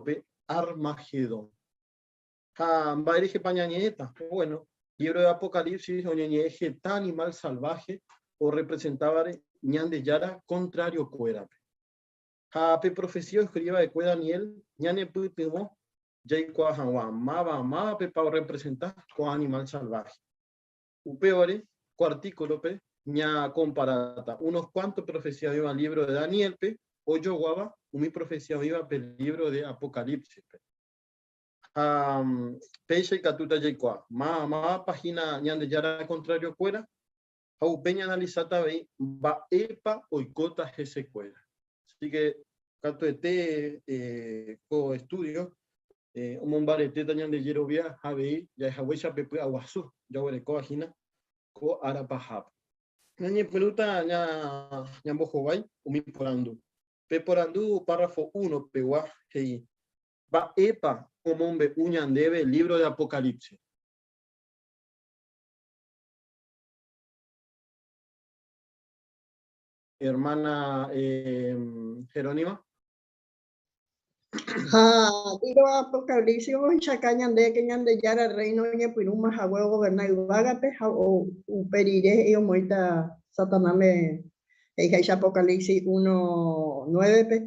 pe Armagedón. Ha mba'e rehepa ñañe'ẽta? Bueno, libro de Apocalipsis oñeñe'ẽ heta animal salvaje orrepresentávare Ñandejára kontrariokuérape. Ha pe profesía oskrivi va'ekue Daniel ñanepytyvõ jaikuaa hag̃ua máva mávapepa orrepresenta ko'ã animál salváhe. Upévare, ko artíkulope ñakomparáta unos kuánto profesía oĩva lívro de Daniélpe ojoguáva umi profesía oĩva pe lívro de Apocalípsispe. Ha péicha ikatúta jaikuaa máva mávapa hína Ñandejára kontrariokuéra ha upe ñaanalisáta avei mba'épa oikóta hesekuéra. Así que katuete ko estudio omombaretéta ñande jerovia ha avei ja'ehaguéicha pe py'aguasu jaguerekóva hína ko ára pahápe. Ñañepyrũta ñambohovái umi porandu. Pe porandu párrafo uno pegua he'i, Mba'épa omombe'u ñandéve lívro de Apocalipsis? Hermana Jerónima. Ha libro Apocalipsis ohechauka ñande que Ñandejára Reino oñepyrũma hague ogoverna yvágape ha upe rire he'i omoĩta Satanáme he'iháicha Apocalipsis 1:9-pe,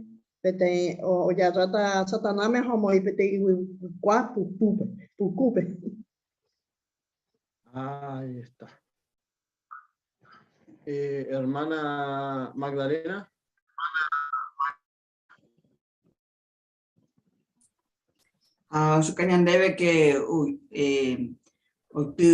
peteĩ ojarráta Satanáme ha omoĩ peteĩ yvykua pukúpe, pukúpe. Ahí está. Hermana Magdalena. Ha ochuka ñandéve que oity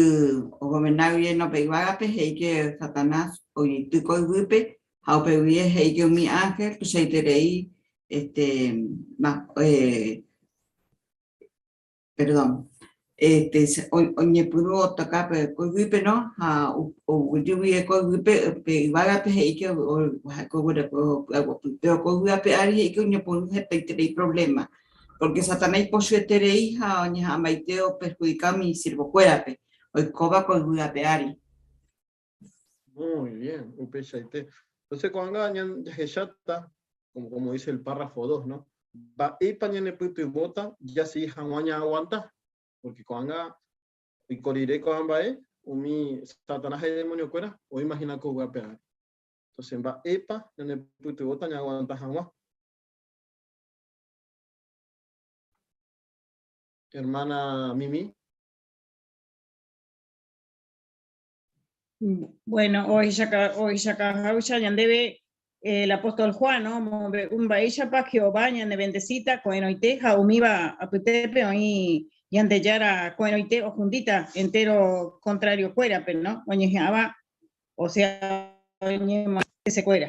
ogoverna guive pe yvágape he'i que Satanás oity ko yvýpe ha upe guive he'i que umi ángel tuichaiterei este, perdón, este, oñepyrũ otoka pe ko yvýpe, no? Ha oguejy guive ko yvýpe, pe yvágape he'i que ha'e oguereko py'aguapy. Péro ko yvy ape ári he'i que oñepyrũ hetaiterei problema, porque Satanás ipochyeterei ha oñeha'ãmbaite operhudika umi isiervokuérape oikóva ko yvy ape ári. Muy bien, upeichaite. Entonces, ko'ág̃a jahecháta, como, como dice el párrafo 2, ¿no? Mba'épa ñanepytyvõta jasegi hag̃ua ñaaguanta? Porque ko'ág̃a oiko rire ko'ã mba'e, umi Satanás ha idemoniokuéra oimagina ko yvy ape ári. Entonces, mba'épa ñanepytyvõta ñaaguanta hag̃ua? Hermana Mimi. Bueno, ohechakaháicha ñandéve el apóstol Juan, ¿no? Omombe'u mba'éichapa Jehová ñanevendesíta ko'ẽrõite ha umíva apytépe oĩ Ñandejára ko'ẽrõite ohundíta entéro kontrariokuérape, ¿no? Oñeha'ãva, o sea, oñemoĩ hesekuéra.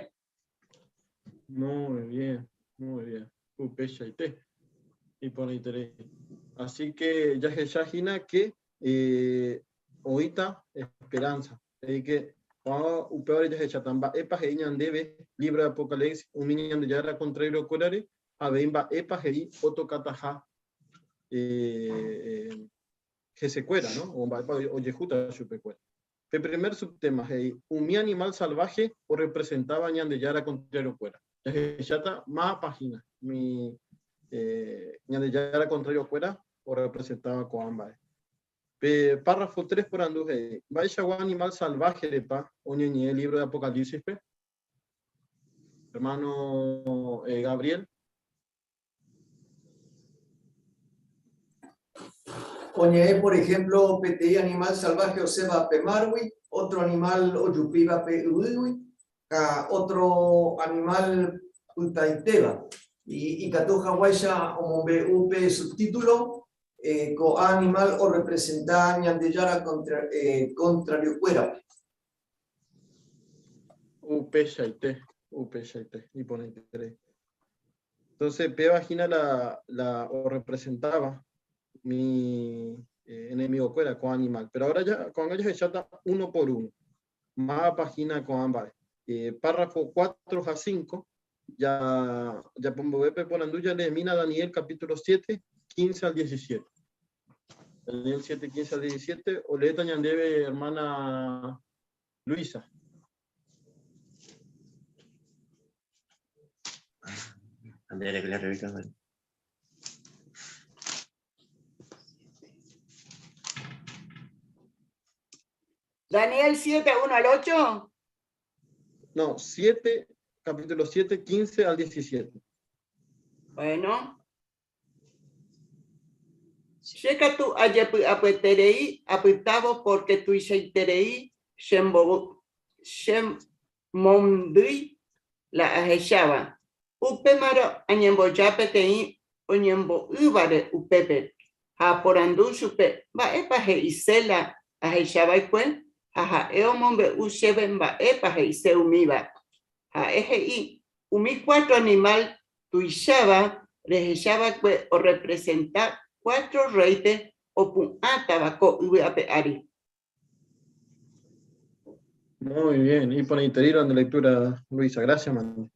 Muy bien, muy bien. Upeichaite. Iporãiterei. Así que jahecha hína que eh, oĩta esperanza. He'i que ko'ã upévare jahecháta mba'épa he'i ñandéve libro de Apocalipsis umi Ñandejára contrario-kuérare, avei mba'épa he'i otokataha eh, eh, hesekuéra, ¿no? O mba'épa ojehúta chupekuéra. Pe primer subtema he'i, umi animal salvaje orrepresentáva Ñandejára contrario-kuéra. Jahecháta mávapa hína umi eh, Ñandejára contrario-kuéra orrepresentáva ko'ã mba'e. Pe párrafo 3 porandu he'i, Mba'eichagua animal salvaje-repa oñeñe'ẽ lívro de Apocalipsis-pe? Hermano Gabriel. Oñe'ẽ, por ejemplo, peteĩ animal salvaje osẽva pe márgui, otro animal ojupíva pe yvýgui, ha otro animal pytãitéva. Ikatu haguáicha omombe'u pe subtítulo, ko'ã animal orrepresenta Ñandejára kontrariokuérape. Upeichaite, upeichaite, iporãiterei. Entonces, péva hína la, la orrepresentáva mi eh, enemigokuéra, ko'ã animal. Pero ahora ya, ko'ág̃a jahecháta uno por uno. Mávapa hína ko'ã mba'e. Eh, párrafo 4 ha 5, ya, japombove pe porandu jaleemína Daniel capítulo 7, 15 al 17. Daniel 7, 15 al 17, oleéta ñandéve hermana Luisa. Daniel 7, 1 al 8. No, 7, capítulo 7, 15 al 17. Bueno. Che katu ajepy'apyeterei apytávo pórke tuichaiterei chemondýi la ahecháva. Upémarõ añemboja peteĩ oñembo'ývare upépe ha aporandu chupe mba'épa he'ise la ahechava'ekue ha ha'e omombe'u chéve mba'épa he'ise umíva. Ha'e he'i, Umi cuatro animál tuicháva rehechava'ekue orrepresenta cuatro rréipe opu'ãtava ko yvy ape ári. Muy bien, iporãiterei nde lectura, Luisa, gracias, man.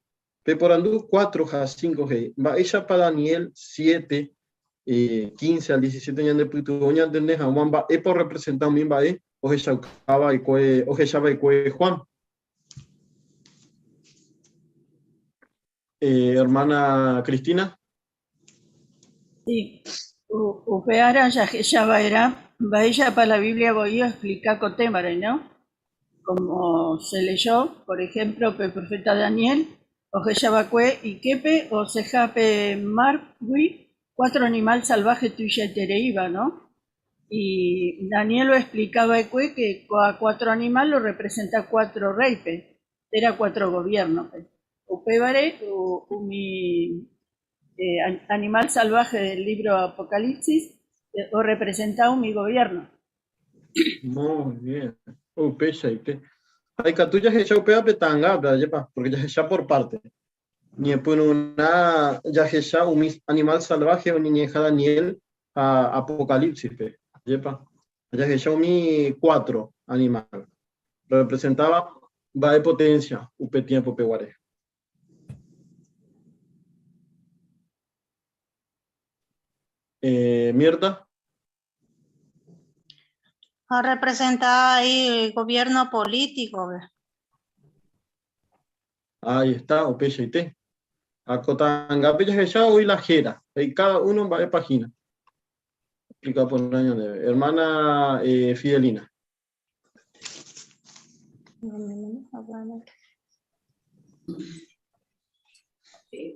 Peporandu 4 ha 5 he'i, mba'éichapa Daniel 7, 15 al 17 ñandepytyvõ ñantende hag̃ua mba'épa orrepresenta umi mba'e ohechaukava'ekue, ohechava'ekue Juan. Hermana Cristina. Sí, upe ára jahecha va'erã mba'éichapa la Biblia voi oexplika ko témare, no? Como se leyó, por ejemplo, pe profeta Daniel ohecha va'ekue iképe oseha pe márgui cuatro animal salvaje tuichaitereíva, no? Y Daniel oexplika va'ekue que ko'ã cuatro animal orrepresenta cuatro rréipe, térã cuatro goviérnope. Upévare umi animal salvaje del libro Apocalipsis orrepresenta umi goviérno. Muy bien. Upeichaite. Ha ikatu jahecha upéva pe ta'angápe, ajépa, porque jahecha por parte. Ñepyrũrã jahecha umi animal salvaje oñeñe'ẽha Daniel ha Apocalipsis-pe, ajépa. Jahecha umi cuatro animal representáva mba'e potencia upe tiempo-pe guare. Eh, Mirta. Representaba ahí el gobierno político. Ahí está, upeichaite. Ha ko ta'angápe jahecha oĩ la héra, he'i cada uno mba'e página. Explica por un año de hermana eh, Fidelina.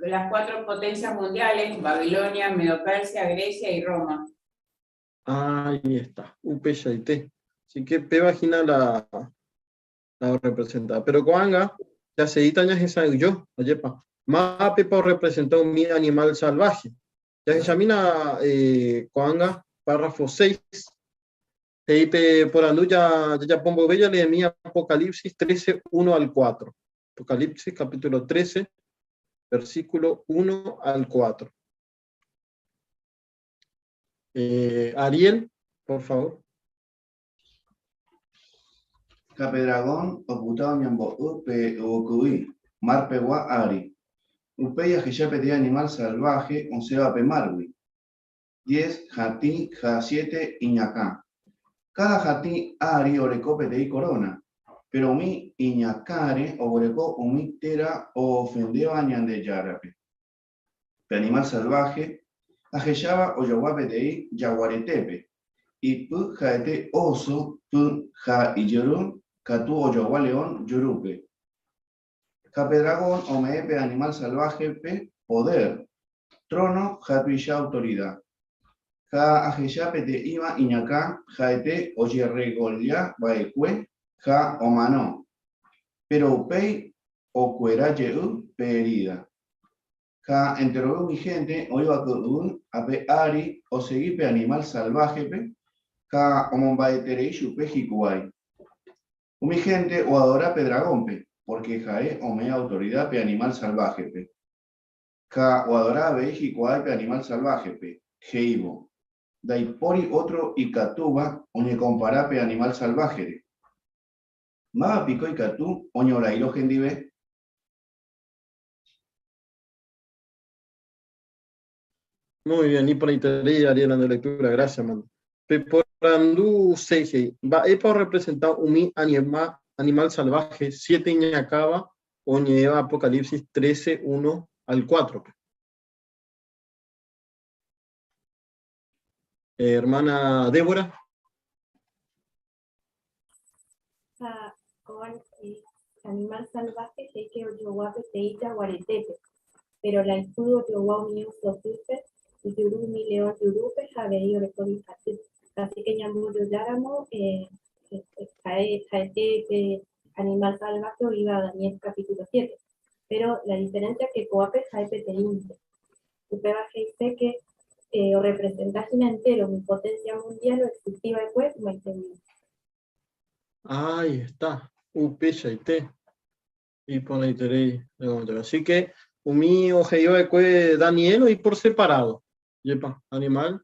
Las cuatro potencias mundiales, Babilonia, Medo-Persia, Grecia y Roma. Ahí está, upeichaite. Así que péva hína la, la orrepresenta. Pero ko'ág̃a jaseíta ñahesa'ỹijo, ajépa, mápepa orrepresenta umi animal salvaje. Jahechamína ko'ág̃a párrafo 6, he'i pe porandu jajapo mboyve jaleemi Apocalipsis 13, 1 al 4. Apocalipsis capítulo 13, versículo 1 al 4. Ariel, por favor. Ha pe dragón oputa oñembo'y pe yvyku'i, mar pegua ári. Upéi ahecha peteĩ animál salváhe osẽva pe márgui. Diez hatĩ ha siete iñakã. Káda hatĩ ári oreko peteĩ koróna, péro umi iñakãre oguereko umi téra oofendéva Ñandejárape. Pe animál salváhe ahecháva ojogua peteĩ jaguaretépe, ipy ha'ete óso py ha ijyru katu ojogua león jurúpe. Ha pe dragón ome'ẽ pe animál salváhepe podér, tróno ha tuicha autorida. Ha ahecha peteĩva iñakã ha'ete ojerregolla va'ekue ha omano, péro upéi okuera jey pe erída. Ha enterove umi hénte oĩva ko yvy ape ári osegi pe animál salváhepe ha omomba'eterei chupe hikuái. Umi hénte oadora pe dragónpe, pórke ha'e ome'ẽ autorida pe animál salváhepe. Ha oadora avei hikuái pe animál salváhepe, he'ívo, Ndaipóri ótro ikatúva oñekompara pe animál salváhere. Máva piko ikatu oñorairõ hendive? Muy bien, iporãiterei Ariel nde lectura, gracias mano. Peporandu seis he'i, mba'épa orrepresenta umi animal salvaje siete iñakãva oñe'ẽva Apocalipsis 13, 1 al 4-pe? Hermana Débora. animal salvaje he'íke ojogua peteĩ jaguaretépe, péro la ipy ojogua umi oso pýpe, ijuru umi león jurúpe ha avei oreko ijaty. Así que ñambojojáramo ha'ete pe animal salvaje oĩva Daniel capítulo 7. Péro la diferencia que ko'ápe ha'e peteĩnte. Upéva he'ise ke orrepresenta hína entéro umi poténsia mundiál oexisti va'ekue ymaite guive. Ahí está, upeichaite. Iporãiterei rekomentario. Así que umi ohe'i va'ekue Daniel oĩ por separado. Jepa, animal,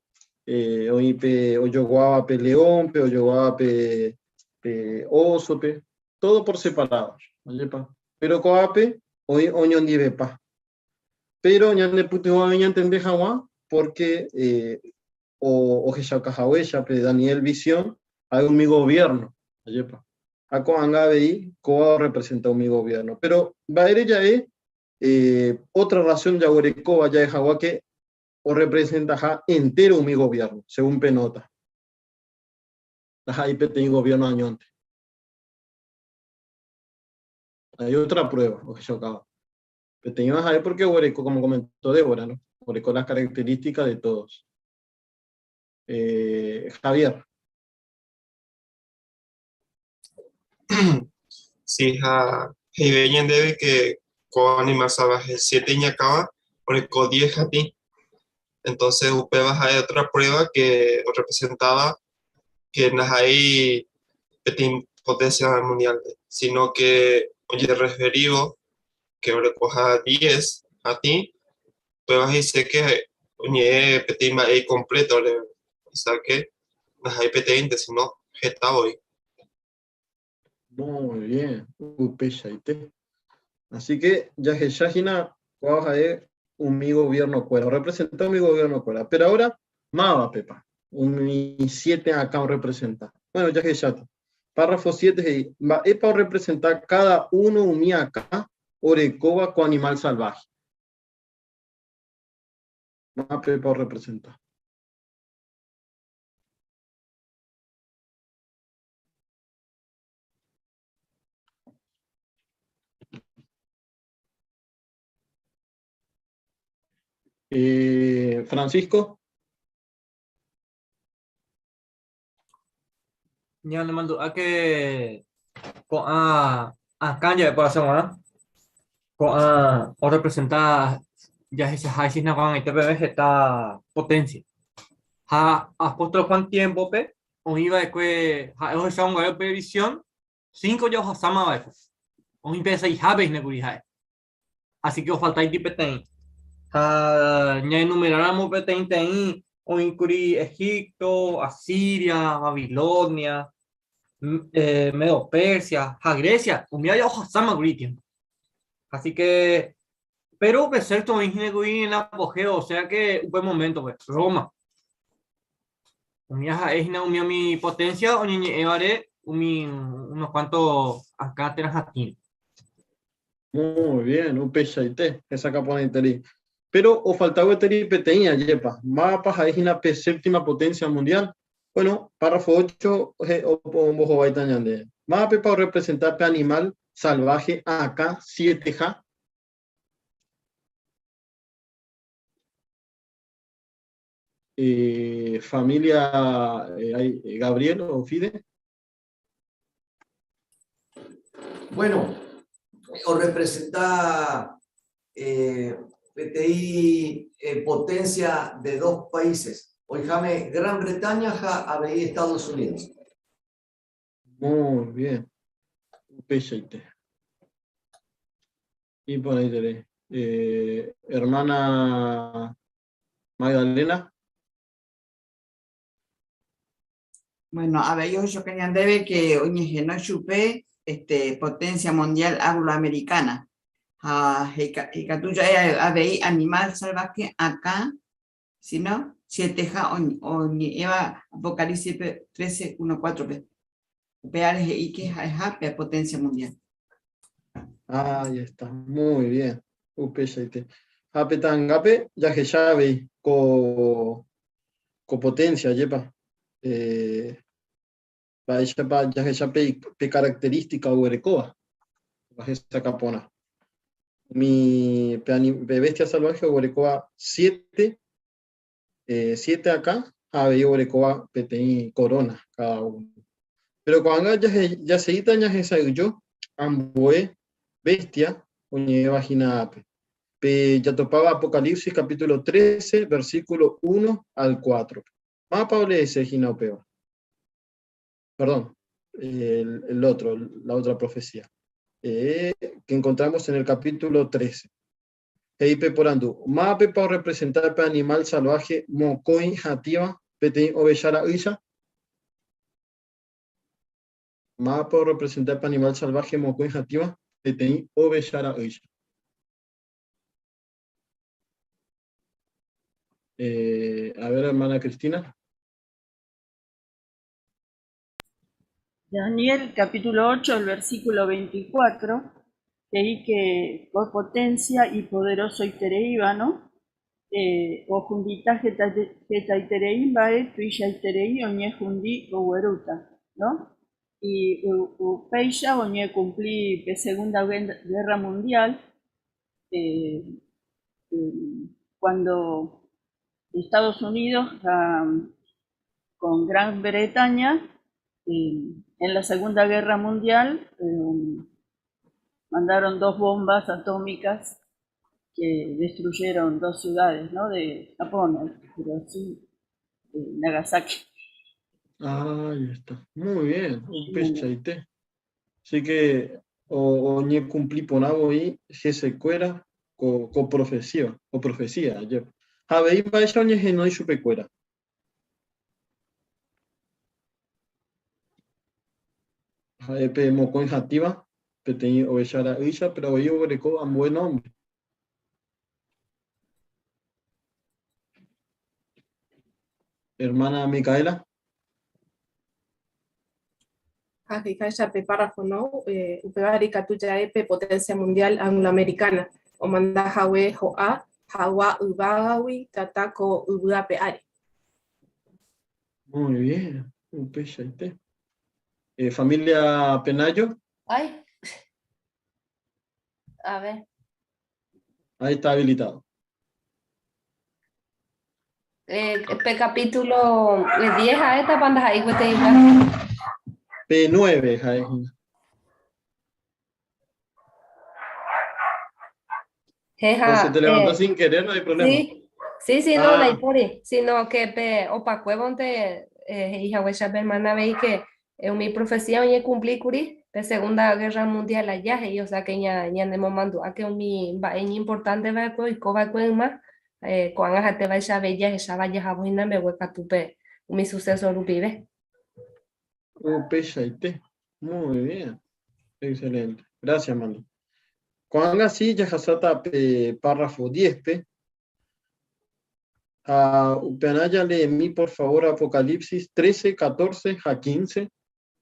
oĩ pe ojoguáva pe leónpe, ojoguáva pe, pe ósope, todo por separado. Jepa. Pero ko'ápe oĩ oñondivepa. Péro ñanepytyvõve ñantende hag̃ua pórke ohechauka haguéicha pe Daniel visión ha'e umi goviérno, ajépa? Ha ko'ág̃a avei kóva orrepresenta umi goviérno. Péro mba'ére ja'e ótra rrasión jaguerekóva ja'e hag̃ua ke orrepresentaha entéro umi goviérno, según pe nóta? Ndaha'éi peteĩ goviérno añónte. Hay otra prueba ohechaukáva. Peteĩva ha'e porque oguereko, como comentó Débora, ¿no? Oguereko las características de todos. Eh, Javier. Sí, ha he'ive ñandéve que ko animal salvaje siete iñakãva oreko diez hatĩ. Entonces upéva ha'e otra prueba que representaba que ndaha'éi peteĩ potencia mundial, sino que ojerreferívo que orekoha diez hatĩ, upéva he'ise que oñe'ẽ peteĩ mba'e incompleto reheve, o sea que ndaha'éi peteĩnte, sino heta voi. Muy bien, upeichaite. Así que jahecha hína kóva ha'e umi gobierno-kuéra, orrepresenta umi gobierno-kuéra. Pero ahora, mávapepa umi siete akã orrepresenta? Bueno, jahecháta. Párrafo 7 he'i, mba'épa orrepresenta káda uno umi akã orekóva ko animál salváhe? Mávapepa orrepresenta? Eh, Francisco. Ñanemandu'áke ko'ã akã jave korasõ g̃uarã, ko'ã orrepresenta jahechaháicha hína ko'ag̃aite peve heta potencia. Ha apóstol Juan tiémpope oĩ va'ekue ha'e ohecha oguare upe visión, cinco ja ohasáma va'ekue. Oĩ pe seihápe hína kuri ha'e. Así que ofaltáiti peteĩ. Ha ñaenumeráramo peteĩteĩ oĩ kuri Egipto, Asiria, Babilonia, Medo-Persia ha Grecia, umíva ja ohasáma kuri itiempo. Así que, pero upe sexto oĩ hína kuri en apogeo, o sea que upe momento-pe, Roma. Umíva ha'e hína umi umi potencia oñeñe'ẽvare umi unos cuantos akã térã hatĩre. Muy bien, upeichaite, hesakã porãiterei. Péro ofalta gueteri peteĩ ajépa, mávapa ha'e hína pe séptima potencia mundial? Bueno, párrafo 8 ombohováita ñande. Mávapepa orrepresenta pe animál salváhe akã sieteha? Eh, familia eh, Gabriel o Fide. Bueno, orrepresenta eh, peteĩ eh, potencia de dos países, oiháme Gran Bretaña ha avei Estados Unidos. Muy bien. Upeichaite. Iporãiterei. Eh, hermana Magdalena. Bueno, avei ohechuka ñandéve que oñehenói chupe este, potencia mundial angloamericana. Ha ikatu ja'e avei animal salvaje akã, sino sieteha oñe'ẽva Apocalipsis-pe 13, 1, 4-pe. Upévare he'i que ha'eha pe potencia mundial. Ahí está, muy bien. Upeichaite. Ha pe ta'angápe jahecha avei ko ko potencia, ajépa? Eh, mba'éichapa jahecha pe, pe característica oguerekóva. Hesakã porã. Umi pe bestia salvaje oguerekóva siete, siete akã ha avei oguerekóva peteĩ corona cada uno. Pero ko'ág̃a jaseíta ñahesa'ỹijo ambue bestia oñe'ẽva hína ápe. Pe jatopáva Apocalipsis capítulo 13, versículo 1 al 4. Mávapa oleese hína upéva? Perdón, el otro, la otra profecía, que encontramos en el capítulo 13. He'i pe porandu, Mávapepa orrepresenta pe animal salvaje mokõi hatĩva peteĩ ovecha ra'ýicha? Mávapa orrepresenta pe animal salvaje mokõi hatĩva peteĩ ovecha ra'ýicha? A ver, hermana Cristina. Daniel capítulo 8, el versículo 24, he'i que ko potencia ipoderosoitereíva, no? Ohundita hetaiterei mba'e tuichaiterei oñehundi oguerúta, no? Y upéicha oñekumpli pe Segunda Guerra Mundial, cuando Estados Unidos con Gran Bretaña en la Segunda Guerra Mundial mandaron dos bombas atómicas que destruyeron dos ciudades, ¿no? De Japón, Hiroshima y Nagasaki. Ah, ahí está. Muy bien, upeichaite. Así que oñekumpli porã voi hesekuéra ko profecía, ko profecía, ajépa. Ha avei mba'éicha oñehenói chupekuéra. Ha'e pe mokõi hatĩva, peteĩ ovecha ra'ýicha, péro avei oguereko ambue nómbre. Hermana Micaela. Ha he'iháicha pe párrafo no, upévare ikatu ja'e pe potencia mundial angloamericana omanda hague ho'a hagua yvágagui tata ko yvy ape ári. Muy bien, upeichaite. Familia Penayo. Ay. A ver. Ahí está habilitado. Pe capítulo 10 ha'éta pa ndaha'éi gueteigua. Pe 9 ha'e hína. Jeja, O se te levantó sin querer, no hay problema. Sí, sí, sí, no, Ah. ndaipóri, sino que pe opakuévonte he'i haguéicha pe hermana avei que umi profecía oñekumpli kuri pe Segunda Guerra Mundial aja, he'i, o sea que ñanemomandu'a que umi mba'e iñimportante va'ekue oiko va'ekue yma, ko'ág̃a ha'etévaicha avei jahecháva jahávo hína mbeguekatúpe umi suceso rupive. Upeichaite. Muy bien. Excelente. Gracias, Manu. Ko'ág̃a sí jahasáta pe párrafo 10-pe. Ha upearã jaleemi por favor Apocalipsis 13, 14 ha 15.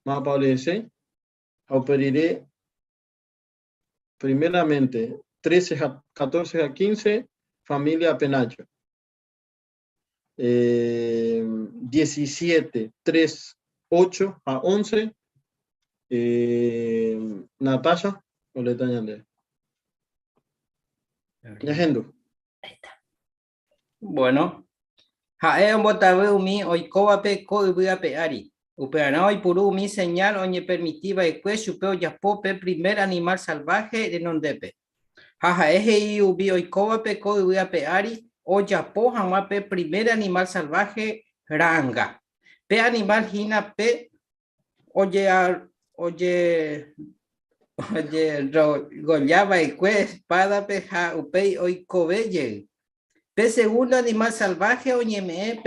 Mávapa oleese? Ha upe rire, primeramente, 13 ha 14 ha 15, familia Penacho. 17, 3, 8 ha 11, Natasha, oleta ñande. Ñahendu. Bueno, ha'e ombotavy umi oikóvape ko yvy ape ári. Upearã oipuru umi señal oñepermiti va'ekue chupe ojapo pe primer animal salvaje renondépe. Ha ha'e he'i umi oikóvape ko yvy ape ári ojapo hag̃ua pe primer animal salvaje ra'anga. Pe animal hína pe ojerrogolla va'ekue espádape ha upéi oikove jey. Pe segundo animal salvaje oñeme'ẽ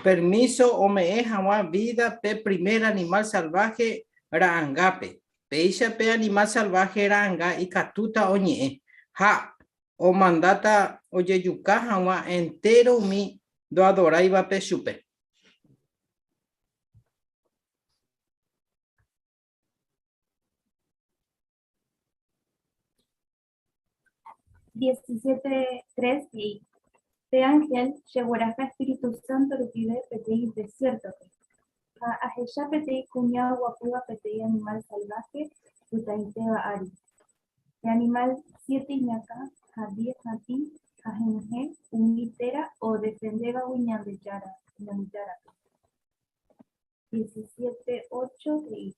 permíso ome'ẽ hag̃ua vida pe primer animal salvaje ra'angápe. Péicha pe animal salvaje ra'anga ikatúta oñe'ẽ ha omandáta ojejuka hag̃ua entéro umi ndoadoráivape chupe. Diecisiete tres he'i, Pe ángel chegueraha Espíritu Santo rupive peteĩ desiértope, ha ahecha peteĩ kuña oguapýva peteĩ animál salváhe pytãitéva ári. Pe animal siete iñakã ha diez hatĩ ha henyhẽ umi téra odefendévagui Ñandejára, Ñandejárape. 17, 8 he'i,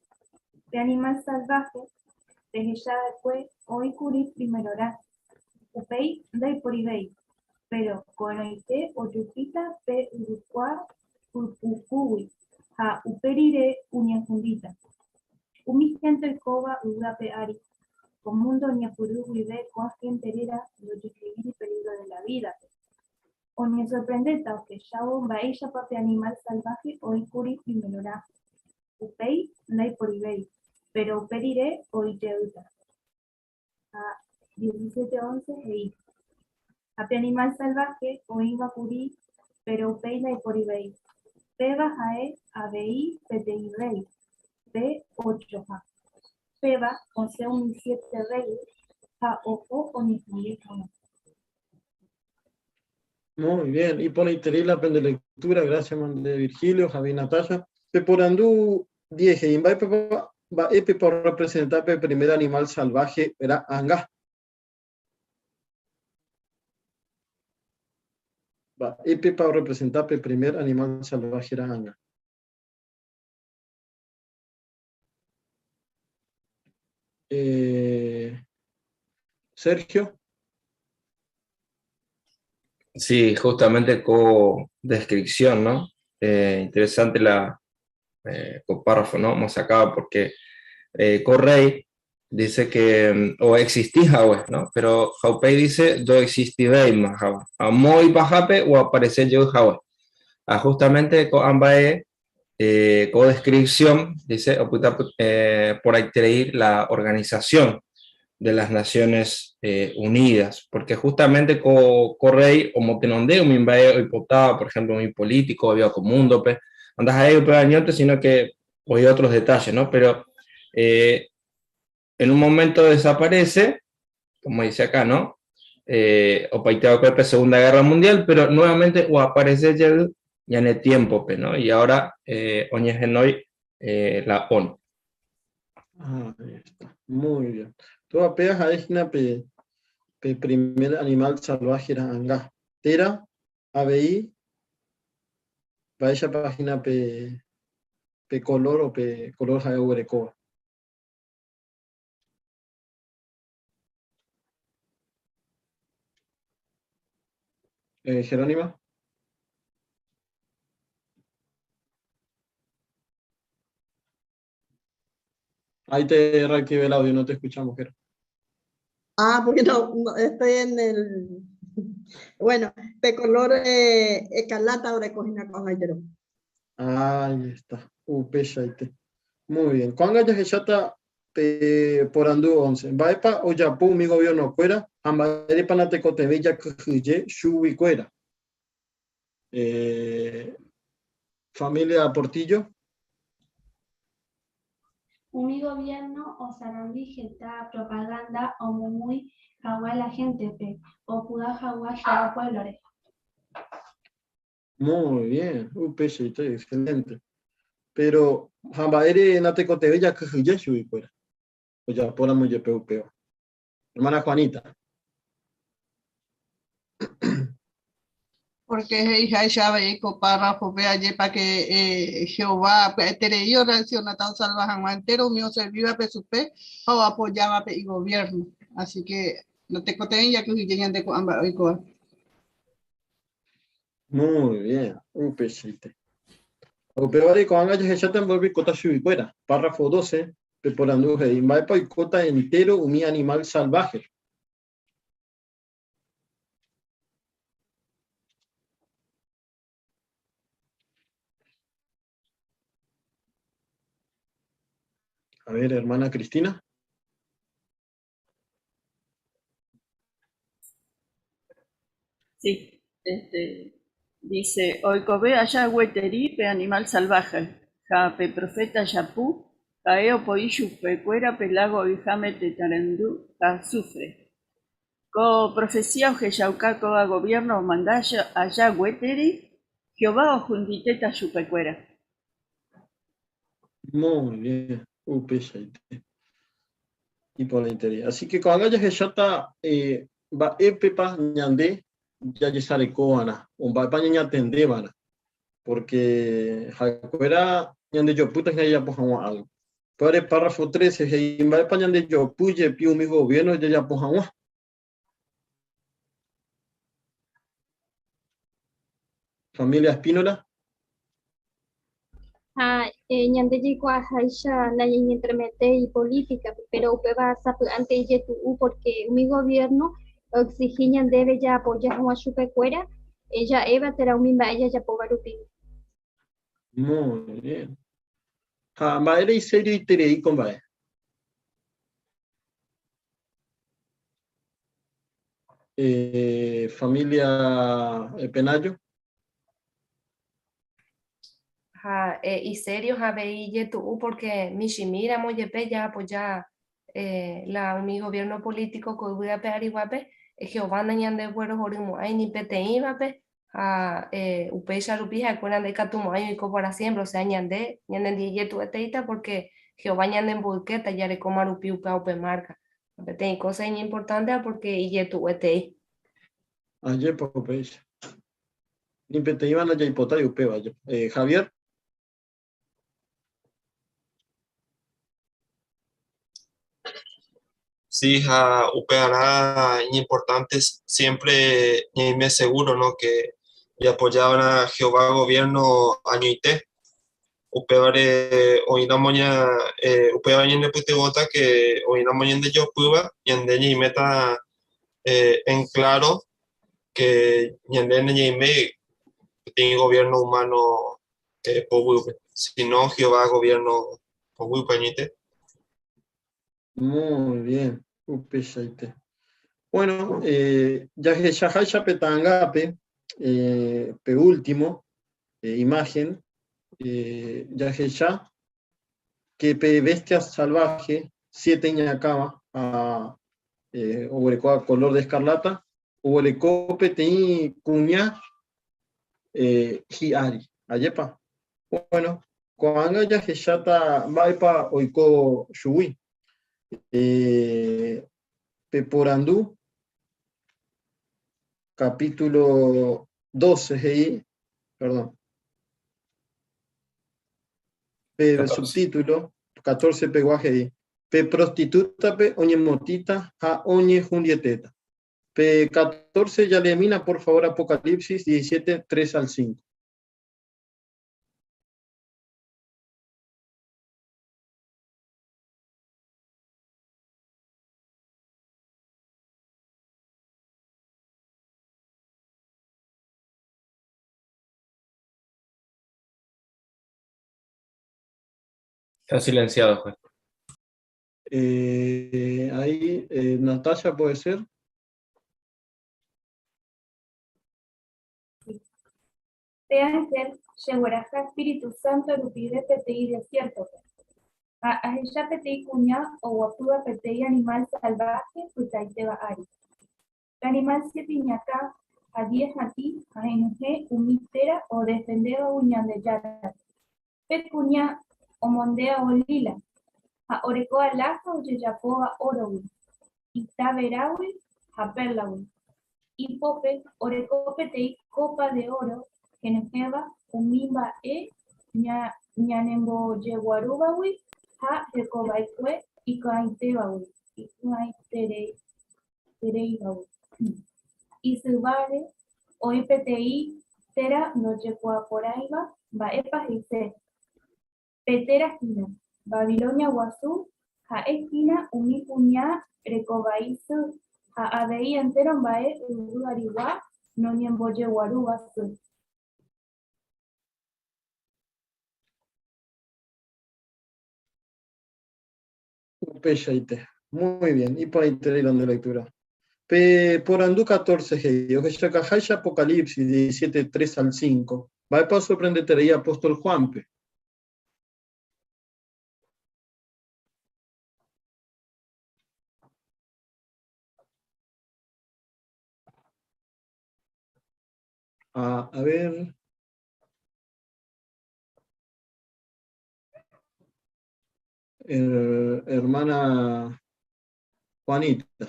Pe animal salvaje pehecha va'ekue oĩ kuri primerorã, upéi ndaiporivéi, péro ko'ẽrõite ojupíta pe yvykua pypukúgui ha upe rire oñehundíta. Umi hénte oikóva yvy ape ári, ko múndo oñepyrũ guive ko'ã hénte réra ndojeskrivíri pe lívro de la vídape. Oñesorprendéta ohechávo mba'éichapa pe animál salváhe oĩ kuri primerorã. Upéi ndaiporivéi, péro upe rire oĩ jeýta. Ha 17:11 he'i, Ha pe animál salváhe oĩva kuri, péro upéi ndaiporivéi. Péva ha'e avei peteĩ rréi, pe ochoha. Péva osẽ umi siete rréigui ha oho oñehundi hag̃ua. Muy bien, iporãiterei la pende lectura, gracias mande Virgilio, Javi, Natasha. Peporandu 10 he'i, mba'épepa mba'épepa orrepresenta pe primer animal salvaje ra'anga? Mba'épepa orrepresenta pe primer animal salvaje ra'anga? Eh, Sergio. Sí, justamente con descripción, ¿no? Interesante la con párrafo, ¿no? Hemos sacado porque Correy dice que o existí Jahwe, ¿no? Pero Jaupei dice do existibei ma Jahwe. A moi bajape o aparece yo Jahwe. A justamente con ambae con descripción dice oputa, por ahí la organización de las Naciones Unidas, porque justamente co Correy o motenonde o mimbae o hipotaba, por ejemplo, mi político, había como mundo, pe, andas ahí pe añote, sino que hay otros detalles, ¿no? Pero en un momento desaparece, como dice acá, ¿no? O paiteado cuerpo Segunda Guerra Mundial, pero nuevamente o aparece ya, ya en el tiempo, pe, ¿no? Y ahora oñegenoi la ONU. Ah, ahí está. Muy bien. Tú apeas a Ejna pe, pe primer animal salvaje era anga. Tera, ABI, va ella página pe, pe color o pe color jaeguerekoa. Jerónima. Ahí te reactivé el audio, no te escuchamos, Jero. Ah, porque no, no estoy en el... Bueno, de color escarlata ahora cogina con ayer. Ahí está. Upechaite. Muy bien. Cuando ya se pe porandú 11. Mba'épa ojapo umi gobierno-kuéra ha mba'érepa natekotevẽi jakyhyje chuguikuéra. Familia Portillo. Umi gobierno osarambi heta propaganda omomýi hag̃ua la héntepe opu'ã hag̃ua Jehová puévlore. Muy bien, upeichaite, excelente. Pero ha mba'ére natekotevẽi jakyhyje chuguikuéra ojapóramo jepe upéva. Hermana Juanita. Porque he'iháicha avei ko párrafope ajépa ke Jehová pya'eterei orreaksionáta osalva hag̃ua entéro umi oservívape chupe ha oapojávape igoviérno. Así ke natekotevẽi jakyhyje ñande ko'ã mba'e oikóva. Muy bien, upeichaite. Upévare ko'ág̃a jahecháta mboyve oikóta chuguikuéra. Párrafo 12, pe porandu he'i, Mba'épa oikóta entéro umi animál salváhe? A ver, hermana Cristina. Sí, este, dice, oikove aja gueteri pe animal salvaje, ha pe profeta japu, ha'e opoi chupekuéra pe lago oĩháme tetãrendy ha azufre. Ko profecía ohechauka kóva gobierno omanda aja gueteri, Jehová ohunditéta chupekuéra. Muy bien, upeichaite. Iporãiterei. Así que ko'ág̃a jahecháta mba'épepa ñande jajesarekova'erã o mba'épa ñañatendeva'erã, porque ha'ekuéra ñandejopýta hína jajapo hag̃ua algo. Upévare párrafo 13 he'i mba'épa ñandejopy jepi umi gobierno jajapo hag̃ua. Familia Espínola. Ha ñande jaikuaaháicha nañañentremetéi polítikape, péro upéva sapy'ánte ijetu'u pórke umi goviérno oexihi ñandéve jaapoja hag̃ua chupekuéra ja'éva térã umi mba'e jajapóva rupive. Muy bien. Ha mba'ére iserioiterei ko mba'e? Familia Penayo. Ha isério ha avei ijetu'u porque michĩmíramo jepe jaapoja la umi gobierno político ko yvy ape ariguápe, Jehová nañandeguerohorymo'ãi ni peteĩvape ha upéicha rupi ha'ekuéra ndaikatumo'ãi oiko para siempre, osea ñande ñanendie ijetu'eteíta porque Jehová ñanemboykéta jarekóma rupi upéva upe márka. Peteĩ kósa iñimportánteva porque ijetu'uetei. Ajépa upéicha. Ni peteĩva ndajaipotái upéva. Javier. Sí, ha upearã iñimportante siempre ñaime seguro, ¿no? Que japoyáva Jehová gobierno añoite. Upévare oĩramo ña, upéva ñanepytyvõta que oĩramo ñandejopýva, ñande ñaiméta en claro que ñande ñaime peteĩ gobierno humano poguýpe, sino Jehová gobierno poguýpe añoite. Muy bien, upeichaite. Bueno, jahechaháicha pe ta'angápe, pe último imagen, jahecha que pe bestia salvaje, siete iñakãva, ha oguerekóva color de escarlata, oguereko peteĩ kuña hi'ári. Ajépa? Bueno, ko'ág̃a jahecháta mba'épa oiko chugui. Pe porandu, capítulo 12 he'i, perdón, pe 14. subtítulo 14 pegua he'i, pe prostituta-pe oñemotĩta ha oñehundietéta. Pe 14 jaleemína por favor Apocalipsis 17, 3 al 5. Está silenciado, Juan. Ahí, Natasha, ¿puede ser? Pe ángel chegueraha Espíritu Santo rupive peteĩ desiértope, ha ahecha peteĩ kuña oguapýva peteĩ animál salváhe pytãitéva ári. Pe animál siete iñakã ha diez hatĩ ha henyhẽ umi téra odefendévagui Ñandejárape. Pe kuña omonde ao líla, ha oreko aláha ojejapóva órogui, ita verágui ha pérlagui. Ipópe oreko peteĩ kópa de óro henyhẽva umi mba'e ñanembojeguarúvagui ha hekovaikue iky'aitereívagui. Isyváre oĩ peteĩ téra ndojekuaaporãiva mba'épa he'ise. Pe téra hína, Babilonia Guasu, ha'e hína umi kuña rekovai sy, ha avei entéro mba'e yvy arigua noñembojeguarúva sy. Upeichaite. Muy bien. Iporãiterei la nde lectura. Pe porandu 14 he'i, ohechaukaháicha Apocalipsis 17, 3 al 5, mba'épa osorprendeterei apóstol Juánpe? Ah, a ver. Hermana. Juanita.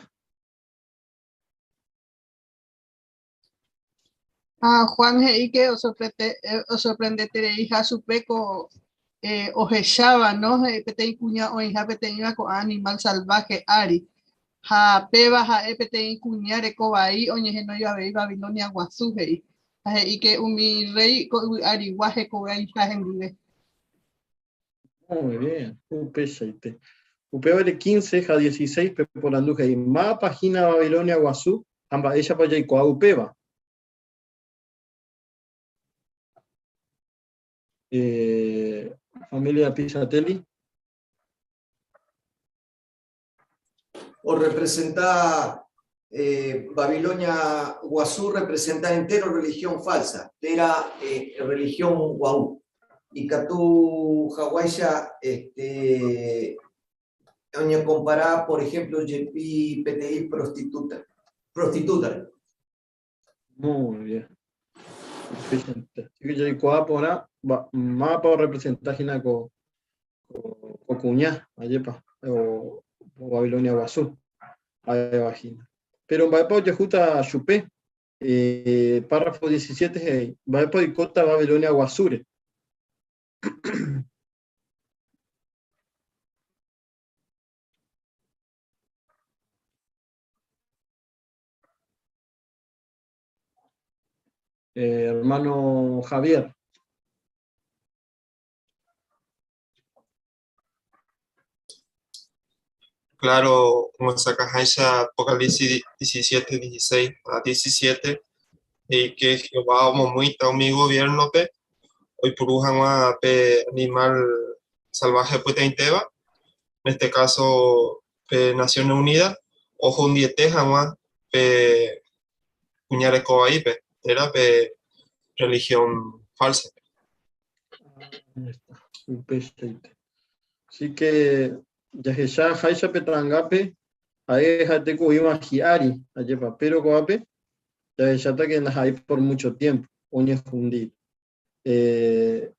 Ha Juan he'i ke osorprendetereiha chupe ko ohecháva, no? He'i peteĩ kuña oĩha peteĩva ko'ã animal salvaje ári. Ha péva ha'e peteĩ kuña reko vai oñehenóiva avei Babilonia Guasu, he'i. Ha he'i ke umi rréi ko yvy arigua hekovaiha hendive. Muy bien, upeichaite. Upévare 15 ha 16 pe porandu he'i, Mávapa hína Babilonia Guasu ha mba'éichapa jaikuaa upéva? Eh, familia Pisatelli. O representa eh, Babilonia Guazú representa entero religión falsa, era eh, religión guau. Ikatu haguáicha este, oñecompara, por ejemplo, jepi peteĩ prostituta. Prostituta. Muy bien. Suficiente. Así que jaikuaa porã mávapa orrepresenta hína ko ko kuña, ajépa, o Babilonia Guasu, ha'éva hína. Péro mba'épa ojehúta chupe? Eh, párrafo 17 he'i, mba'épa oikóta Babilonia Guasúre? Eh, hermano Javier. Claro, como sacajáicha Apocalipsis 17, 16 a 17, he'i que Jehová omomýita umi gobierno-pe oipuru hag̃ua pe animal salvaje pytãitéva, en este caso pe Naciones Unidas, ohundiete hag̃ua pe kuña reko vaípe, térã pe religión falsa-pe. Upeichaite. Así que jahecha háicha pe ta'angápe, ha'e ha'ete ku oĩva hi'ári, ajépa, péro ko'ápe jahecháta que ndaha'éi por mucho tiempo, oñehundi. Eh,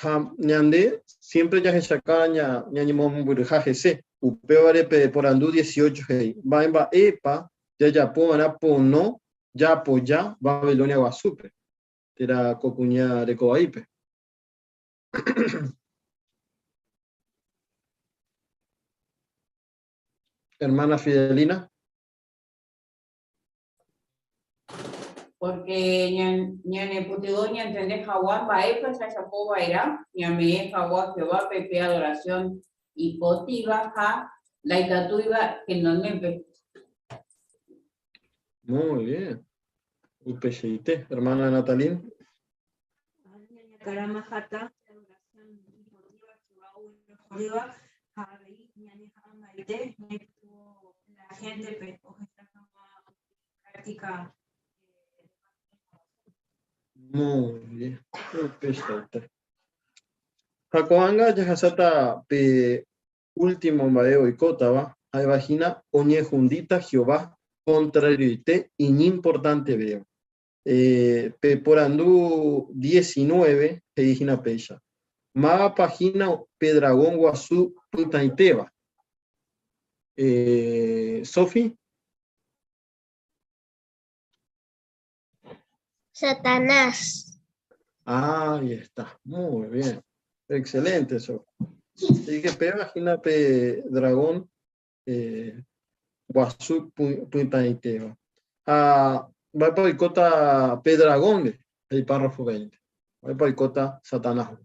ha ñande siempre jahechaka ñañemomombyryha hese, upévare pe porandu 18 he'i, mba'e mba'épa jajapo va'erã pono jaapoja Babilonia guasúpe, térã ko kuña rekovaípe. Hermana Fidelina. Porque ñanepytyvõ ñantende hag̃ua mba'épa jajapo va'erã ñame'ẽ hag̃ua Jehovápe pe adorasión ipotĩva ha ndaikatúiva henondépe. Muy bien. Upeichaite, hermana Natalín. Ñañakarama hatã pe adorasión ipotĩva Jehová oguerohorýva ha avei ñañeha'ãmbaite ñaipytyvõ la héntepe ohecha hag̃ua umi práktika de Babilonia Guasu. Muy bien. Upeichaite. Ha ko'ág̃a jahasáta pe último mba'e oikótava, ha'éva hína oñehundíta Jehová kontrarioite iñimportantevéva. Eh, pe porandu 19 he'i hína péicha, Mávapa hína pe dragón guasu pytãitéva? Eh, Sofi? Satanás. Ah, ahí está. Muy bien. Excelente, Sofi. Así que péva hína pe dragón eh, guasu pytãitéva. Ha mba'épa oikóta pe dragón-re? He'i párrafo 20. Mba'épa oikóta Satanás-gui?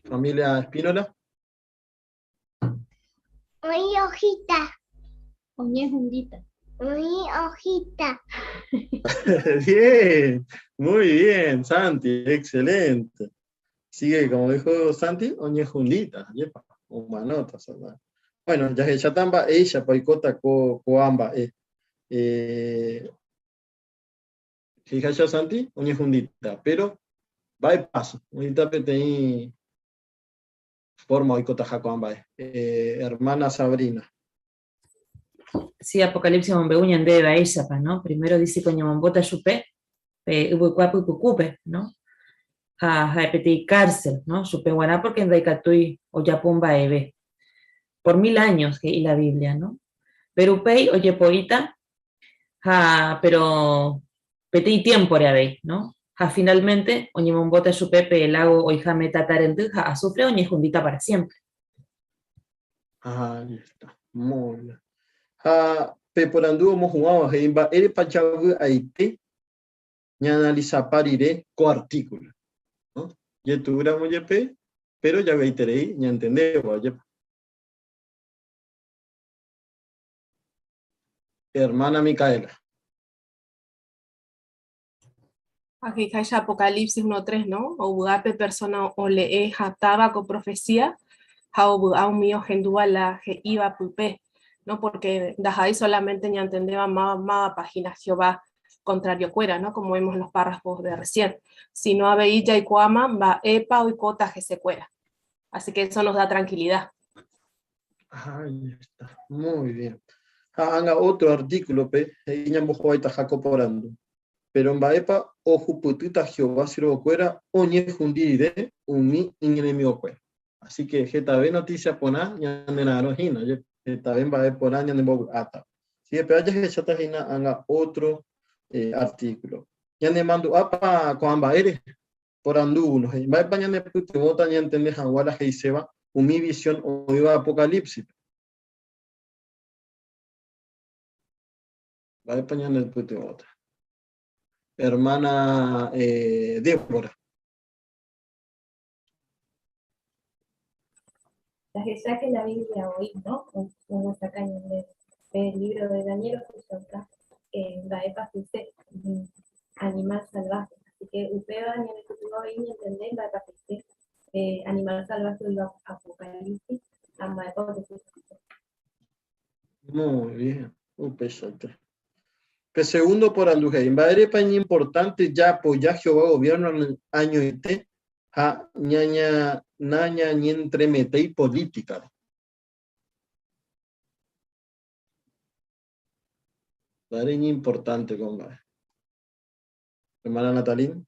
Familia Espínola. Oĩ hojita. Oñehundíta. Oĩ hojita. Bien, muy bien, Santi, excelente. Sigue, como dijo Santi, oñehundíta, yepa, omanóta, Satanás. Bueno, jahecháta mba'éichapa oikóta ko ko'ã mba'e. Eh, he'iháicha Santi, oñehundíta, pero mba'e paso, oĩta peteĩ forma oikotaha ko'ã mba'e. Eh, hermana Sabrina. Sí, Apocalipsis omombe'u ñandéve mba'éichapa, no? Primero dice que oñemombóta chupe pe yvykua pypukúpe, no? Ha ha'e peteĩ cárcel, no? Chupe g̃uarã porque ndaikatúi ojapo mba'eve. Por mil años, he'i la Biblia, no? Pero upéi ojepoíta ha pero peteĩ tiémpore avei, no? Ha finalmente oñemombóta chupe pe lago oiháme tata rendy ha azufre oñehundíta para siempre. Ahí está. Muy bien. Ha pe porandu omohu'ãva he'i mba'érepa javy'aite ñaanalisapa rire ko artículo. ¿No? Jetúramo jepe, pero javy'aiterei ñantendévo, ajépa. Hermana Micaela. Ahejáicha Apocalipsis 1.3, no? Ovy'a pe persona ole'e hatãva ko profecía ha ovy'a umi ohendúva la he'íva pype, no? Porque ndaha'éi solamente ñantendéva máva mávapa hína Jehová contrariokuéra, no? Como vimos en los párrafos de recién, sino avei jaikuaáma mba'épa oikóta hesekuéra. Así que eso nos da tranquilidad. Ahí está, muy bien. Ha anga otro artículo-pe he'i ñambohovaitaha ko porandu. Péro mba'épa ohupytýta Jehová siervokuéra oñehundi rire umi iñenemigokuéra? Así que hetave notísia porã ñanera'arõ hína, hetave mba'e porã ñanembovy'áta. Así que péva jahecháta hína anga ótro artíkulo. Ñanemandu'ápa ko'ã mba'ére? Porandu uno he'i, Mba'épa ñanepytyvõta ñantende hag̃ua la he'iséva umi visión oĩva Apocalípsispe? Mba'épa ñanepytyvõta? Hermana Débora. Jahecha que la Biblia oĩ, no? Omyesakã ñandéve. Pe libro de Daniel ohechauka mba'épa he'ise animal salvaje. Así que upéva ñanepytyvõ avei ñantende mba'épa he'ise pe animal salvaje oĩva Apocalipsis ha mba'épa ojehu chupe. Muy bien, upeichaite. Pe segundo porandu he'i, Mba'érepa iñimportánte jaapoja Jehová goviérno añoite ha nañañentremetéi polítikare? Mba'ére iñimportánte ko mba'e? Hermana Natalín.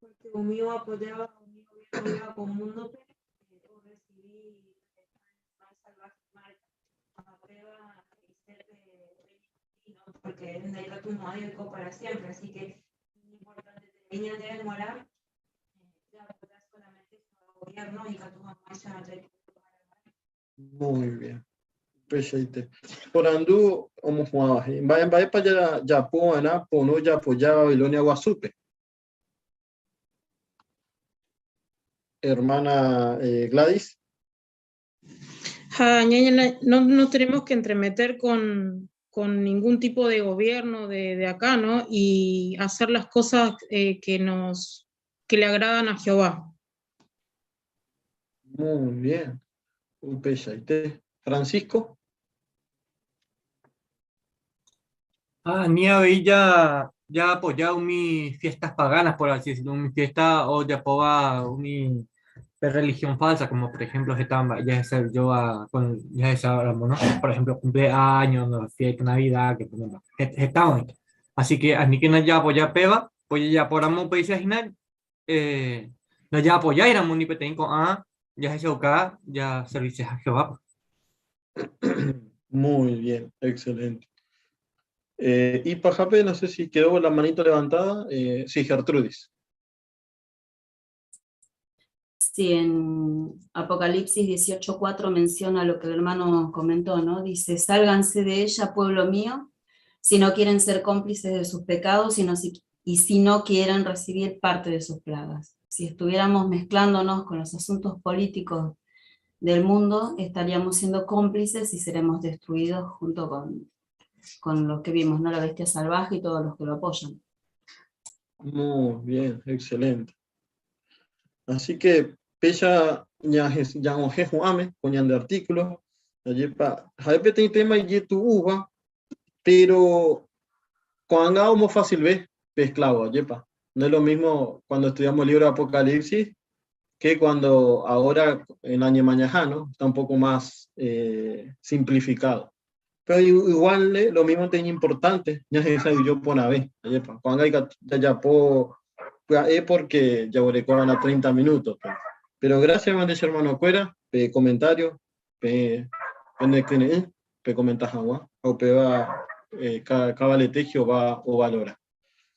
Porque umi oapojáva umi gobierno oĩva ko múndope orresivi pe animál salváhe márka. Ha upéva he'ise pe rréino no, pórke ndaikatumo'ãi oiko pára siémpre. Así ke iñimportanteterei ñandéve g̃uarã jaapoja sólamente Jehová goviérno ikatu hag̃uáicha jaiko ára ára. Muy bien. Upeichaite. Porandu omohu'ãva he'i, Mba'e mba'épa jajapo va'erã pono japoja Babilonia Guasúpe? Hermana eh, Gladys. Ja, ñaña, no nos tenemos que entremeter con, con ningún tipo de gobierno de, de acá, ¿no? Y hacer las cosas eh, que nos que le agradan a Jehová. Muy bien. Upeichaite. Francisco. Ha ani avei ja jaapoja umi fiestas paganas, por así decirlo, umi fiesta ojapóva umi pe religión falsa, como por ejemplo heta mba'e jahesajoa con jahecháramo, ¿no? Por ejemplo, cumpleaños, no, fiesta, Navidad, que heta oĩ. Así que aníkena jaapoja péva, ojejapóramo upéicha hína, eh, ndajaapojáiramo ni peteĩ ko'ã jahechauka jaserviseha Jehovápe. Muy bien, excelente. Eh, y pajape, no sé si quedó la manito levantada. Eh, sí, Gertrudis. Sí, en Apocalipsis 18:4 menciona lo que el hermano comentó, ¿no? Dice, sálganse de ella, pueblo mío, si no quieren ser cómplices de sus pecados y, y si no quieren recibir parte de sus plagas. Si estuviéramos mezclándonos con los asuntos políticos del mundo, estaríamos siendo cómplices y seremos destruidos junto con, con los que vimos, ¿no? La bestia salvaje y todos los que lo apoyan. Muy bien, excelente. Así que péicha ñañohẽ hu'ãme ko ñande artículo, ajépa ha'e peteĩ tema ijetu'úva, pero ko'ág̃a omofacilve pe esclavo, ajépa. No es lo mismo cuando estudiamos el libro de Apocalipsis que cuando ahora en la ñemañaha, ¿no? Está un poco más eh, simplificado. Pero igual lo mismo tiene importante, ñahesa'ỹijo porãve, ajépa. Ko'ág̃a ikatu jajapo. Pya'e porque jaguerekova'erã 30 minutos. Pero gracias, mande che hermano-kuéra, pe comentario, pe pendekyre'ỹ pekomenta hag̃ua, ha upéva kavalete Jehová ovalora.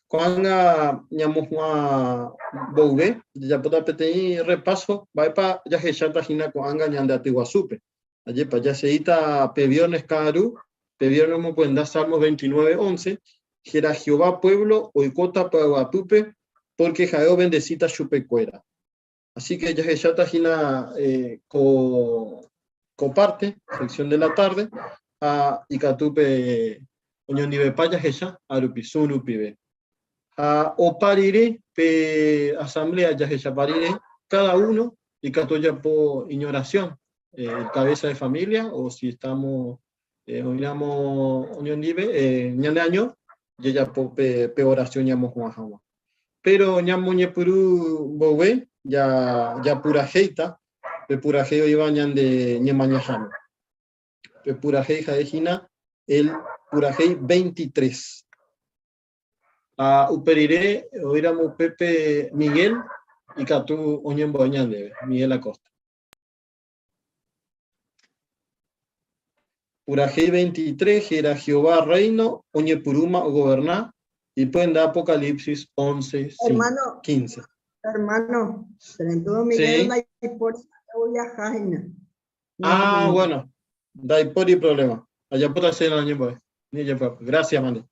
Ko'ág̃a ñamohu'ã mboyve, jajapóta peteĩ repaso mba'épa jahecháta hína ko'ág̃a ñande aty guasúpe. Ajépa, jaseíta pe viernes ka'aru, pe viernes omopyenda Salmos 29, 11, héra Jehová puévlo oikóta py'aguapýpe pórke ha'e ovendesíta chupekuéra. Así que jahecháta hína ko, ko parte, sección de la tarde, ha ikatu pe oñondivepa jahecha arupi, Zoom rupive. Ha opa rire pe asamblea jahechapa rire, cada uno ikatu ojapo iñoración, el cabeza de familia, o si estamos oĩramo oñondive, ñane año, jajapo pe, pe oración ñamohu'ã hag̃ua. Péro ñamoñepyrũ mboyve japurahéita pe purahéi oĩva ñande ñemañaháme. Pe purahéi ha'e hína el purahéi 23. Ha upe rire oĩramo upépe Miguel ikatu oñembo'e ñandéve, Miguel Acosta. Purahéi 23 héra Jehová Rréino oñepyrũma ogoverna, ipyenda Apocalipsis 11, 5, Hermano, 15. hermano, pero Miguel Sí. ndaipóri oviaja hína. Ah, No. bueno, ndaipóri problema. Ajapóta che la ñembo'e. Ni jepy'apy. Gracias, mande.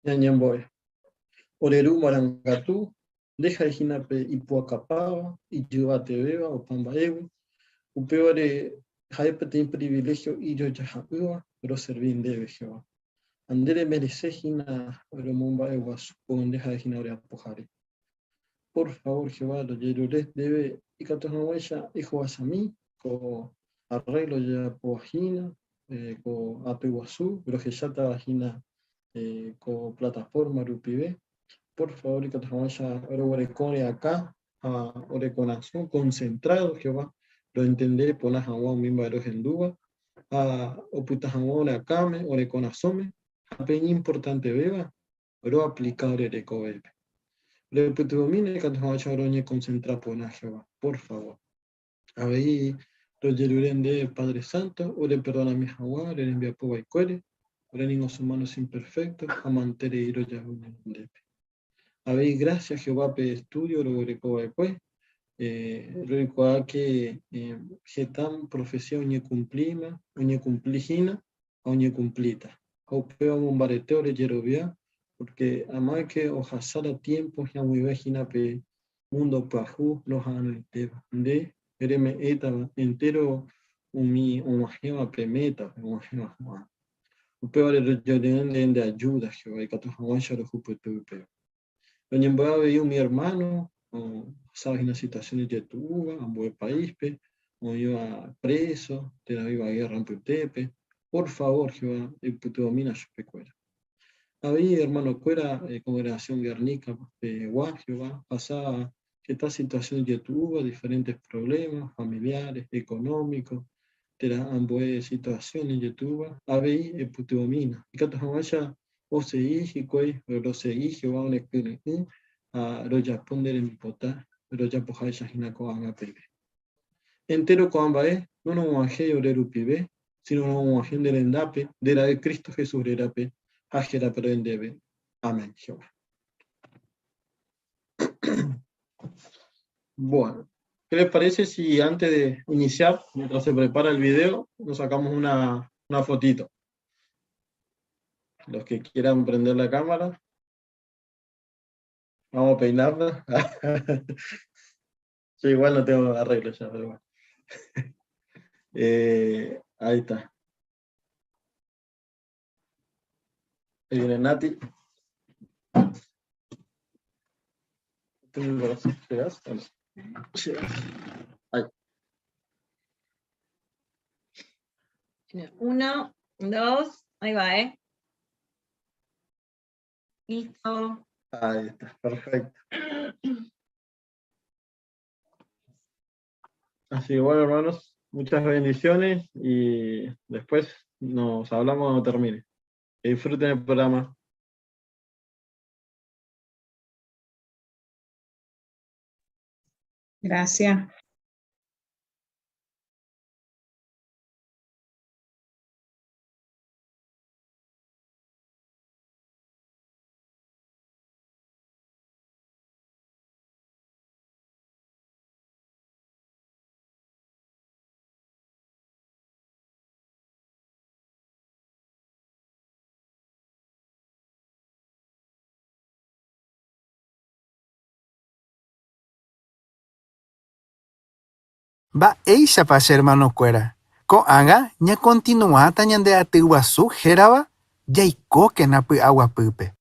Ñañembo'e. Ore Ru marangatu, nde ha'e hína pe ipu'akapáva, ijyvatevéva opa mba'égui, upévare ha'e peteĩ priviléhio ijojaha'ỹva roservi ndéve, Jehová. Ha nde remerese hína romomba'eguasu ko nde ha'e hína ore Apohare. Por favor, Jehová, rojerure ndéve ikatu hag̃uáicha ehovasami ko arreglo ojejapóva hína, ko aty guasu rohechátava hína ko plataforma rupive. Por favor, ikatu hag̃uáicha roguereko ore akã ha ore korasõ concentrado, Jehová, roentende porã hag̃ua umi mba'e rohendúva ha opyta hag̃ua ore akãme, ore korasõme, ha pe iñimportantevéva, roaplika ore rekovépe. Roipytyvõmína ikatu hag̃uáicha roñekonsentra porã Jehová, por favor. Avei rojerure ndéve Padre Santo, oreperdonami hag̃ua ore rembiapo vaikuére, ore ningo humanos imperfectos ha manterei rojavy ne renondépe. Avei gracias Jehová pe estudio roguereko va'ekue, roikuaa ke heta profecía oñekumplíma, oñekumpli hína ha oñekumplíta. Ha upéva omombarete ore jerovia, pórke amáke ohasa la tiémpo hi'ag̃uive hína pe múndo pyahu roha'arõitéva. Nde reme'ẽtava entéro umi og̃uahẽva pe métape, og̃uahẽva ho'áva. Upévare rojerure nde nde ajúda, Jehová, ikatu hag̃uáicha rohupyty upéva. Roñembo'e avei umi ermáno ohasáva hína situasión ijetu'úva ambue paíspe, oĩva préso térã oĩva gérra mbytépe. Por favór, Jehová, eipytyvõmína chupekuéra. Avei ermanokuéra kongregasión Guernica pegua, Jehová, ohasáva heta situasión ijetu'úva, diferentes provléma familiares, económico, térã ambue situasión ijetu'úva, avei epytyvõmína. Ikatu hag̃uáicha osegi hikuái, rosegi Jehová orekyre'ỹ ha rojapo nde rembipota rojapoháicha hína ko'ág̃a peve. Entéro ko'ã mba'e norog̃uahẽi ore rupive, síno rog̃uahẽ nde rendápe, nde Ra'y Cristo Jesús rérape ha hérape ro'e ndéve. Amén. Jehová. Bueno, ¿qué les parece si antes de iniciar, mientras se prepara el video, nos sacamos una, una fotito? Los que quieran prender la cámara. Vamos a peinarla. Yo igual no tengo arreglo ya, pero bueno. Eh, ahí está. Ahí viene Nati. ¿Llegas? Llegas. Ahí. Uno, dos, ahí va, ¿eh? Listo. Ahí está, perfecto. Así que bueno, hermanos, muchas bendiciones y después nos hablamos cuando termine. Que disfruten el programa. Gracias. Mba'éichapa che ermanokuéra, ko'ág̃a ñakontinuáta ñande aty guasu hérava Jaikókena py'aguapýpe.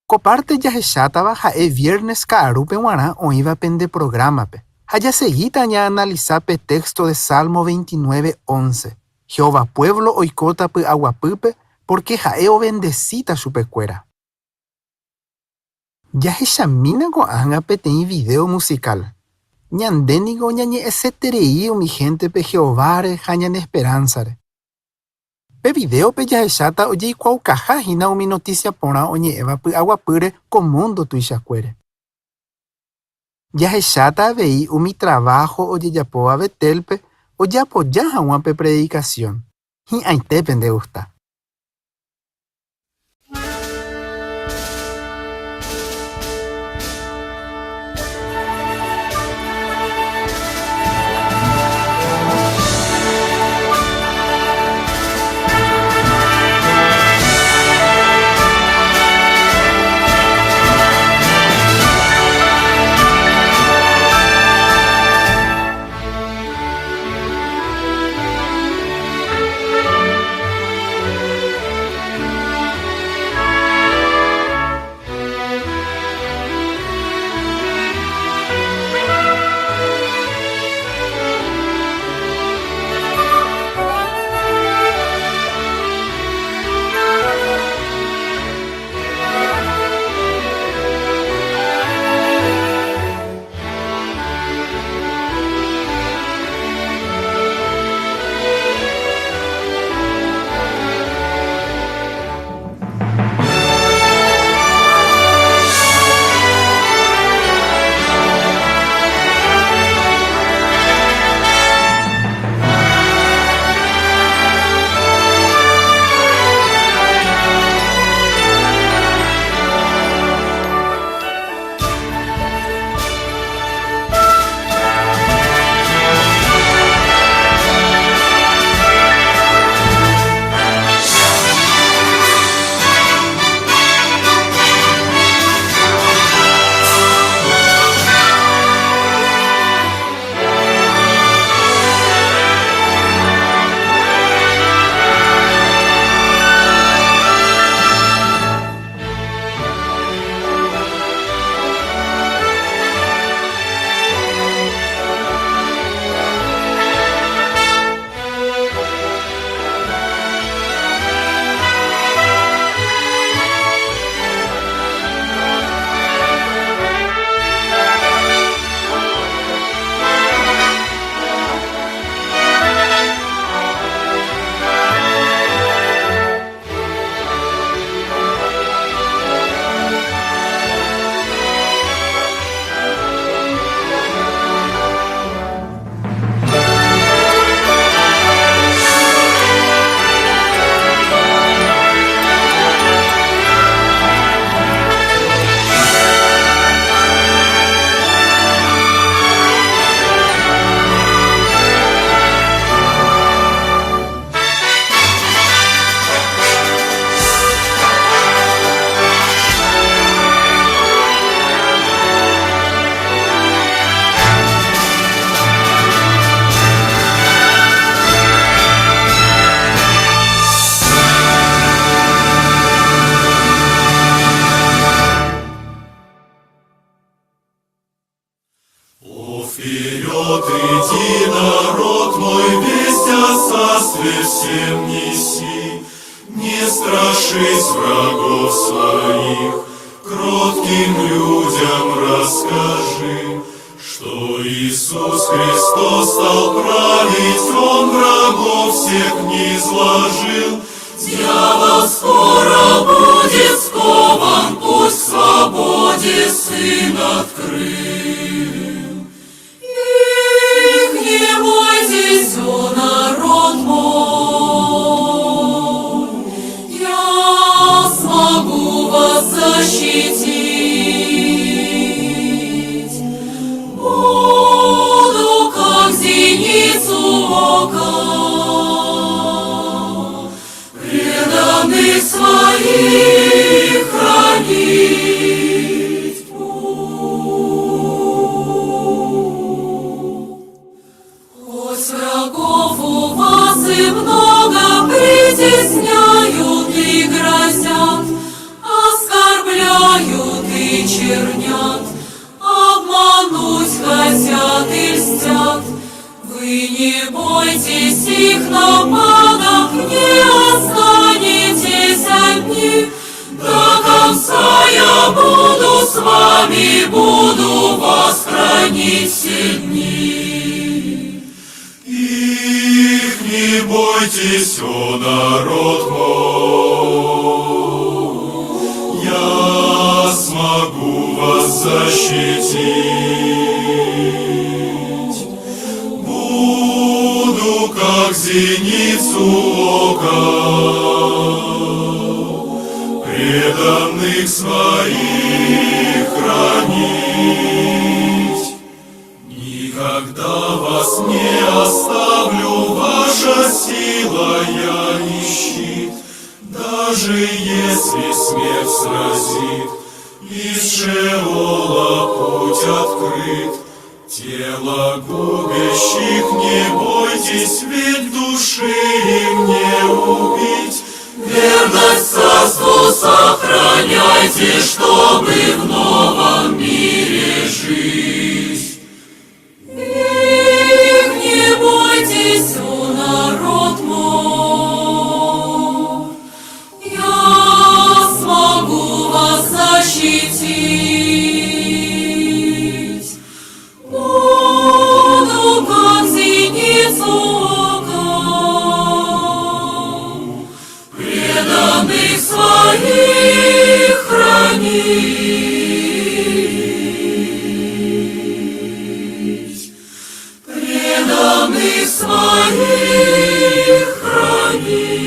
Ko párte jahechátava ha'e viernes ka'arúpe g̃uarã oĩva pende prográmape, ha jasegíta ñaanalisa pe téxto de Salmo 29, 11, Jehová puévlo oikóta py'aguapýpe pórke ha'e ovendesíta chupekuéra. Jahechamína ko'ág̃a peteĩ vidéo musikál. Ñande ningo ñañe'ẽseterei umi héntepe Jehováre ha ñane esperánsare. Pe vidéope jahecháta ojeikuaaukaha hína umi notísia porã oñe'ẽva py'aguapýre ko múndo tuichakuére. Jahecháta avei umi traváho ojejapóva Betélpe ojeapoja hag̃ua pe predikasión. Hi'ãite pendegusta! Вот иди, народ мой, весть о царстве всем неси. Не страшись врагов своих, кротким людям расскажи, что Иисус Христос стал править, Он врагов всех низложил. Дьявол скоро будет скован, путь к свободе Сын открыл. Их не бойтесь, о народ мой, я смогу вас защитить. Буду, как зеницу ока, преданных своих хранить. Хоть врагов у вас и много притесняют и грозят, оскорбляют и чернят, обмануть хотят и льстят. Вы не бойтесь их нападок, не останетесь одни. До конца я буду с вами, буду вас хранить все дни. Их не бойтесь, о народ мой, я смогу вас защитить. Буду, как зеницу ока, преданных своих хранить. Никогда вас не оставлю, ваша сила я и щит, даже если смерть сразит, из Шеола путь открыт. Тело губящих не бойтесь, ведь души им не убить. Верность царству сохраняйте, чтобы в новом мире жить. Их не бойтесь, о народ мой, я смогу вас защитить. Буду, как зеницу ока, преданных своих хранить. Преданных своих хранить.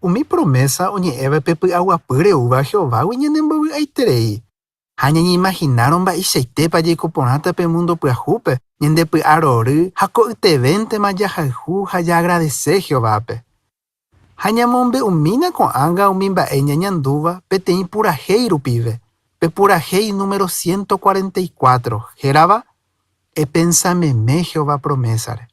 Umi promésa oñe'ẽva pe py'aguapýre oúva Jehovágui ñanembovy'aiterei. Ha ñañeimahinárõ mba'eichaitépa jaiko porãta pe múndo pyahúpe, ñandepy'arory ha ko'ytevéntema jahayhu ha jaagradese Jehovápe. Ha ñamombe'umína ko'ág̃a umi mba'e ñañandúva peteĩ purahéi rupive, pe purahéi número 144, hérava Epensa meme Jehová promésare.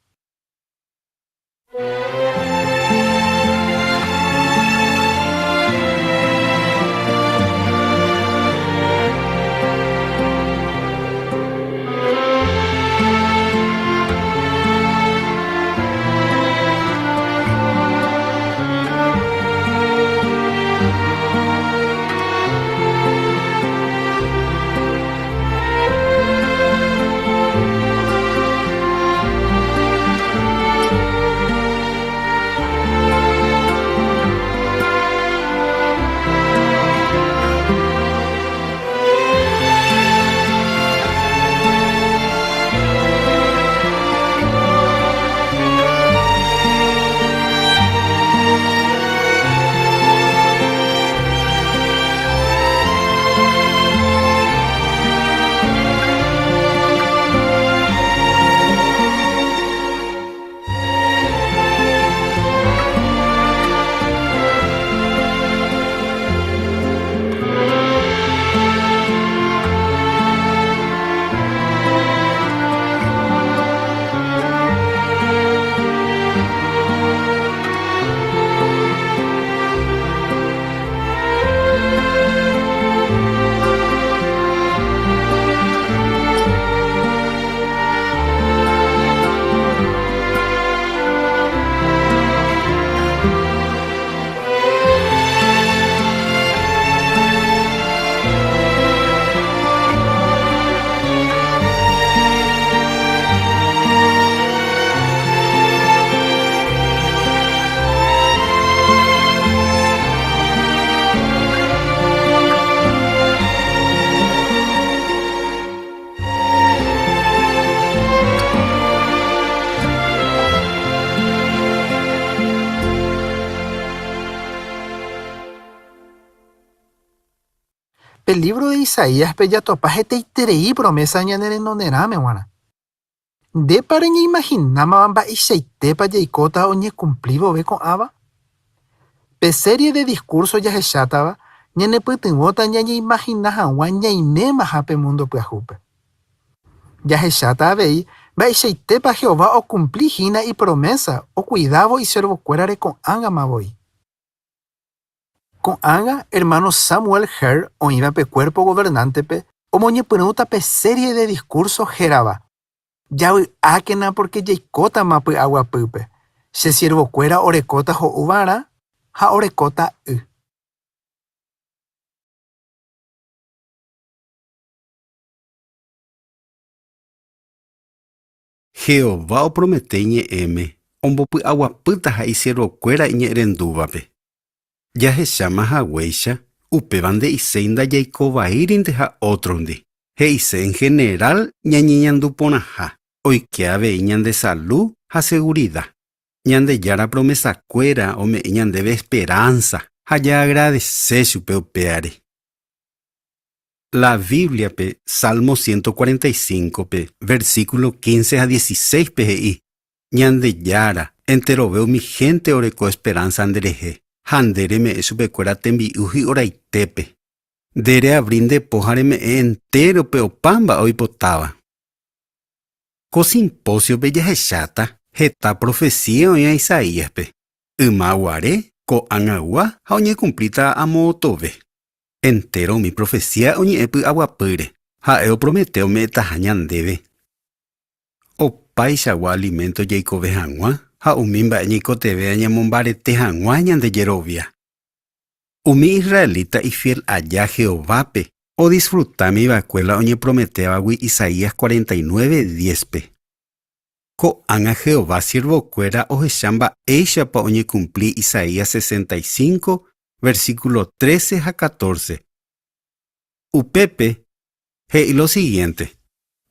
Pe lívro de Isaíaspe jatopa hetaiterei promésa ñane renonderãme g̃uarã. Ndépa reñeimahinámava mba'eichaitépa jaikóta oñekumpli vove ko'ãva? Pe série de diskúrso jahechátava ñanepytyvõta ñañeimahina hag̃ua ñaimémaha pe múndo pyahúpe. Jahecháta avei mba'eichaitépa Jehová okumpli hína ipromésa okuidávo isiervokuérare ko'ág̃ama voi. Ko'ág̃a ermáno Samuel Herd oĩva pe Cuerpo Gobernántepe omoñepyrũta pe série de diskúrso hérava Javy'ákena pórke jaikótama py'aguapýpe, che siervokuéra orekóta ho'u va'erã ha orekóta y. Jehová opromete iñe'ẽme ombopy'aguapýtaha isiervokuéra iñe'ẽrendúvape. Jahecháma haguéicha, upéva nde'iséi ndajaikovaírinteha ótrondi, he'ise en general ñañeñandu porãha, oike avei ñande salu ha segurida. Ñandejára promesakuéra ome'ẽ ñandéve esperánsa ha jaagradese chupe upéare. La Bíbliape, Salmo 145-pe, versíkulo 15 ha 16-pe he'i, Ñandejára, enterove umi hénte oreko esperánsa nderehe, ha nde reme'ẽ chupekuéra tembi'u hi'oraitépe. Nde reavri nde po ha reme'ẽ entérope opa mba'e oipotáva. Ko simpósiope jahecháta heta profesía oĩva Isaíaspe, yma guare, ko'ag̃agua ha oñekumplíta amo otove. Entéro umi profesía oñe'ẽ py'aguapýre, ha'e opromete ome'ẽtaha ñandéve opaichagua aliménto jaikove hag̃ua ha umi mba'e ñaikotevẽva ñamombarete hag̃ua ñande jerovia. Umi israelita ifiél aja Jehovápe odisfrutámi va'ekue la oñeprometévagui Isaías 49, diézpe. Ko'ág̃a Jehová siervokuéra ohecha mba'éichapa oñekumpli Isaías 65, versíkulo 13 ha 14. Upépe he'i lo sigiénte,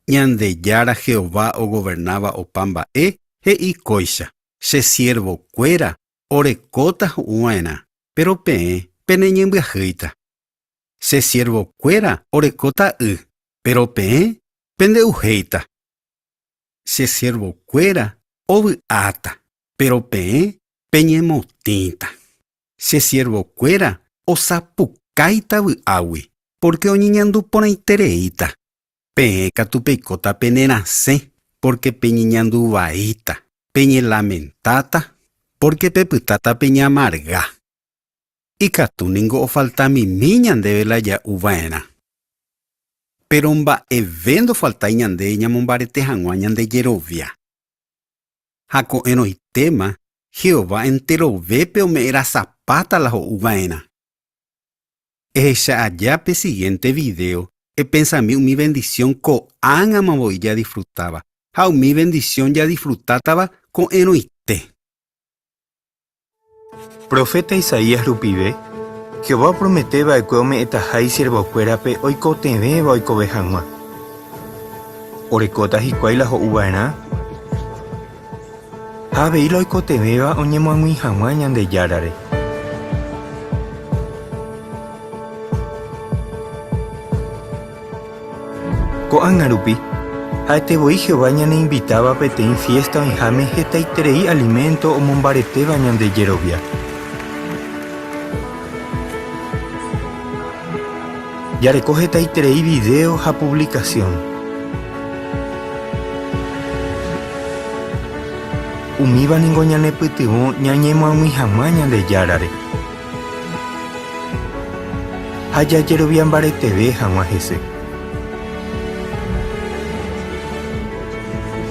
Ñandejára Jehová ogovernáva opa mba'e he'i kóicha, 'Che siervokuéra orekóta hu'ũ va'erã. péro peẽ peneñembyahýita. Che siervokuéra orekóta y, péro peẽ pende'uhéita. Che siervokuéra ovy'áta, péro peẽ peñemotĩta. Che siervokuéra osapukáita vy'águi, pórke oñeñandu porãitereíta. Peẽ katu peikóta penerasẽ, pórke peñeñandu vaíta, peñelamentáta, pórke pepytáta peñamarga. Ikatu ningo ofaltamimi ñandéve la ja'u va'erã. Péro mba'eve ndofaltái ñande ñamombarete hag̃ua ñande jerovia. Ha ko'ẽrõitéma Jehová enterovépe ome'ẽrasapáta la ho'u va'erã. Ehecha aja pe sigiénte vidéo epensami umi vendisión ko'ág̃ama voi jadisfrutáva ha umi vendisión jadisfrutátava ko'ẽrõite. Proféta Isaías rupive, Jehová opromete va'ekue ome'ẽtaha isiervokuérape oikotevẽva oikove hag̃ua. Orekóta hikuái la ho'u va'erã ha avei la oikotevẽva oñemoag̃ui hag̃ua Ñandejárare. Ko'ág̃a rupi, ha'ete voi Jehová ñaneinvitáva peteĩ fiésta oĩháme hetaiterei aliménto omombaretéva ñande jerovia. Jareko hetaiterei vidéo ha puvlikasión. Umíva ningo ñanepytyvõ ñañemoag̃ui hag̃ua Ñandejárare. Ha jajerovia mbareteve hag̃ua hese.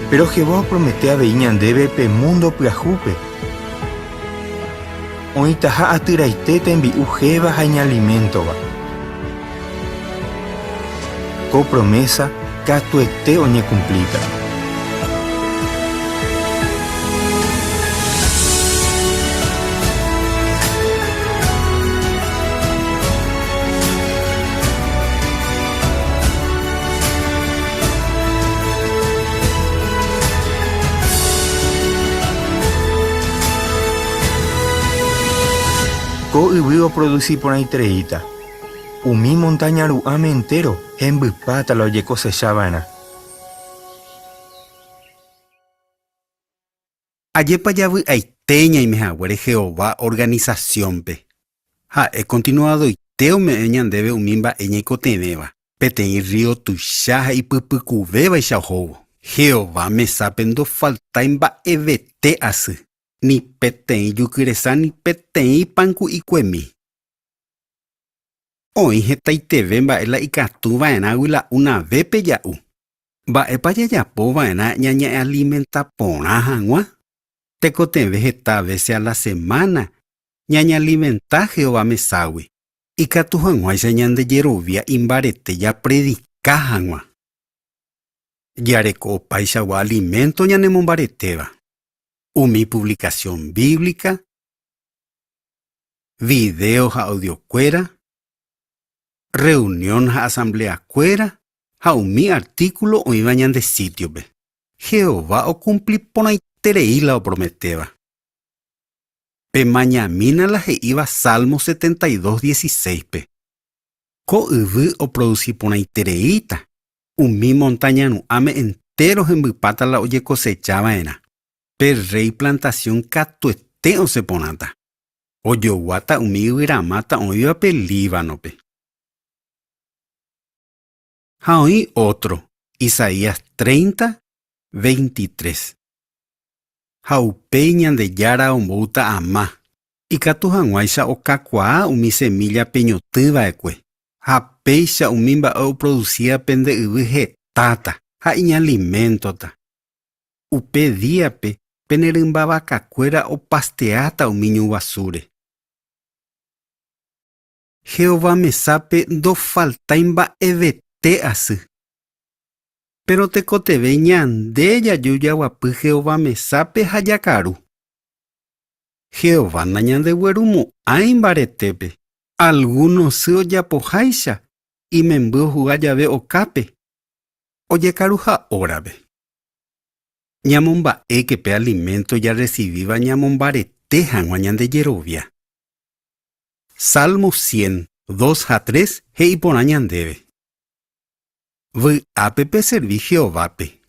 Péro Jehová opromete avei ñandéve pe múndo pyahúpe oĩtaha atyraite tembi'u héva ha iñaliméntova. Ko promésa katuete oñekumplíta. Ko yvy oprodusi porãitereíta. Umi montáña ru'ãme entéro hembypáta la ojekosecha va'erã. Ajépa javy'aite ñaime haguére Jehová organisasiónpe. Ha'e kontinuadoite ome'ẽ ñandéve umi mba'e ñaikotevẽva, peteĩ rrío tuicha ha ipypykuvévaicha ohóvo. Jehová mesápe ndofaltái mba'evete asy, ni peteĩ jukyresa ni peteĩ panku'ikuemi. Oĩ hetaiteve mba'e la ikatu va'erãgui la una vépe ja'u. Mba'épa jajapo va'erã ñañealimenta porã hag̃ua? Tekotevẽ heta vése a la semána ñañealimenta Jehová meságui, ikatu hag̃uáicha ñande jerovia imbarete japredika hag̃ua. Jareko opaichagua aliménto ñanemombaretéva, umi puvlikasión bíblica, vidéo ha audiokuéra, rreunión ha asambleakuéra ha umi artíkulo oĩva ñande sítiope. Jehová okumpli porãiterei la oprometéva. Pemañamína la he'íva Salmo 72, 16-pe, Ko yvy oprodusi porãitereíta, umi montáña ru'ãme entéro hembypáta la ojekosecha va'erã. Pe rréi plantasión katuete osẽ porãta. Ojoguáta umi yvyramáta oĩva pe Líbanope. Ha oĩ ótro, Isaías 30, 23. Ha upéi Ñandejára omboúta ama, ikatu hag̃uáicha okakuaa umi semílla peñotỹ va'ekue, ha péicha umi mba'e oprodusíva pende yvy hetáta ha iñaliméntota. Upe díape pene rymba vakakuéra opasteáta umi ñu guasúre. Jehová mesápe ndofaltái mba'evete asy. Péro tekotevẽ ñande jaju jaguapy Jehová mesápe ha jakaru. Jehová nañandeguerumo'ãi mbaretépe, algúno sy ojapoháicha imemby ohuga jave okápe, ojekaruha órape. Ñamomba'éke pe aliménto jarresivíva ñamombarete hag̃ua ñande jerovia. Salmo 100, 2 ha 3 he'i porã ñandéve, Vy'ápe peservi Jehovápe.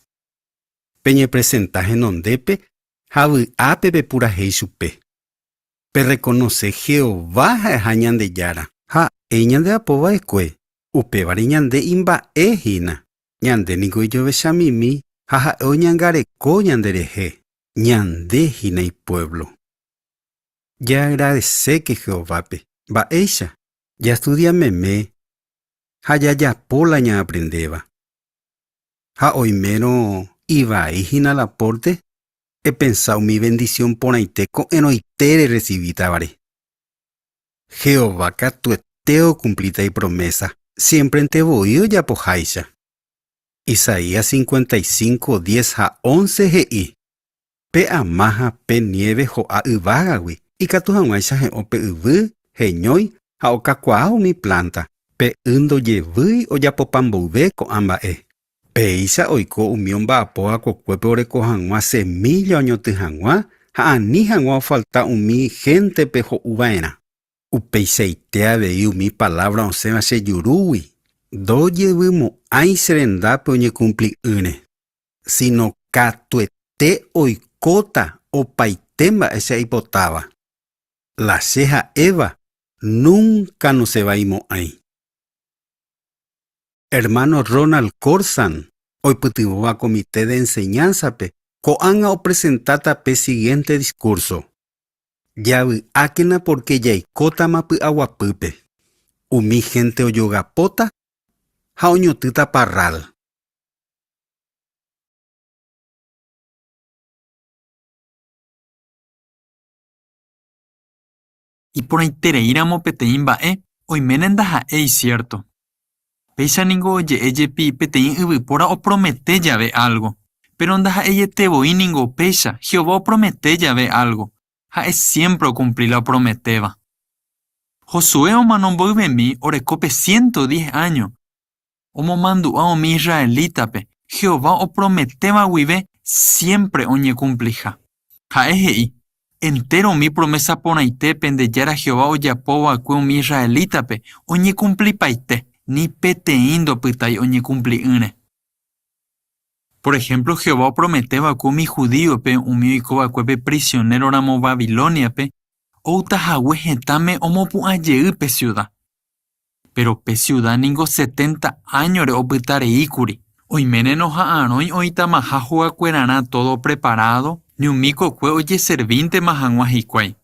Peñepresenta henondépe ha vy'ápe pepurahéi chupe. Perrekonose Jehová ha'eha Ñandejára. Ha'e ñandeapo va'ekue, upévare ñande imba'e hína. Ñande niko ijovechamimi ha ha'e oñangareko ñanderehe, ñande hína ipuévlo. Jaagradeséke Jehovápe. Mba'éicha? Jastudia meme ha jajapo la ñaaprendéva. Ha oimérõ ivai hína la pórte, epensa umi vendisión porãite ko'ẽrõite rerresivítavare. Jehová katuete okumplíta ipromésa, siémprente voi ojapoháicha. Isaías 55, 10 ha 11 he'i, Pe ama ha pe niéve ho'a yvágagui, ikatu hag̃uáicha he'õ pe yvy, heñói ha okakuaa umi plánta. Pe y ndojevýi ojapopa mboyve ko'ã mba'e. Péicha oiko umi omba'apóva kokuépe oreko hag̃ua semílla oñotỹ hag̃ua ha ani hag̃ua ofalta umi héntepe ho'u va'erã. Upeichaite avei umi palávra osẽva che jurúgui, ndojevymo'ãi che rendápe oñekumpli'ỹre. síno katuete oikóta opaite mba'e che aipotáva. La che ha'éva núnka nosẽvaimo'ãi. Ermáno Ronald Corsan, oipytyvõva Comité de Enseñanza-pe, ko'ág̃a opresentáta pe sigiénte diskúrso, Javy'ákena pórke jaikótama py'aguapýpe. Umi hénte ojogapóta ha oñotỹta parrál. Iporãitereíramo peteĩ mba'e, oiméne ndaha'éi siérto. Péicha ningo oje'e jepi peteĩ yvypóra opromete jave álgo. Péro ndaha'eiete voi ningo péicha Jehová opromete jave álgo, ha'e siémpre okumpli la oprometéva. Josué omano mboyvemi oreko pe 110 áño, Omomandu'a umi israelítape Jehová oprometéva guive siémpre oñekumpliha. Ha'e he'i, Entéro umi promésa porãite pende Jára Jehová ojapo va'ekue umi israelítape oñekumplipaite, ni peteĩ ndopytái oñekumpli'ỹre. Por ehémplo, Jehová opromete va'ekue umi judíope umi oiko va'ekuépe prisionéroramo Babilóniape, outa hague hetãme omopu'ã jey pe siuda. Péro pe siuda ningo setenta áñore opyta rei kuri. Oiméne noha'arõi oĩtamaha hogakuerarã tódo preparádo, ni umi kokue ojeservíntema hag̃ua hikuái.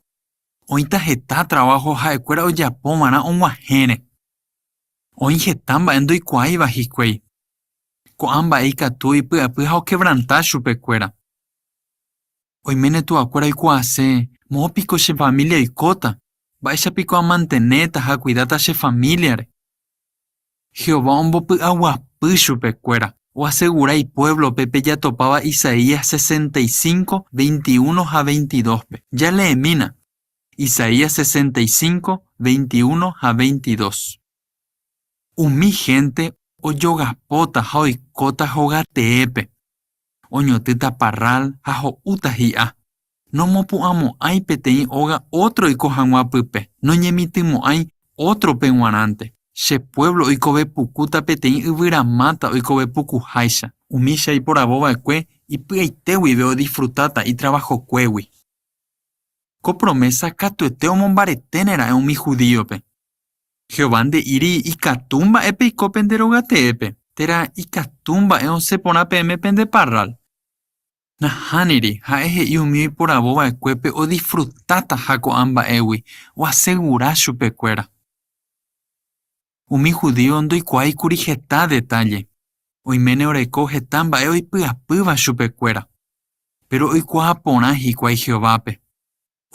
Oĩta heta traváho ha'ekuéra ojapova'erã og̃uahẽre. Oĩ heta mba'e ndoikuaáiva hikuái. Ko'ã mba'e ikatu oipy'apy ha okevranta chupekuéra. Oiméne tuakuéra oikuaase, Moõ piko che família oikóta? Mba'éicha piko amantenéta ha akuidáta che famíliare? Jehová ombopy'aguapy chupekuéra, oasegura ipuévlope pe jatopáva Isaías 65, 21 ha 22-pe. Jaleemína, Isaías 65, 21 ha 22. Umi hénte ojogapóta ha oikóta hogateépe. oñotỹta parrál ha ho'úta hi'a. Nomopu'ãmo'ãi peteĩ óga ótro oiko hag̃ua pype, noñemitỹmo'ãi ótrope g̃uarãnte. Che puévlo oikove pukúta peteĩ yvyramáta oikove pukuháicha. Umi che aiporavo va'ekue ipy'aite guive odisfrutáta itravahokuégui. Ko promésa katuete omombareténe ra'e umi judíope. Jehová nde'íri ikatu mba'e peiko pende rogateépe, térã ikatu mba'e osẽ porã peẽme pende parrál. Nahániri, ha'e he'i umi oiporavo va'ekuépe odisfrutataha ko'ã mba'égui, oasegura chupekuéra. Umi judío ndoikuaái kuri heta detálle. Oiméne oreko heta mba'e oipy'apýva chupekuéra. Péro oikuaa porã hikuái Jehovápe.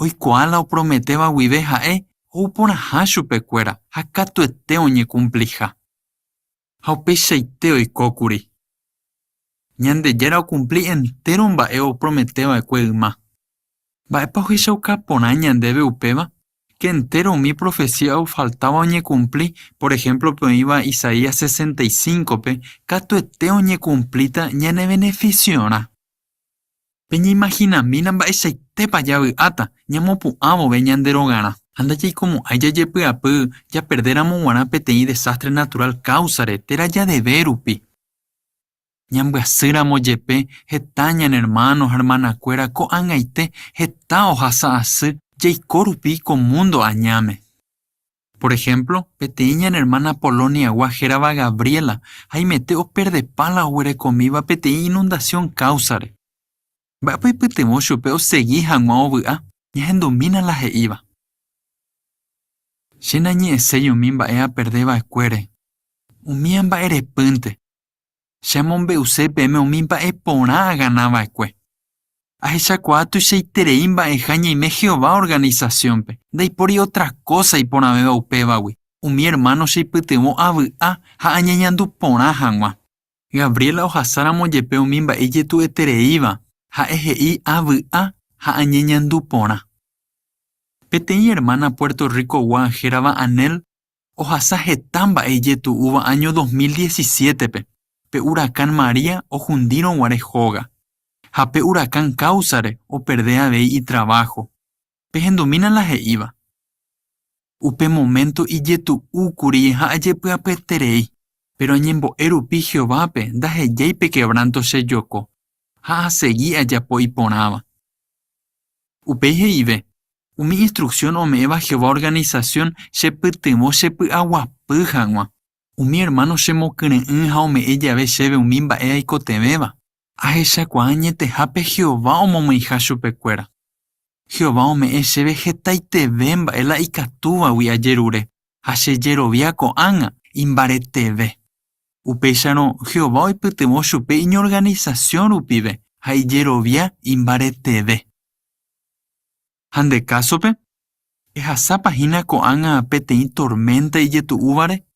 Oikuaa la oprometéva guive ha'e ou porãha chupekuéra ha katuete oñekumpliha. Ha upeichaite oiko kuri. Ñandejára okumpli entéro mba'e opromete va'ekue yma. Mba'épa ohechauka porã ñandéve upéva? Ke entéro umi profesía ofaltáva oñekumpli, por ehémplo pe oĩva Isaías 65-pe, katuete oñekumplíta ñanevenefisiorã. Peñeimahinamína mba'eichaitépa javy'áta ñamopu'ã vove ñande rogarã. Ha ndajaikomo'ãi jajepy'apy japerdéramo g̃uarã peteĩ desástre naturál káusare térã jadeve rupi. Ñambyasýramo jepe heta ñane ermáno ha ermanakuéra ko'ag̃aite heta ohasa asy jaiko rupi ko múndo añáme. Por ehémplo, peteĩ ñane ermána Poloniagua hérava Gabriela haimete operdepa la oguerekomíva peteĩ inundasión káusare. Mba'épa oipytyvõ chupe osegi hag̃ua ovy'a? Ñahendumína la he'íva. Che nañe'ẽséi umi mba'e aperde va'ekuére, umía mba'erepýnte. Che amombe'use peẽme umi mba'e porã agana va'ekue. Ahechakuaa tuichaiterei mba'eha ñaime Jehová organisasiónpe, ndaipóri ótra kósa iporãvéva upévagui. Umi ermáno cheipytyvõ avy'a ha añeñandu porã hag̃ua. Gabriela ohasáramo jepe umi mba'e ijetu'etereíva, ha'e he'i avy'a ha añeñandu porã. Peteĩ ermána Puerto Ricogua hérava Anel ohasa heta mba'e ijetu'úva áño 2017-pe, pe huracán María ohundírõ guare hóga. Ha pe huracán káusare operde avei itraváho. Pehendumína la he'íva. Upe moménto ijetu'u kuri ha ajepy'apyeterei, péro añembo'e rupi Jehovápe ndahejái pe kevránto chejoko ha asegi ajapo iporãva. Upéi he'ive, Umi instruksión ome'ẽva Jehová organisasión chepytyvõ chepy'aguapy hag̃ua. Umi ermáno chemokyre'ỹ ha ome'ẽ jave chéve umi mba'e aikotevẽva, ahechakuaa añetehápe Jehová omomyiha chupekuéra. Jehová ome'ẽ chéve hetaiteve mba'e la ikatúvagui ajerure, ha che jerovia ko'ág̃a imbareteve. Upéicharõ, Jehová oipytyvõ chupe iñorganisasión rupive ha ijerovia imbareteve. Ha nde kásope, ehasápa hína ko'ág̃a peteĩ torménta ijetu'úvare,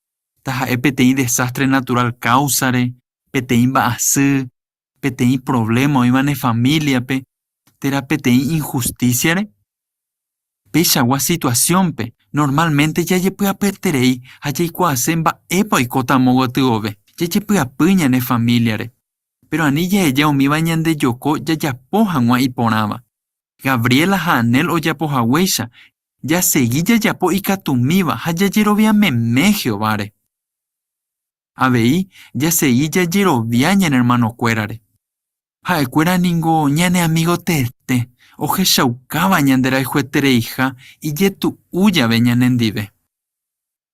taha'e peteĩ desástre naturál káusare, peteĩ mba'asy, peteĩ provléma oĩva ne famíliape térã peteĩ inhustísiare? Peichagua situasiónpe, normálmente jajepy'apyeterei ha jaikuaase mba'épa oikóta amo gotyove, jajepy'apy ñane famíliare. Péro ani jaheja umíva ñandejoko jajapo hag̃ua iporãva. Gabriela ha Anel ojapo haguéicha, jasegi jajapo ikatumíva ha jajerovia meme Jehováre. Avei, jasegi jajerovia ñane ermanokuérare. Ha'ekuéra ningo ñane amígo teete, ohechaukáva ñanderayhuetereiha ijetu'u jave ñanendive.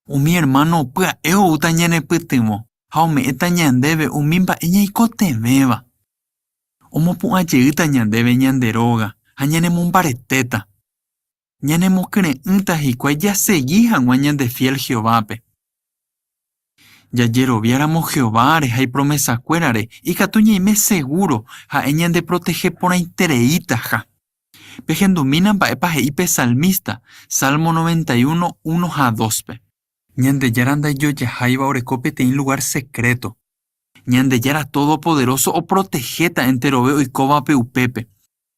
Umi ermáno pya'e oúta ñanepytyvõ ha ome'ẽta ñandéve umi mba'e ñaikotevẽva. Omopu'ã jeýta ñandéve ñande róga ha ñanemombaretéta. Ñanemokyre'ỹta hikuái jasegi hag̃ua ñandefiél Jehovápe. Jajeroviáramo Jehováre ha ipromesakuérare ikatu ñaime segúro ha'e ñandeprotehe porãitereitaha. Pehendumína mba'épa he'i pe salmísta, Salmo 91, 1 ha 2-pe. Ñandejára ndaijojaháiva oreko peteĩ lugár sekréto. Ñandejára Todopoderóso oprotehéta enterove oikóvape upépe.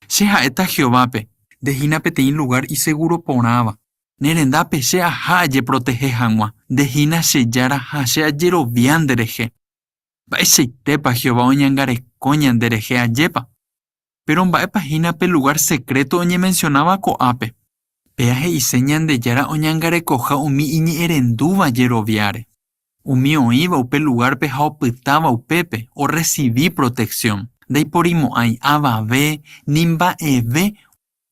Che ha'éta Jehovápe, nde hína peteĩ lugár isegúro porãva. Ne rendápe che aha ajeprotehe hag̃ua, nde hína che Jára ha che ajerovia nderehe. Mba'eichaitépa Jehová oñangareko ñanderehe ajépa? Péro mba'épa hína pe lugár sekréto oñemensionáva ko'ápe? Péa he'ise Ñandejára oñangarekoha umi iñe'ẽrendúva jeroviáre. Umi oĩva upe lugárpe ha opytáva upépe orresivi proteksión. Ndaiporimo'ãi avave ni mba'eve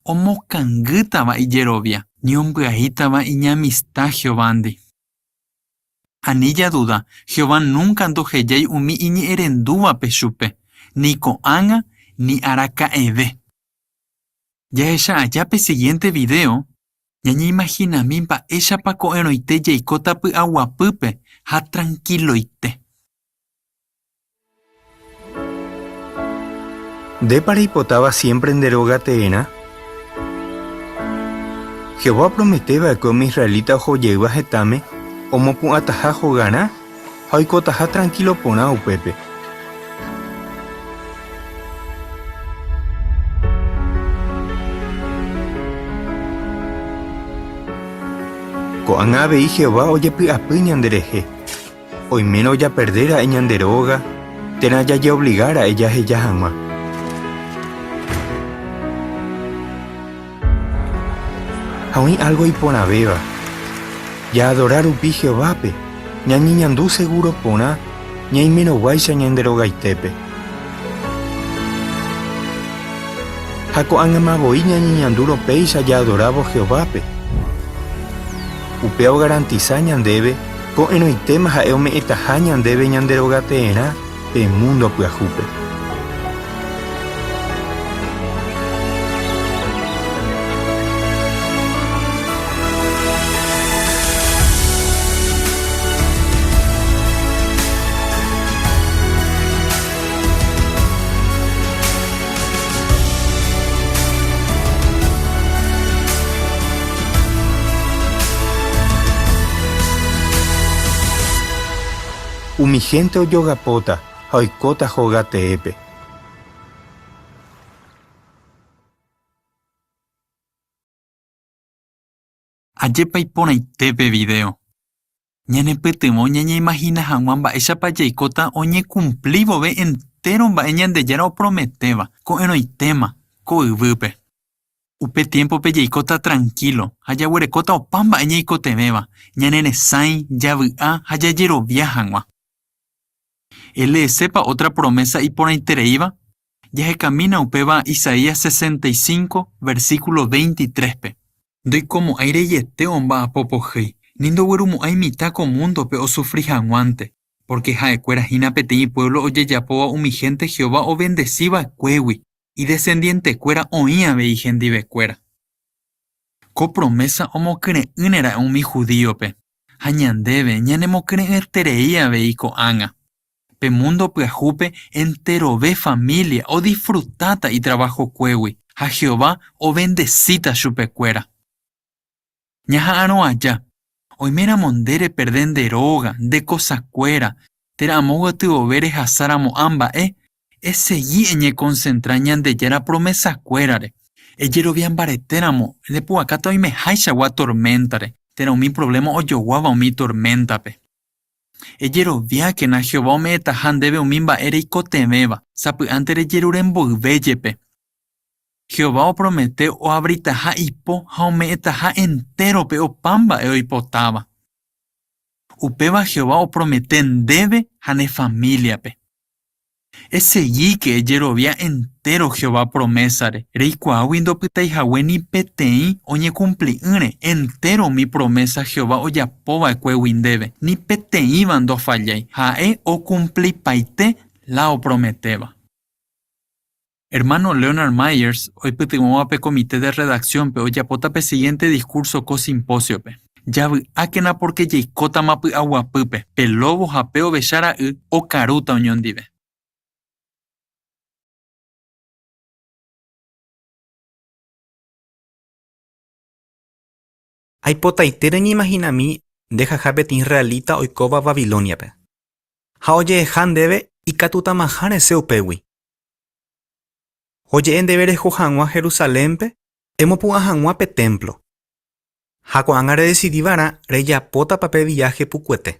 omokangýtava ijerovia ni ombyaítava iñamista Jehovándi. Ani jaduda, Jehová núnka ndohejái umi iñe'ẽrendúvape chupe, ni ko'ág̃a ni araka'eve. Jahecha aja pe sigiénte vidéo, ñañeimahinami mba'éichapa ko'ẽrõite jaikóta py'aguapýpe ha trankiloite. Ndépa reipotáva siémpre nde róga teerã? Jehová opromete va'ekue umi israelita oho jeýva hetãme omopu'ãtaha hogarã ha oikotaha trankílo porã upépe. Ko'ág̃a avei Jehová ojepy'apy ñanderehe. Oimérõ japerde ra'e ñande róga térã jajeobliga ra'e jaheja hag̃ua. Ha oĩ álgo iporãvéva. Jaadora rupi Jehovápe, ñañeñandu segúro porã ñaimerõguáicha ñande rogaitépe. Ha ko'ág̃ama voi ñañeñandúrõ péicha jaadorávo Jehovápe. Upéva ogarantisa ñandéve ko'ẽrõitéma ha'e ome'ẽtaha ñandéve ñande rogateerã pe múndo pyahúpe. Umi hénte ojogapóta ha oikóta hóga teépe. Ajépa iporãite pe vidéo! Ñanepytyvõ ñañeimahina hag̃ua mba'éichapa jaikóta oñekumpli vove entéro mba'e Ñandejára oprometéva ko'ẽrõitéma ko yvýpe. Upe tiémpope jaikóta trankílo ha jaguerekóta opa mba'e ñaikotevẽva ñaneresãi, javy'a ha jajerovia hag̃ua. Eleesépa ótra promésa iporãitereíva? Jahekamína upéva Isaías 65, versíkulo 23-pe. Ndoikomo'ãi reiete omba'apo pohýi, ni ndoguerumo'ãi mitã ko múndope osufri hag̃uánte, pórke ha'ekuéra hína peteĩ puévlo ojejapóva umi hénte Jehová ovendesi va'ekuégui, idesendientekuéra oĩ avei hendivekuéra. Ko promésa omokyre'ỹne ra'e umi judíope, ha ñandéve ñanemokyre'ỹeterei avei ko'ág̃a. Pe múndo pyahúpe enterove família odisfrutáta itravahokuégui ha Jehová ovendesíta chupekuéra. Ñaha'arõ aja, oiméramo nde reperde nde róga, nde kosakuéra, térã amo gotyove rehasáramo ã mba'e, esegi eñekonsentra Ñandejára promesakuérare. Ejerovia mbaretéramo, ndepu'akáta oimehaichagua torméntare, térã umi provléma ojoguáva umi torméntape. Ejeroviákena Jehová ome'ẽtaha ndéve umi mba'e reikotevẽva, sapy'ánte rejerure mboyve jepe. Jehová opromete oavritaha ipo ha ome'ẽtaha entérope opa mba'e oipotáva. Upéva Jehová opromete ndéve ha ne famíliape. Esegíke ejerovia entéro Jehová promésare, reikuaágui ndopytaihague ni peteĩ oñekumpli'ỹre entéro umi promésa Jehová ojapo va'ekuégui ndéve, ni peteĩva ndofallái, ha'e okumplipaite la oprometéva. Ermáno Leonard Myers, oipytyvõva pe Comité de Redacciónpe ojapóta pe sigiénte diskúrso ko simpósiope. Javy'ákena pórke jaikótama py'aguapýpe, pe lóvo ha pe ovecha ra'y okarúta oñondive. Aipotaite reñeimahinami nde jaha peteĩ israelita oikóva Babilóniape. Ha ojeheja ndéve ikatutamaha resẽ upégui. Oje'e ndéve reho hag̃ua Jerusalénpe emopu'ã hag̃ua pe témplo. Ha ko'ág̃a redesidi va'erã rejapótapa pe viáhe pukuete,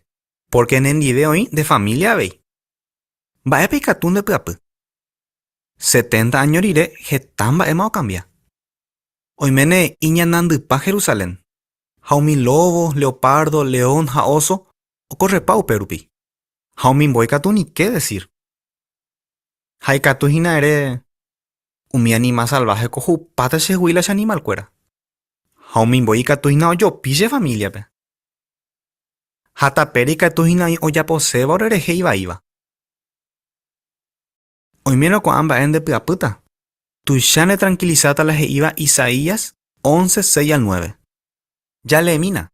pórke nendive oĩ nde família avei. Mba'épa ikatu ndepy'apy? Setenta áño rire heta mba'éma okambia. Oiméne iñanandypa Jerusalén, ha umi lóvo, leopárdo, león ha óso okorrepa upérupi. Ha umi mbói katu ni ke desír. Ha ikatu hína ere, Umi animál salváhe ko ho'upáta chehegui la che animalkuéra. Ha umi mbói ikatu hína ojopi che famíliape. Ha tapére ikatu hína oĩ ojaposéva orerehe ivaíva. Oimérõ ko'ã mba'e ndepy'apýta, tuicha netrankilisáta la he'íva Isaías once, seis al nueve. Jaleemína.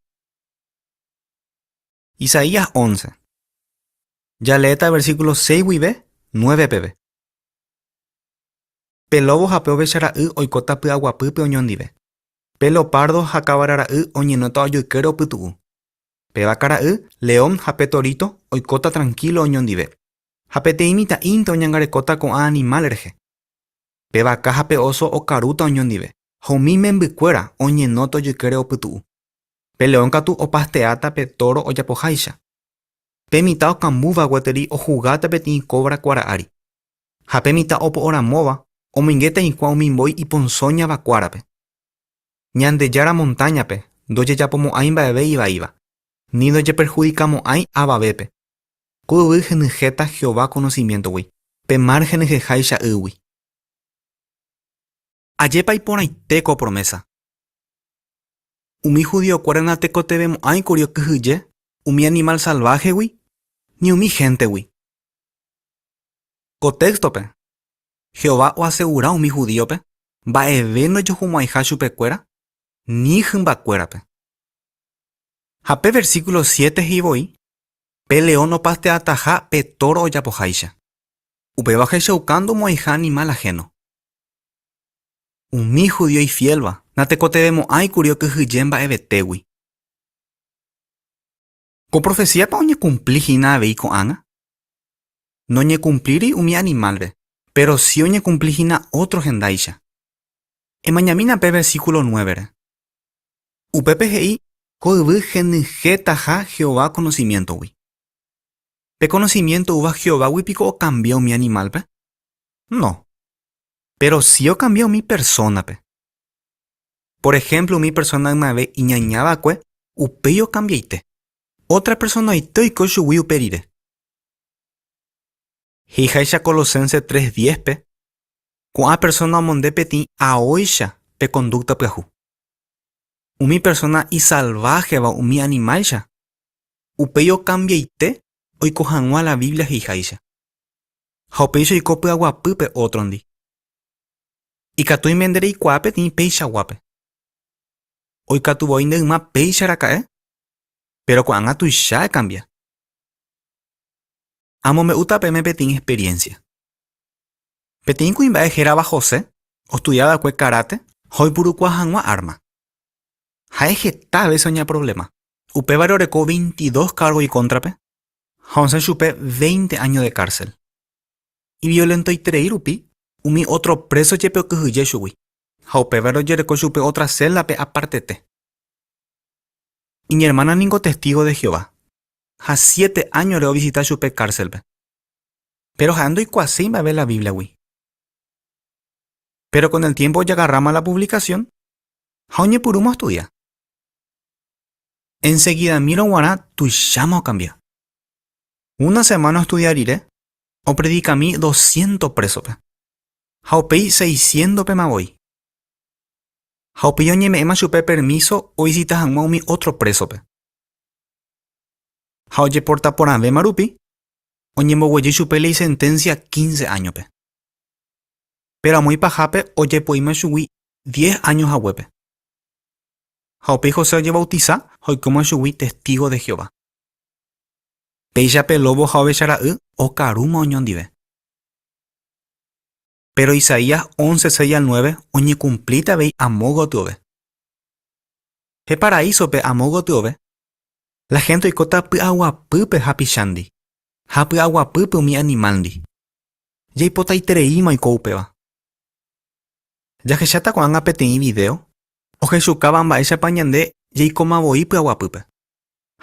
Isaías once. Jaleéta versículo seis guive nueve peve. Pe lóvo ha pe ovecha ra'y oikóta py'aguapýpe oñondive. Pe leopardo ha kavara ra'y oñenóta ojoykére opytu'u. Pe vaka ra'y, león ha pe torito oikóta trankílo oñondive. Ha peteĩ mitã'ínte oñangarekóta ko'ã animál rehe. Pe vaka ha pe óso okarúta oñondive, ha umi imembykuéra oñenóta ojoykére opytu'u. Pe león katu opasteáta pe tóro ojapoháicha. Pe mitã okambúva gueteri ohugáta peteĩ kóvra kuára ári. Ha pe mitã opo'oramóva omoingéta hikuái umi mbói iponsóñava kuárape. Ñandejára montáñape ndojejapomo'ãi mba'eve ivaíva, ni ndojeperhudikamo'ãi avavépe. Ko yvy henyhẽta Jehová konosimiéntogui, pe mar henyhẽháicha ýgui. Ajépa iporãite ko promésa! Umi judiokuéra natekotevẽmo'ãi kuri okyhyje umi animál salváhegui ni umi héntegui. Ko téxtope, Jehová oasegura umi judíope mba'eve ndojuhumo'ãiha chupekuéra ni hymbakuérape. Ha pe versíkulo siete he'i voi pe león opasteataha pe tóro ojapoháicha. Upéva ohechauka ndomo'ãiha animál ahéno. Umi judío ifiélva natekotevẽmo'ãi kuri okyhyje mba'evetégui. Ko profesíapa oñekumpli hína avei ko'ág̃a? Noñekumplíri umi animálre, péro si oñekumpli hína ótro hendáicha. Emañamína pe versíkulo nuévere. Upépe he'i ko yvy henyhẽtaha Jehová konosimiéntogui. Pe konosimiénto oúva Jehovágui piko okambia umi animálpe? No. Péro si okambia umi persónape. Por ehémplo umi persóna ymave iñaña va'ekue upéi okambiaite. Ótra personaite oiko chugui upe rire. He'iháicha Colosenses 3:10-pe, ko'ã persóna omonde peteĩ aóicha pe kondúkta pyahu. Umi persóna isalváheva umi animálcha, upéi okambiaite oiko hag̃ua la Biblia he'iháicha. Ha upéicha oiko py'aguapýpe ótrondi. Ikatu oime nde reikuaa peteĩ peichaguápe. Oikatu voi nde yma péicha raka'e, péro ko'ág̃a tuicha ekambia. Amombe'úta peẽme peteĩ experiencia. Peteĩ kuimba'e hérava José ostudia va'ekue karate ha oipurukuaa hag̃ua árma. Ha'e heta vése oñaproblema, upévare oreko 22 kárgo ikóntrape ha osẽ chupe 20 áño de kársel. Iviolentoiterei rupi, umi ótro préso jepe okyhyje chugui, ha upévare ojereko chupe ótra séldape apartete. Iñermána ningo testígo de Jehová, ha siete áñore ovisita chupe kárselpe. Péro ha'e ndoikuaaséi mba'eve la Bíbliagui. Péro kon el tiémpo ojagarráma la puvlikasión ha oñepyrũma ostudia. Ensegidamírõ g̃uarã tuicháma okambia. Una semána ostudia rire, opredikami doscientos présope, ha upéi seisciéntopema voi. Ha upéi oñeme'ẽma chupe permíso ovisita hag̃ua umi ótro présope. Ha ojeporta porãvéma rupi, oñemboguejy chupe la isenténsia quince áñope. Péro amo ipahápe ojepoíma chugui diez áño haguépe. Ha upéi José ojevautisa ha oikóma chugui testígo de Jehová. Péicha pe lóvo ha ovecha ra'y okarúma oñondive. Péro Isaías once, seis al nueve oñekumplíta avei amo gotyove. Pe paraísope amo gotyove, la hénte oikóta py'aguapýpe hapichándi ha py'aguapýpe umi animálndi. Jaipotaitereíma oiko upéva. Jahecháta ko'ág̃a peteĩ vidéo ohechukáva mba'éichapa ñande jaikóma voi py'aguapýpe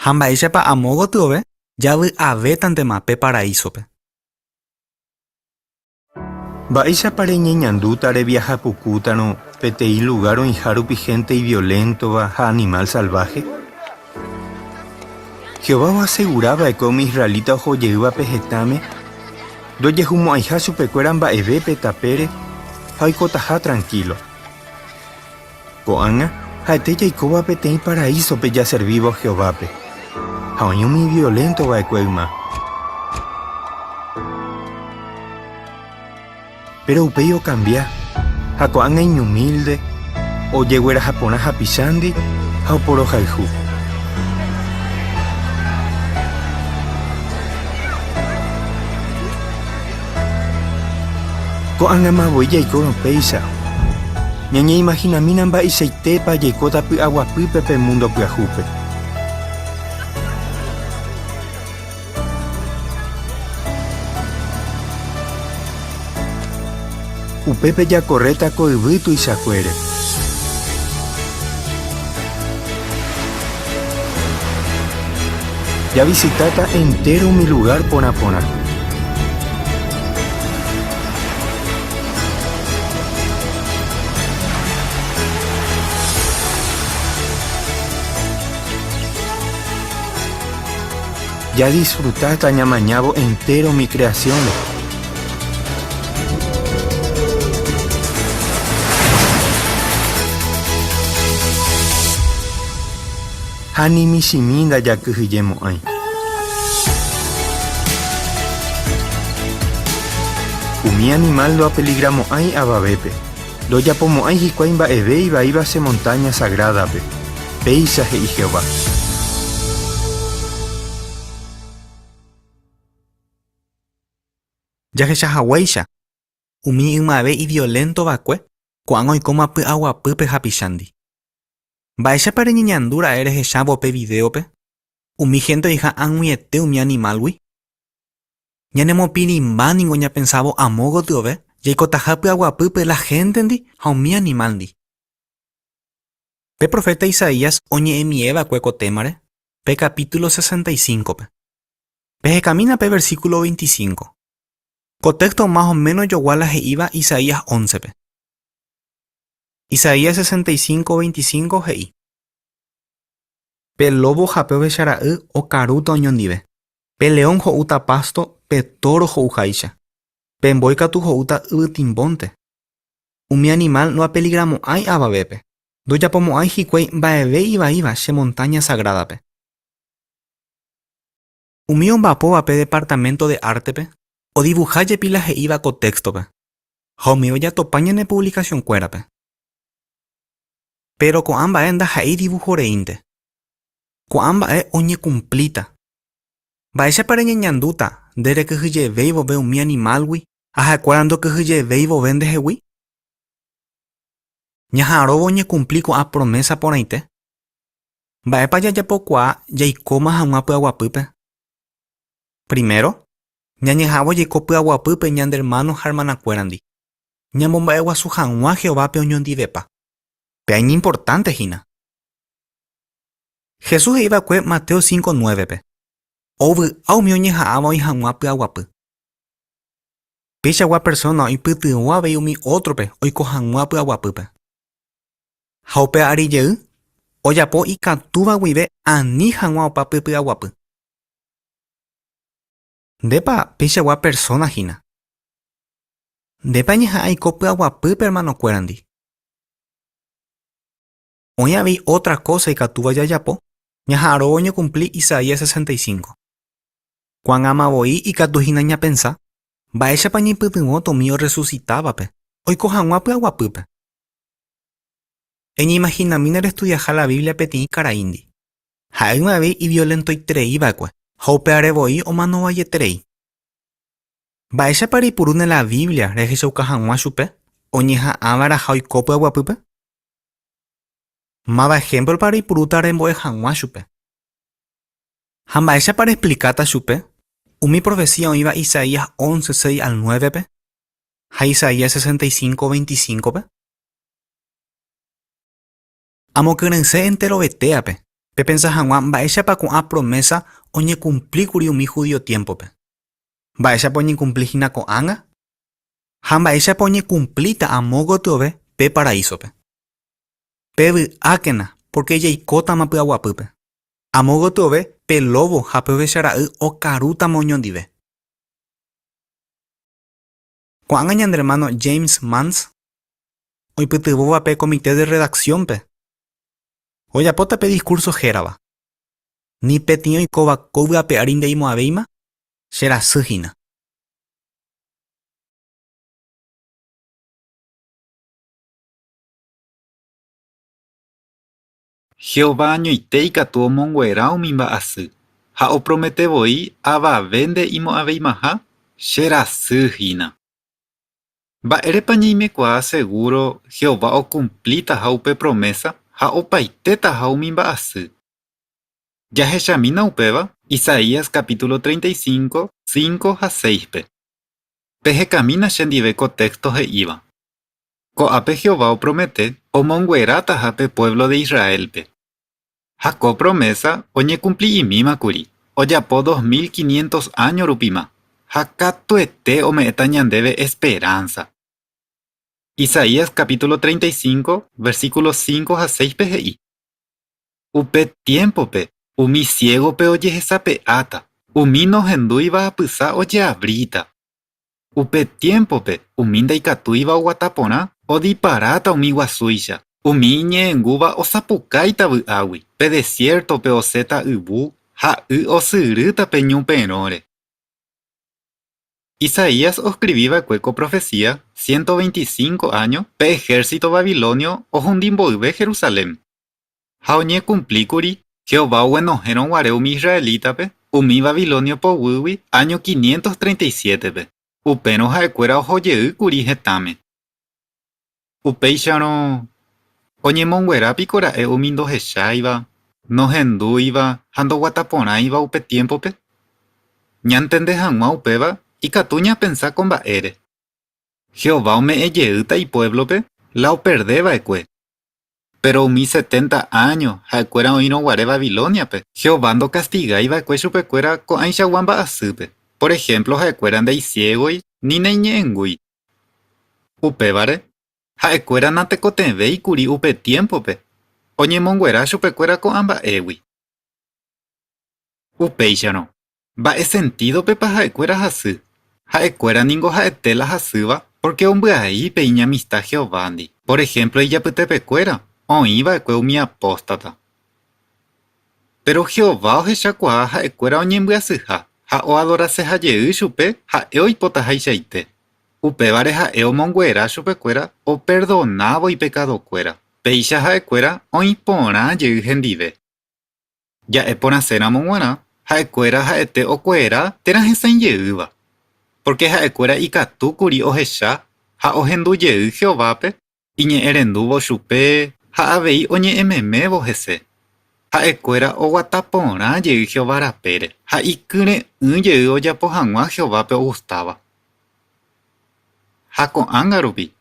ha mba'éichapa amo gotyove javy'avétantema pe paraísope. Mba'éichapa reñeñandúta reviaha pukútarõ peteĩ lugár oĩha rupi hénte ivioléntova ha animál salváhe? Jehová oasegura va'ekue umi israelita oho jeývape hetãme ndojehumo'ãiha chupekuéra mba'eve pe tapére ha oikotaha trankílo. Ko'ág̃a ha'ete jaikóva peteĩ paraísope jaservívo Jehovápe, ha oĩ umi iviolénto va'ekue yma. Péro upéi okambia, ha ko'ág̃a iñumílde, ojegueraha porã hapichándi ha oporohayhu. Ko'ág̃ama voi jaikórõ péicha, ñañeimahinamína mba'eichaitépa jaikóta py'aguapýpe pe múndo pyahúpe. Upépe jakorréta ko yvy tuichakuére. Javisitáta entéro umi lugár porã porã. Jadisfrutáta ñamañávo entéro umi kreasiónre. Ha ni michĩmi ndajakyhyjemo'ãi. Umi animál ndoapeligramo'ãi avavépe. Ndojapomo'ãi hikuái mba'eve ivaíva che montáña sagrádape. Péicha he'i Jehová. Jahecha haguéicha, umi ymave iviolénto va'ekue, ko'ág̃a oikóma py'aguapýpe hapichándi. Mba'éichapa reñeñandu ra'e rehechávo pe vidéope umi hénte oĩha ag̃uiete umi animálgui? Ñanemopirĩmba ningo ñapensávo amo gotyove jaikotaha py'aguapýpe la héntendi ha umi animálndi. Pe proféta Isaías oñe'ẽmie va'ekue ko témare pe kapítulo 65-pe. Pehekamína pe versíkulo 25. Ko téxto más o méno ojogua la he'íva Isaías 11-pe. Isaías 65, 25 he'i, Pe lóvo ha pe ovechara'y okarúta oñondive. Pe león ho'úta pásto pe tóro ho'uháicha. Pe mbói katu ho'úta yvytimbónte. Umi animál noapeligramo'ãi avavépe. Ndojapomo'ãi hikuái mba'eve ivaíva che montáña sagrádape. Umi omba'apóva pe departaménto de ártepe odivuha jepi la he'íva ko téxtope, ha umíva jatopa ñane puvlikasionkuérape. Péro ko'ã mba'e ndaha'éi divúho reínte. Ko'ã mba'e oñekumplíta. Mba'éichapa reñeñandúta nde rekyhyjevéi vove umi animálgui ha ha'ekuéra ndokyhyjevéi vove ndehegui? Ñaha'arõvo oñekumpli ko'ã promésa porãite, mba'épa jajapokuaa jaikóma hag̃ua py'aguapýpe? Primero, ñañeha'ãvo jaiko py'aguapýpe ñande ermáno ha ermanakuérandi, ñamomba'eguasu hag̃ua Jehovápe oñondivepa. Péa iñimportánte hína. Jesús he'i va'ekue Mateo 5:9-pe, Ovy'a umi oñeha'ãva oĩ hag̃ua py'aguapy. Peichagua persóna oipytyvõ avei umi ótrope oiko hag̃ua py'aguapýpe. Ha upe ary jey, ojapo ikatúva guive ani hag̃ua opa pe py'aguapy. Ndépa peichagua persóna hína? Ndépa eñeha'ã eiko py'aguapýpe ermanokuérandi? Oĩ avei ótra kósa ikatúva jajapo, ñaha'arõvo oñekumpli Isaías 65. Ko'ág̃ama voi ikatu hína ñapensa, Mba'éichapa ñaipytyvõta umi orresusitávape oiko hag̃ua py'aguapýpe? Eñeimahinamína restudiaha la Biblia peteĩ karaíndi. Ha'e ymave iviolentoiterei va'ekue ha upeare voi omanovaieterei. Mba'éichapa reipurúne la Biblia rehechauka hag̃ua chupe oñeha'ãva'erãha oiko py'aguapýpe? Máva ehémplopa reipurúta rembo'e hag̃ua chupe? Ha mba'éichapa reexplikáta chupe umi profesía oĩva Isaías 11, 6 al 9-pe ha Isaías 65, 25-pe? Amokyre'ỹse enterovetéape pepensa hag̃ua mba'éichapa ko'ã promésa oñekumpli kuri umi judío tiémpope, mba'éichapa oñekumpli hína ko'ág̃a ha mba'éichapa oñekumplíta amo gotyove pe paraísope. Pevy'ákena pórke jaikótama py'aguapýpe. Amo gotyove pe lóvo ha pe ovechara'y okarútama oñondive. Ko'ág̃a ñande ermáno James Mantz, oipytyvõva pe Comité de Redacción-pe, ojapóta pe diskúrso hérava, Ni peteĩ oikóva ko yvy ape ári nde'imo'ãvéima, che rasy hína. Jehová añoite ikatu omonguera umi mba'asy, ha opromete voi avave nde'imo'ãveimaha, Che rasy hína. Mba'érepa ñaimekuaa segúro Jehová okumplitaha upe promésa ha opaitétaha umi mba'asy? Jahechamína upéva Isaías capítulo 35, 5 ha 6-pe. Pehekamína chendive ko téxto he'íva. Ko'ápe Jehová opromete omonguerátaha pe puévlo de Israélpe. Ha ko promésa oñekumpli'imíma kuri, ojapo 2500 áño rupima, ha katuete ome'ẽta ñandéve esperánsa. Isaías capítulo 35, versículo 5 ha 6-pe he'i, Upe tiémpope umi siégope ojehesape'áta. Umi nohendúiva apysa ojeavríta. Upe tiémpope, umi ndaikatúiva oguata porã odiparáta umi guasúicha. Umi iñe'ẽngúva osapukáita vy'águi, pe desiértope osẽta yvu ha y osyrýta pe ñu perõre. Isaías oskrivi va'ekue ko profesía 125 áño pe ehérsito babilonio ohundi mboyve Jerusalén. Ha oñekumpli kuri Jehová oguenohẽrõ guare umi israelítape umi babilonio poguýgui áño 537-pe. Upérõ ha'ekuéra oho jey kuri hetãme. Upéicharõ, oñemonguera piko ra'e umi ndohecháiva, nohendúiva ha ndoguataporãiva upe tiémpope? Ñantende hag̃ua upéva ikatu ñapensa ko mba'ére. Jehová ome'ẽ jeýta ipuévlope la operde va'ekue. Péro umi setenta áño ha'ekuéra oĩrõ guare Babilóniape, Jehová ndokastigái va'ekue chupekuéra ko'ãichagua mba'asýpe. Por ehémplo ha'ekuéra ndaisiégoi ni naiñe'ẽngúi. Upévare, ha'ekuéra natekotevẽi kuri upe tiémpope oñemonguera chupekuéra ko'ã mba'égui. Upéicharõ, mba'e sentídopepa ha'ekuéra hasy? Ha'ekuéra ningo ha'ete la hasýva pórke ombyai pe iñamista Jehovándi. Por ehémplo ijapytepekuéra oĩ va'ekue umi apóstata. Péro Jehová ohechakuaa ha'ekuéra oñembyasyha ha oadoraseha jey chupe ha'e oipotahaichaite. Upévare ha'e omonguera chupekuéra operdonávo ipekadokuéra. Péicha ha'ekuéra oĩ porã jey hendive. Ja'e porãséramo g̃uarã, ha'ekuéra ha'ete okuera térã hesãi jeýva. Pórke ha'ekuéra ikatu kuri ohecha ha ohendu jey Jehovápe iñe'ẽrendúvo chupe ha avei oñe'ẽmemévo hese. Ha'ekuéra oguata porã jey Jehová rapére ha ikyre'ỹ jey ojapo hag̃ua Jehovápe ogustáva. Ha ko'ág̃a rupi,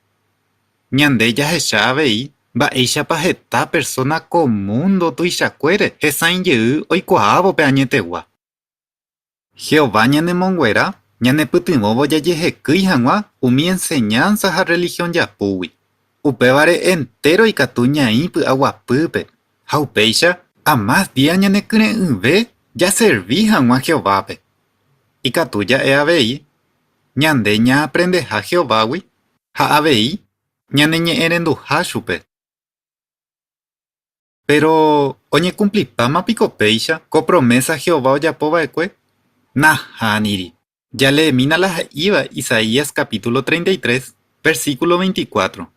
ñande jahecha avei mba'éichapa heta persóna ko múndo tuichakuére hesãi jey oikuaávo pe añetegua. Jehová ñanemonguera ñanepytyvõvo jajehekýi hag̃ua umi enseñánsa ha rrelihión japúgui. Upévare entéro ikatu ñaĩ py'aguapýpe, ha upéicha amás día ñanekyre'ỹve jaservi hag̃ua Jehovápe. Ikatu ja'e avei ñande ñaaprendeha Jehovágui ha avei ñaneñe'ẽrenduha chupe. Péro, oñekumplipáma piko péicha ko promésa Jehová ojapo va'ekue? Nahániri. Jaleemína la he'íva Isaías kapítulo 33, versíkulo 24.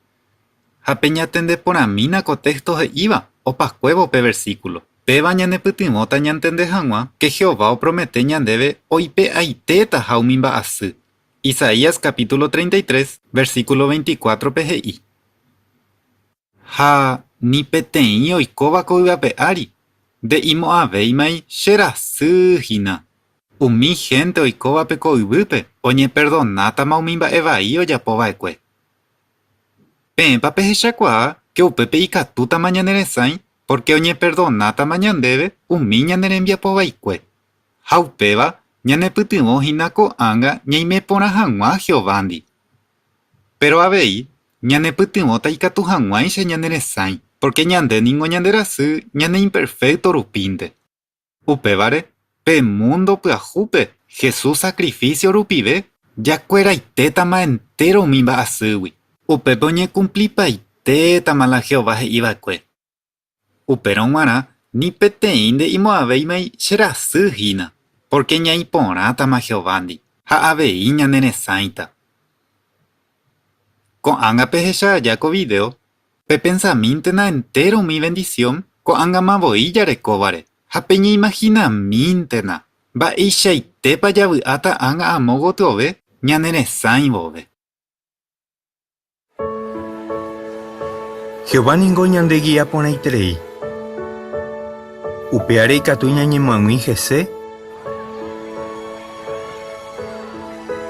Ha peñatende porãmína ko téxto he'íva opakuévo pe versíkulo. Péva ñanepytyvõta ñantende hag̃ua ke Jehová opromete ñandéve oipe'aitétaha umi mba'asy. Isaías kapítulo 33, versíkulo 24-pe he'i. Ha ni peteĩ oikóva ko yvy ári nde'imo'ãvéimai che rasy hína. Umi hénte oikóvape ko yvýpe oñeperdonátama umi mba'e vai ojapo va'ekue. Peẽpa pehechakuaa ke upépe ikatútama ñaneresãi pórke oñeperdonátama ñandéve umi ñane rembiapo vaikue. Ha upéva ñanepytyvõ hína ko'ág̃a ñaime porã hag̃ua Jehovándi. Péro avei Ñanepytyvõta ikatu hag̃uáicha ñaneresãi, pórke ñande ningo ñanderasy ñaneimperfékto rupínte. Upévare, pe múndo pyahúpe Jesús sakrifísio rupive jakueraitétama entéro umi mba'asýgui. Upépe oñekumplipaitétama la Jehová he'i va'ekue. Upérõ g̃uarã ni peteĩ nde'imo'ãvéimai che rasy hína, pórke ñaĩ porãtama Jehovándi ha avei ñaneresãita. Ko'ág̃a pehecha aja ko vidéo, pepensamíntena entéro umi vendisión ko'ág̃ama voi jarekóvare ha peñeimahinamíntena mba'eichaitépa javy'áta ág̃a amo gotyove ñaneresãi vove. Jehová ningo ñandegia porãiterei. Upévare ikatu ñañemoag̃ui hese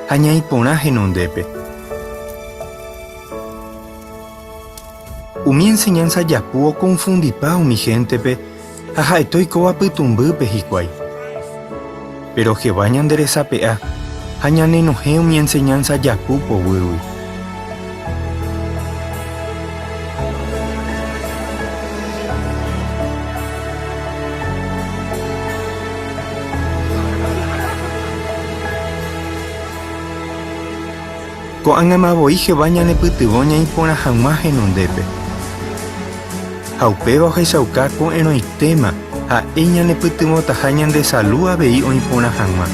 ha ñaĩ porã henondépe. Umi enseñánsa japu okonfundipa umi héntepe ha ha'ete oikóva pytũmbýpe hikuái. Péro Jehová ñanderesape'a ha ñanenohẽ umi enseñánsa japu poguýgui. Ko'ág̃ama voi Jehová ñanepytyvõ ñaĩ porã hag̃ua henondépe. Ha upéva ohechauka ko'ẽrõitéma ha'e ñanepytyvõtaha ñande salu avei oĩ porã hag̃ua.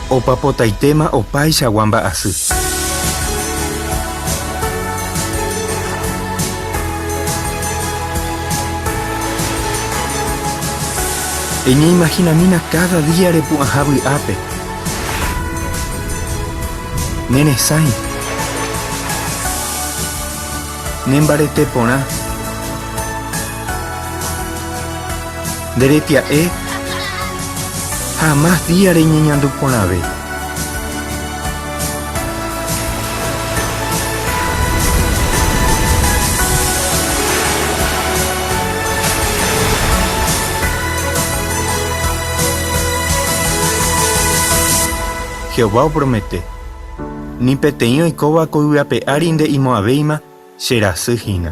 Opapotaitéma opaichagua mba'asy. Eñeimahinamína káda día repu'ãha vy'ápe. Neresãi. Nembarete porã. Nde retia'e ha amás día reñeñandu porãve. Jehová opromete, Ni peteĩ oikóva ko yvy ape ári nde'imo'ãvéima, Che rasy hína.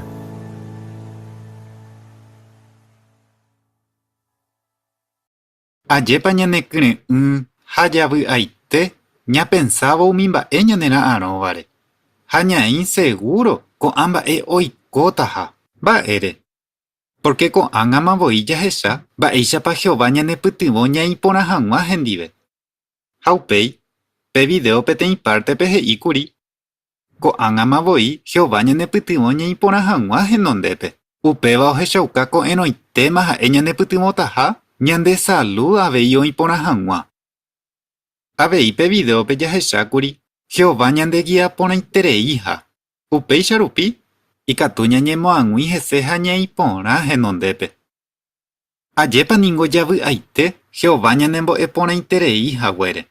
Ajépa ñanekyre'ỹ ha javy'aite ñapensávo umi mba'e ñanera'arõvare, ha ñaĩ segúro ko'ã mba'e oikótaha. Mba'ére? Pórke ko'ág̃ama voi jahecha mba'éichapa Jehová ñanepytyvõ ñaĩ porã hag̃ua hendive. Ha upéi, pe vidéo peteĩ pártepe he'i kuri, Ko'ág̃ama voi Jehová ñanepytyvõ ñaĩ porã hag̃ua henondépe. Upéva ohechauka ko'ẽrõitéma ha'e ñanepytyvõtaha ñande salu avei oĩ porã hag̃ua. Avei pe vidéope jahechákuri Jehová ñandegia porãitereiha. Upéicha rupi, ikatu ñañemoag̃ui hese ha ñaĩ porã henondépe. Ajépa ningo javy'aite Jehová ñanembo'e porãiterei haguére.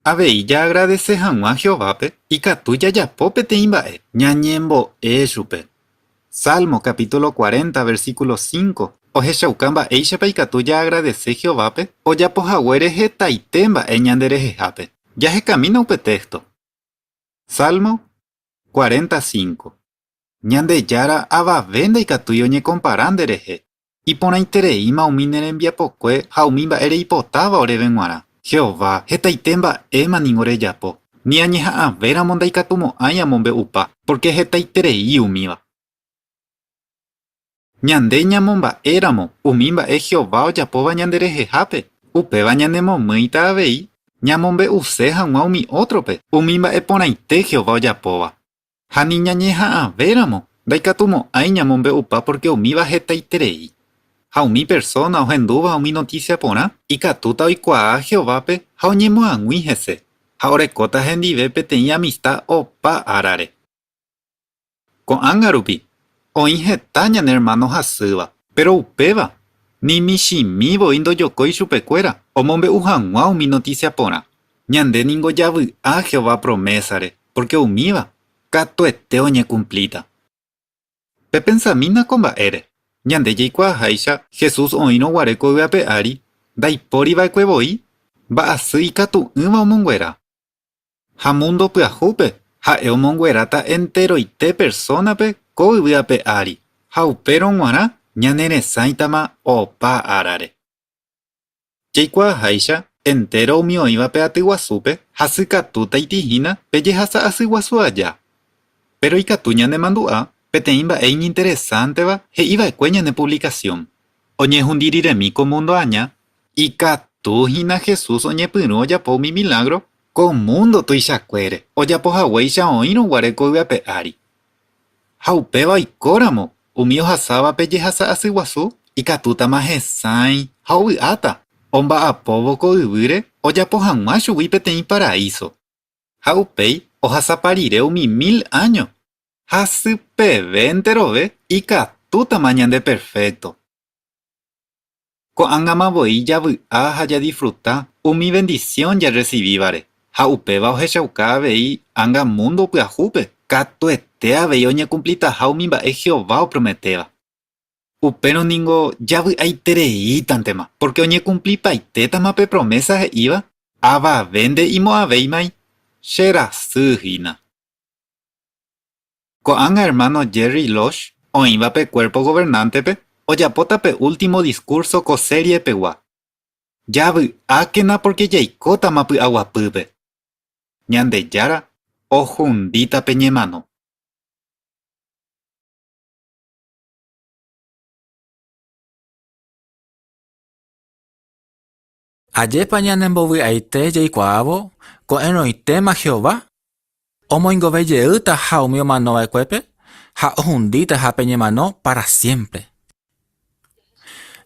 Avei jaagradese hag̃ua Jehovápe ikatu jajapo peteĩ mba'e, ñañembo'e chupe. Salmo capítulo 40 versículo 5 ohechauka mba'éichapa ikatu jaagradese Jehovápe ojapo haguére hetaite mba'e ñanderehehápe. Jahekamína upe téxto. Salmo 45. Ñandejára avave ndaikatúi oñekompara nderehe. Iporãitereíma umi ne rembiapokue ha umi mba'e reipotáva oréve g̃uarã. Jehová, hetaite mba'éma ningo rejapo. Ni añeha'ãvéramo ndaikatumo'ãi amombe'upa, pórke hetaiterei umíva. Ñande ñamomba'éramo umi mba'e Jehová ojapóva ñanderehehápe, upéva ñanemomýita avei ñamombe'use hag̃ua umi ótrope umi mba'e porãite Jehová ojapóva. Ha ni ñañeha'ãvéramo, ndaikatumo'ãi ñamombe'upa pórke umíva hetaiterei. Ha umi persóna ohendúva umi notísia porã ikatúta oikuaa Jehovápe ha oñemoag̃ui hese, ha orekóta hendive peteĩ amista opa árare. Ko'ág̃a rupi, oĩ heta ñane ermáno hasýva, péro upéva ni michĩmi voi ndojokói chupekuéra omombe'u hag̃ua umi notísia porã. Ñande ningo javy'a Jehová promésare, pórke umíva katuete oñekumplíta. Pepensamína ko mba'ére, ñande jaikuaaháicha Jesús oĩrõ guare ko yvy ape ári, ndaipóri va'ekue voi mba'asy ikatu'ỹva omonguera. Ha múndo pyahúpe, ha'e omongueráta enteroite persónape ko yvy ape ári, ha upérõ g̃uarã ñaneresãitama opa árare. Jaikuaaháicha, entéro umi oĩva pe aty guasúpe hasykatútaiti hína pe jehasa asy guasu aja. Péro ikatu ñanemandu'a peteĩ mba'e iñinteresánteva he'i va'ekue ñane puvlikasión. Oñehundi riremi ko múndo aña, ikatu hína Jesús oñepyrũ ojapo umi milágro ko múndo tuichakuére, ojapo haguéicha oĩrõ guare ko yvy ape ári. Ha upéva oikóramo, umi ohasáva pe jehasa asy guasu ikatútama hesãi ha ovy'áta omba'apóvo ko yvýre ojapo hag̃ua chugui peteĩ paraíso. Ha upéi ohasapa rire umi mil áño, hasypeve enterove ikatútama ñandeperfékto. Ko'ág̃ama voi javy'a ha jadisfruta umi vendisión jarresivívare, ha upéva ohechauka avei ág̃a múndo pyahúpe katuete avei oñekumplitaha umi mba'e Jehová oprometéva. Upérõ ningo javy'aitereítantema, pórke oñekumplipaitétama pe promésa he'íva, Avave nde'imo'ãvéimai, che rasy hína. Ko'ág̃a ermáno Jerry Losh, oĩva pe Cuerpo Gobernántepe, ojapóta pe último diskúrso ko seriepegua. Javy'ákena pórke jaikótama py'aguapýpe. Ñandejára ohundíta pe ñemano. Ajépa ñanembovy'aite jaikuaávo ko'ẽrõitéma Jehová omoingove jeýtaha umi omano va'ekuépe ha ohundítaha pe ñemano pára siémpre.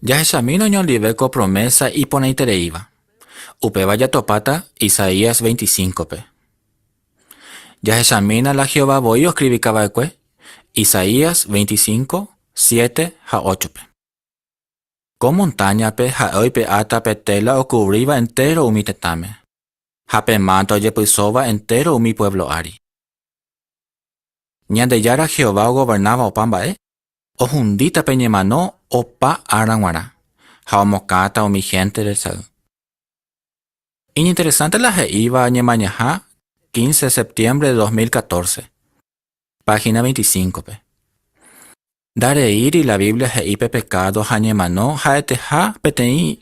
Jahechamína oñondive ko promésa iporãitereíva. Upéva jatopáta Isaías 25-pe. Jahechamína la Jehová voi oskrivika va'ekue Isaías 25, 7 ha 8-pe. Ko montáñape ha'e oipe'áta pe téla okuvríva entéro umi tetãme, ha pe mánto ojepysóva entéro umi puévlo ári. Ñandejára Jehová ogovernáva opa mba'e, ohundíta pe ñemano opa ára g̃uarã, ha omokãta umi hénte resay. Iñinteresánte la he'íva Ñemañaha 15 septiembre de 2014, páhina 25-pe. Ndareíri la Biblia he'i pe pekádo ha ñemano ha'eteha peteĩ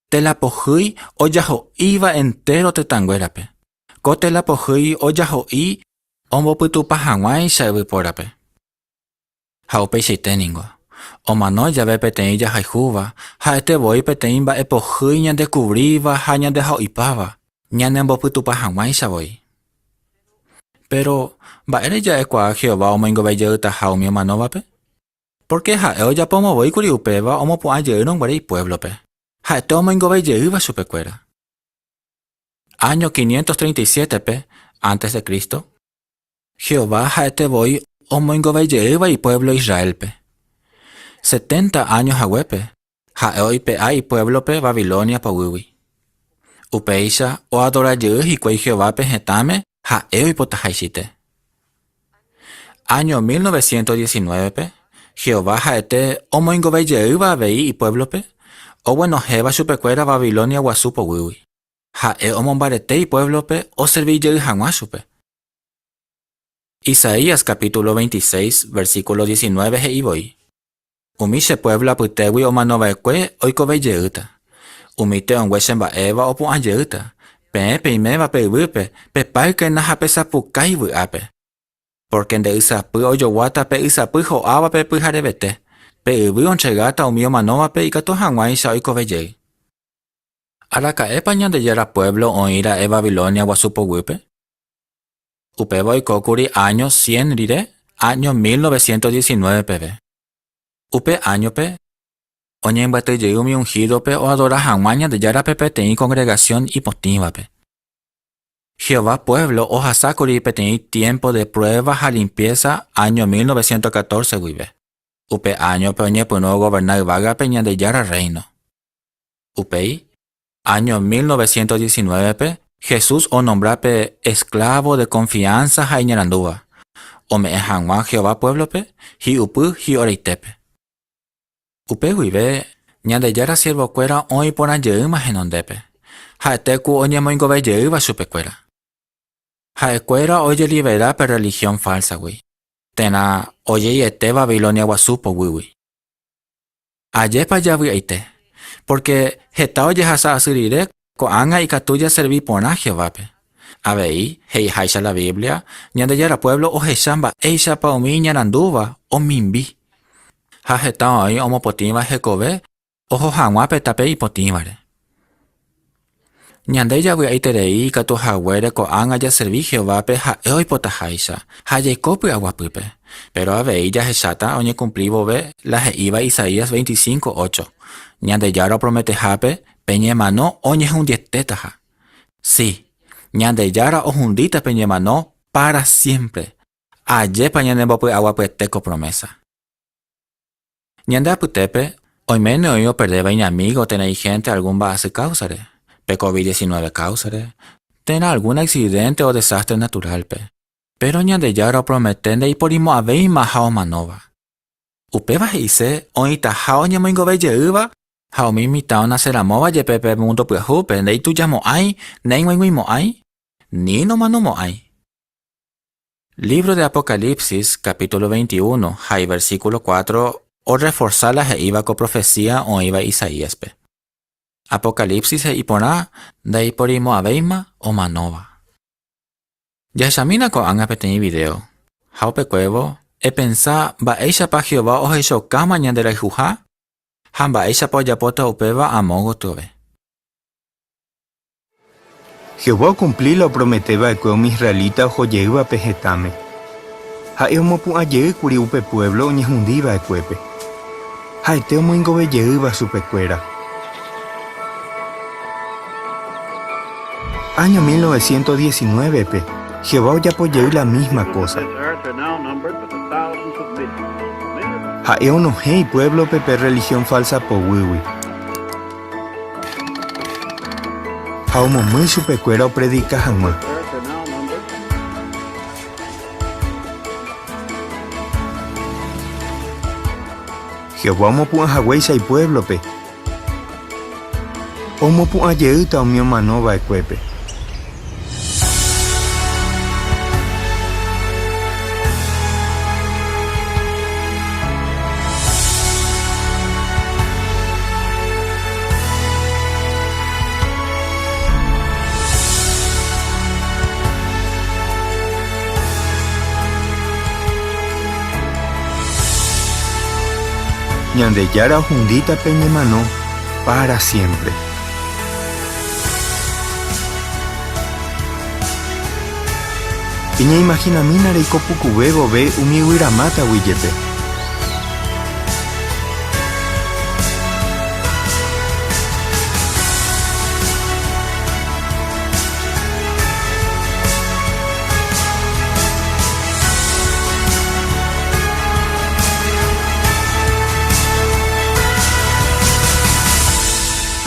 téla pohýi ojaho'íva entéro tetãnguérape. Ko téla pohýi ojaho'i ombopytupa hag̃uáicha yvypórape. Ha upeichaite ningo, omano jave peteĩ jahayhúva, ha'ete voi peteĩ mba'e pohýi ñandekuvríva ha ñandejaho'ipáva, ñanembopytupa hag̃uáicha voi. Péro, mba'ére ja'ekuaa Jehová omoingove jeytaha umi omanóvape? Pórke ha'e ojapóma voi kuri upéva omopu'ã jeýrõ guare ipuévlope. Ha'ete omoingove jeýva chupekuéra. Áño 537-pe, ántes de Cristo, Jehová ha'ete voi omoingove jeýva ipuévlo Israélpe. Setenta áño haguépe, ha'e oipe'a ipuévlope Babilonia poguýgui. Upéicha oadora jey hikuái Jehovápe hetãme ha'e oipotahaichaite. Áño 1919-pe, Jehová ha'ete omoingove jeýva avei ipuévlope, oguenohẽva chupekuéra Babilonia Guasu poguýgui. Ha'e omombarete ipuévlope oservi jey hag̃ua chupe. Isaías capítulo 26, versículo 19 he'i voi, Umi che puévlo apytégui omanova'ekue oikove jeýta. Umi te'õngue che mba'éva opu'ã jeýta. Peẽ peiméva pe yvýpe, pepáykena ha pesapukái vy'ápe. Pórke nde ysapy ojoguáta pe ysapy ho'ávape pyharevete, pe yvy ontregáta umi omanóvape ikatu hag̃uáicha oikove jey. Araka'épa Ñandejára puévlo oĩ ra'e Babilonia guasu poguýpe? Upéva oikókuri áño cien rire, áño 1919 peve. Upe áñope, oñembyaty jey umi unhídope oadora hag̃ua Ñandejárape peteĩ kongregasión ipotĩvape. Jehová puévlo ohasákuri peteĩ tiémpo de pruéva ha limpiésa áño 1914 guive. Upe áñope oñepyrũ ogoverna yvágape Ñandejára Rréino. Upéi, áño 1919-pe, Jesús onombra pe esklávo de konfiánsa ha iñarandúva, ome'ẽ hag̃ua Jehová puévlope hi'upy hi'oraitépe. Upe guive, Ñandejára siervokuéra oĩ porã jeýma henondépe, ha'ete ku oñemoingove jeýva chupekuéra. Ha'ekuéra ojelivera pe rrelihión fálsagui, térã ojeiete Babilonia Guasu poguýgui. Ajépa javy'aite, pórke heta ojehasa asy rire ko'ág̃a ikatu jaservi porã Jehovápe. Avei, he'iháicha la Biblia, Ñandejára puévlo ohecha mba'éichapa umi iñarandúva omimbi. Ha heta oĩ omopotĩva hekove oho hag̃ua pe tape ipotĩvare. Ñande javy'aiterei ikatu haguére ko'ág̃a jaservi Jehovápe ha'e oipotaháicha ha jaiko py'aguapýpe. Péro avei jahecháta oñekumpli vove la he'íva Isaías 25, 8, Ñandejára oprometehápe pe ñemano oñehundietétaha. Si, Ñandejára ohundíta pe ñemano pára siémpre. Ajépa ñanembopy'aguapyete ko promésa! Ñande apytépe, oiméne oĩ operdéva iñamígo térã ihénte algún mba'asy káusare, pe COVID-19 káusare, térã algún aksidénte o desástre naturálpe. Péro Ñandejára opromete ndaiporimo'ãvéima ha omanóva. Upéva he'ise oĩtaha oñemoingove jeýva ha umi mitã onaseramóva jepe pe múndo pyahúpe ndaitujamo'ãi, naig̃uaig̃uimo'ãi, ni nomanomo'ãi. Lívro de Apocalipsis, kapítulo 21 ha iversíkulo 4 orreforsa la he'íva ko profesía oĩva Isaíaspe. Apocalipsis he'i porã ndaiporimo'ãvéima omanóva. Jahechamína ko'ág̃a peteĩ vidéo, ha upekuévo epensa mba'éichapa Jehová ohechaukáma ñanderayhuha ha mba'éichapa ojapóta upéva amo gotyove. Jehová okumpli la opromete va'ekue umi israelita oho jeývape hetãme. Ha'e omopu'ã jey kuri upe puévlo oñehundi va'ekuépe. Ha'ete omoingove jeýva chupekuéra. Áño 1919-pe, Jehová ojapo jey la mísma kósa. Ha'e onohẽ ipuévlope pe rrelihión fálsa poguýgui. Ha omomýi chupekuéra opredika hag̃ua. Jehová omopu'ã haguéicha ipuévlope, omopu'ã jeýta umi omano va'ekuépe. Ñandejára ohundíta pe ñemano pára siémpre. Eñeimahinamína reiko pukuve vove umi yvyramátagui jepe.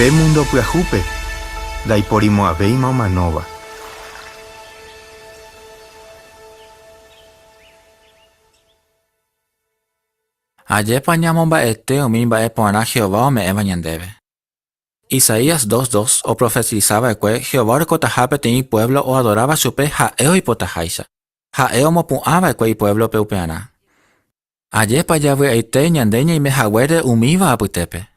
Pe múndo pyahúpe ndaiporimo'ãvéima omanóva. Ajépa ñamomba'ete umi mba'e porã Jehová ome'ẽva ñandéve. Isaías 2:2 oprofetisa va'ekue Jehová orekotaha peteĩ puévlo oadoráva chupe ha'e oipotaháicha. Ha'e omopu'ã va'ekue ipuévlope upearã. Ajépa javy'aite ñande ñaime haguére umíva apytépe.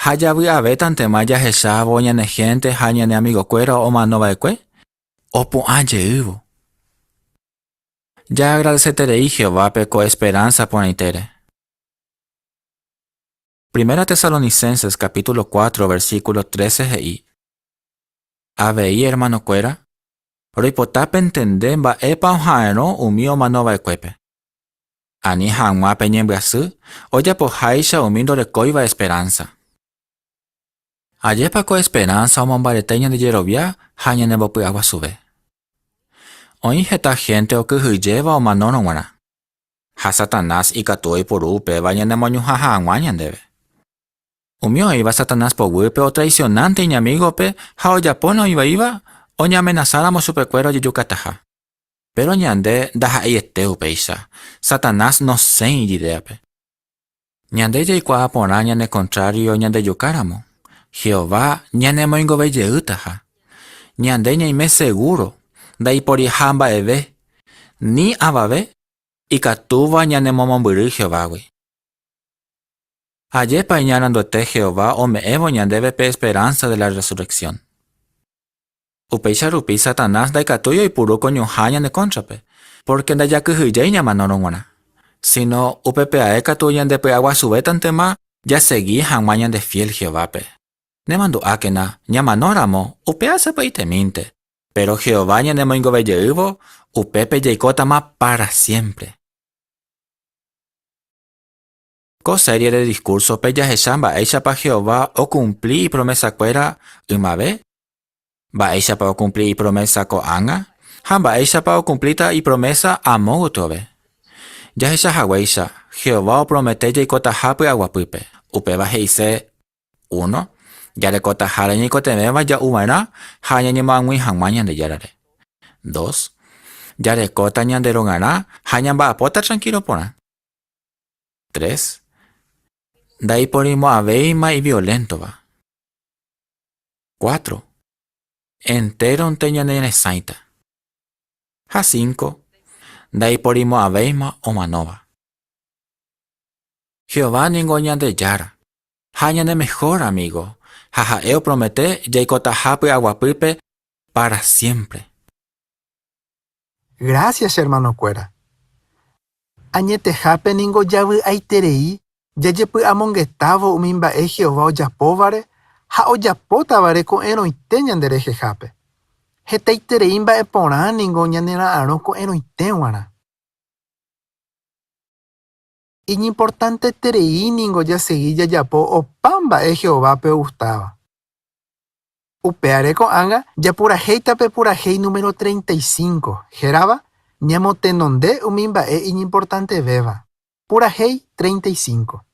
Ha javy'avétantema jahechávo ñane hénte ha ñane amigokuéra omano va'ekue opu'ã jeývo. Jaagradeseterei Jehovápe ko esperánsa porãitére. Primera Tesalonicenses capítulo 4 versículo 13 he'i, Avei ermanokuéra, roipota pentende mba'épa oha'arõ umi omanova'ekuépe. Ani hag̃ua peñembyasy ojapoháicha umi ndorekóiva esperánsa. Ajépa ko esperánsa omombarete ñande jerovia ha ñanembopy'aguasuve. Oĩ heta hénte okyhyjéva omanórõ g̃uarã. Ha Satanás ikatu oiporu upéva ñanemoñuhã hag̃ua ñandéve. Umi oĩva Satanás poguýpe otraisionánte iñamígope ha ojapóne oĩvaíva oñeamenasáramo chupekuéra ojejukataha. Péro ñande ndaha'eiete upéicha, Satanás nosẽi ijidéape. Ñande jaikuaa porã ñane kontrário ñandejukáramo, Jehová ñanemoingove jeýtaha. Ñande ñaime segúro ndaiporiha mba'eve, ni avave ikatúva ñanemomombyry Jehovágui. Ajépa iñaranduete Jehová ome'ẽvo ñandéve pe esperánsa de la rresurreksión! Upéicha rupi Satanás ndaikatúi oipuru ko ñuhã ñane kóntrape, pórke ndajakyhyjéi ñamanórõ g̃uarã, síno upépe ae katu ñandepy'aguasuvétantema jasegi hag̃ua ñandefiél Jehovápe. Nemandu'ákena, ñamanóramo, upéva sapy'aitemínte, péro Jehová ñanemoingove jeývo, upépe jaikótama pára siémpre. Ko série de diskúrsope jahecha mba'éichapa Jehová okumpli ipromesakuéra ymave, mba'éichapa okumpli ipromésa ko'ág̃a ha mba'éichapa okumplíta ipromésa amo gotyove. Jahecha haguéicha, Jehová opromete jaikotaha py'aguapýpe. Upéva he'ise, uno, jarekotaha ñaikotevẽva ja'u va'erã ha ñañemoag̃ui hag̃ua Ñandejárare. Dos, jarekóta ñande rogarã ha ñamba'apóta trankílo porã. 3. Ndaiporimo'ãvéima ivioléntova. 4. Entéronte ñaneresãita. Ha 5. Ndaiporimo'ãvéima omanóva. Jehová ningo Ñandejára. ha ñane mehór amígo, ha ha'e opromete jaikotaha py'aguapýpe pára siémpre. Grásia che ermanokuéra. Añetehápe ningo javy'aiterei jajepy'amongetávo umi mba'e Jehová ojapóvare ha ojapótavare ko'ẽrõite ñanderehehápe. Hetaiterei mba'e porã ningo ñanera'arõ ko'ẽrõite g̃uarã. Iñimportanteterei ningo jasegi jajapo opa mba'e Jehovápe ogustáva. Upévare ko'ág̃a japurahéita pe purahéi número 35, hérava Ñamotenonde umi mba'e iñimportantevéva. Purahéi 35.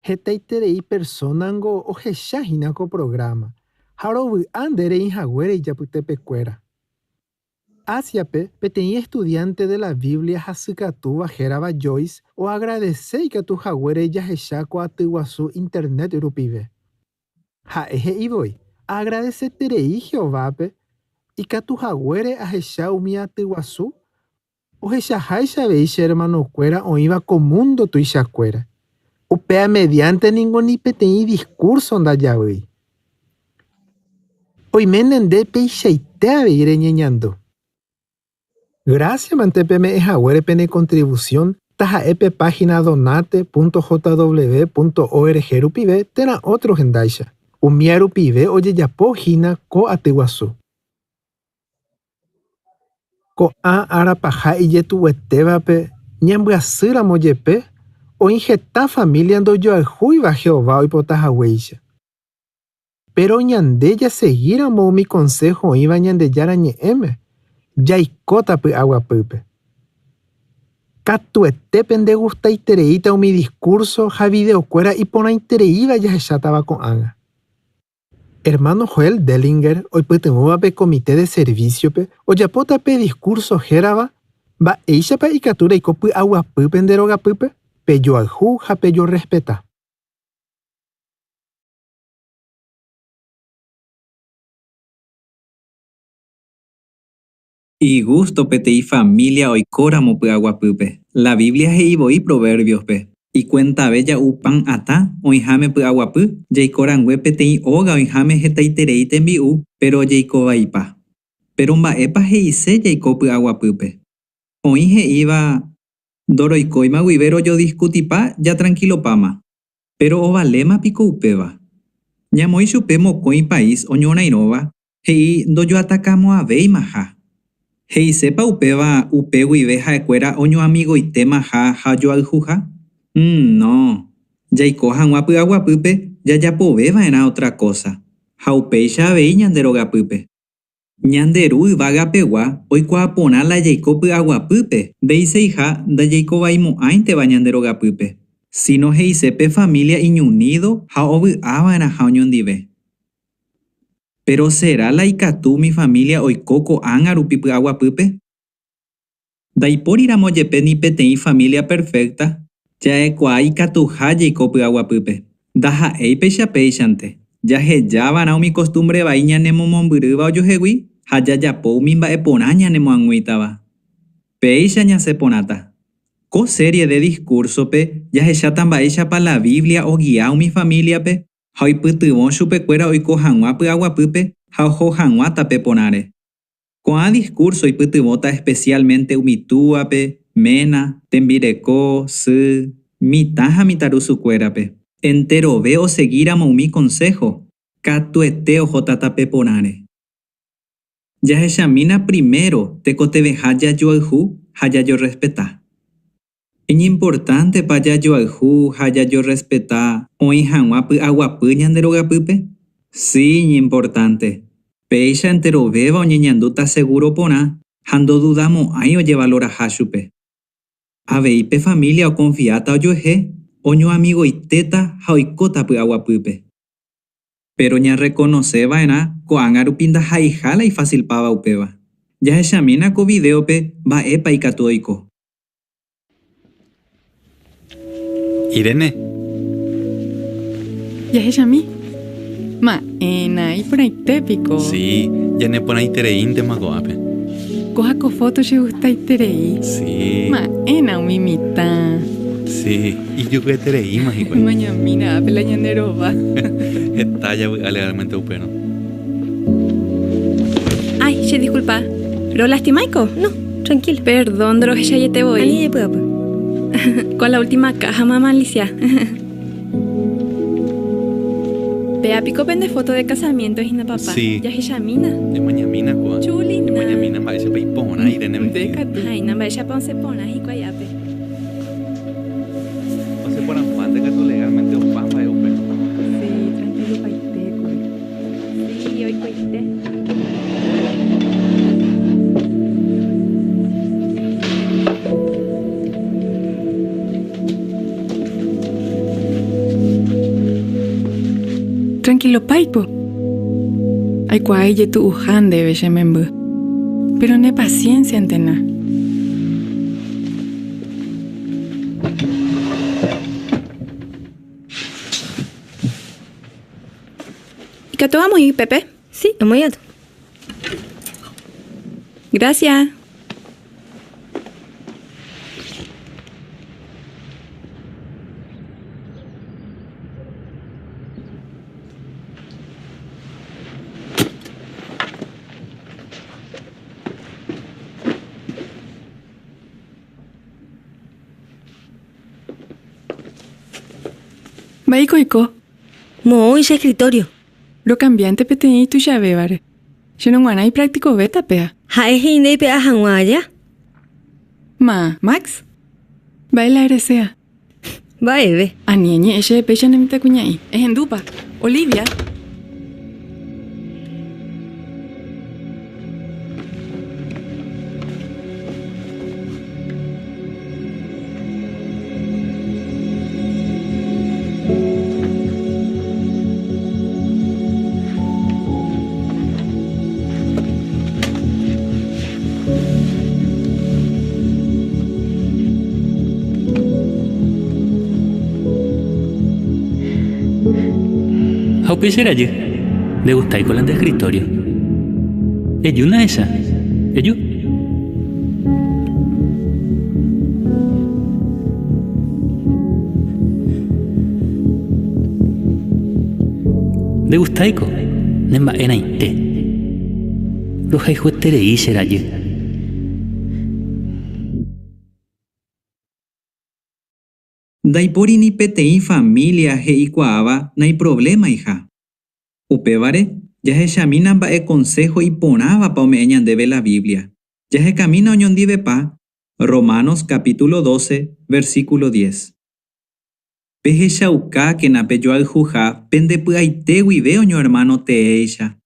Hetaiterei persónango ohecha hína ko prográma ha rovy'a nde reĩ haguére ijapytepekuéra. Ásiape, peteĩ estudiánte de la Biblia hasykatúva hérava Joyce oagradese ikatu haguére jahecha ko aty guasu Internet rupive. Ha'e he'i voi, Aagradeseterei Jehovápe ikatu haguére ahecha umi aty guasu Ohechaháicha avei che ermanokuéra oĩva ko múndo tuichakuéra. Upéva mediánte ningo ni peteĩ diskúrso ndajavýi. Oiméne nde peichaite avei reñeñandu. Grásiamante peme'ẽ haguére pene kontrivusión, taha'e pe páhina donate.jw.org rupive térã ótro hendáicha. Umía rupive ojejapo hína ko aty guasu. Ko'ã ára paha ijetu'uetévape ñambyasýramo jepe, oĩ heta família ndojoayhúiva Jehová oipota haguéicha. Péro ñande jasegíramo umi konsého oĩva Ñandejára Ñe'ẽme, jaikóta py'aguapýpe. Katuete pendegustaitereíta umi diskúrso ha videokuéra iporãitereíva jahechátava ko'ág̃a. Ermáno Joel Delinger oipytyvõva pe Komite de Servísiope ojapóta pe diskúrso hérava Mba'éichapa ikatu reiko py'aguapýpe nde rogapýpe? Pejoayhu ha pejorrespeta. Igústo peteĩ família oikóramo py'aguapýpe. La Biblia he'i voi Provérbiospe, Ikuentave ja'u pan atã oĩháme py'aguapy, jaiko rangue peteĩ óga oĩháme hetaiterei tembi'u, péro jaiko vaipa. Péro mba'épa he'ise jaiko py'aguapýpe? Oĩ he'íva, Ndoroikóima guive rojodiskutipa jatrankilopáma. Péro ovaléma piko upéva? Ñamoĩ chupe mokõi país oñorairõva he'i ndojoatakamo'ãvéimaha. He'isépa upéva upe guive ha'ekuéra oñoamigoitémaha ha ojoayhuha? No. Jaiko hag̃ua py'aguapýpe jajapoveva'erã ótra kósa, ha upéicha avei ñande rogapýpe. Ñande Ru yvagapegua oikuaa porã la jaiko py'aguapýpe nde'iseiha ndajaikovaimo'ãinteva ñande rogapýpe, síno he'ise pe família iñunído ha ovy'ava'erãha oñondive. Péro sera la ikatu umi família oiko ko'ág̃a rupi py'aguapýpe? Ndaipóriramo jepe ni peteĩ família perfékta, ja'ekuaa ikatuha jaiko py'aguapýpe. Ndaha'éi péicha péichante, jahejava'erã umi kostúmbre vai ñanemomombyrýva ojuhegui ha jajapo umi mba'e porã ñanemoag̃uítava. Péicha ñasẽ porãta. Ko série de diskúrsope jahecháta mba'éichapa la Biblia ogia umi famíliape ha oipytyvõ chupekuéra oiko hag̃ua py'aguapýpe ha oho hag̃ua tape porãre. Ko'ã diskúrso oipytyvõta espesiálmente umi túape, ména, tembireko, sy, mitã ha mitãrusukuérape. Enterove osegíramo umi konsého, katuete ohóta tape porãre. Jahechamína primero tekotevẽha jajoayhu ha jajorrespeta. Iñimportántepa jajoayhu ha jajorrespeta oĩ hag̃ua py'aguapy ñande rogapýpe? Si, iñimportánte. Péicha enterovéva oñeñandúta segúro porã ha ndodudamo'ãi ojevaloraha chupe. Avei pe família okonfiáta ojuehe, oñoamigoitéta ha oikóta py'aguapýpe. Péro ñarrekonose va'erã ko'ág̃a rupi ndaha'eiha la ifasilpáva upéva. Jahechamína ko vidéope mba'épa ikatu oiko. Irene. Jahechami. Ma'ẽna, iporãite piko. Sí, ñaneporãitereíntema ko'ápe. Kóva ko fóto chegustaiterei. Sí. Ma'ẽna umi mitã. Sí, ijukyetereíma hikuái. Emañamína ápe la ñande rova. Heta javy'a legalmente upérõ. Ay, che disculpa. ¿Rolastimáiko? No, tranquila. Perdón, ndorohechaiete voi. Ani ejepy'apy. Con la última caja mamalicia. Péa piko pende foto de casamiento hína papá. Sí. Jahechamína. Emañamína kóa. Chulina. Emañamína mba'éichapa iporã Irene Nde katu. Háina mba'éichapa osẽ porã hikuái ápe. Osẽ porãmbánte katu legalmente opa mba'e upérõ. Sí, tranquilopaite kuri. Sí, oikoite. Trankilopáipo. Aikuaa ijetu'uha ndéve che memby. Péro nepasiénsiantena. Ikatu amoĩ upépe? Sí, emoĩ'áta. Gracias. Mba'éiko oiko? Moõ che escritorio. Rokambiánte peteĩ ituichavévare. Chéro g̃uarã ipraktikovéta péa. Ha'e he'i ndeipe'a hag̃ua aja. Ma, Max? Mba'e la ereséa? Mba'eve. Ani eñe'ẽ chéve péicha ne mitãkuña'i. Ehendúpa. Olivia! Ha upéi che rajy, ndegustáiko la nde escritorio. Ejúna ehecha. Eju. Ndegustáiko? Ne mba'erãite. Rohayhueterei che rajy. Ndaipóri ni peteĩ família he'ikuaáva naiprovlemaiha. Upévare, jahechamína mba'e konsého iporãvapa ome'ẽ ñandéve la Biblia. Jahekamína oñondivepa Romanos capítulo 12, versículo 10. Pehechaukákena pejoayhuha pende py'aite guive oñoermáno teéicha.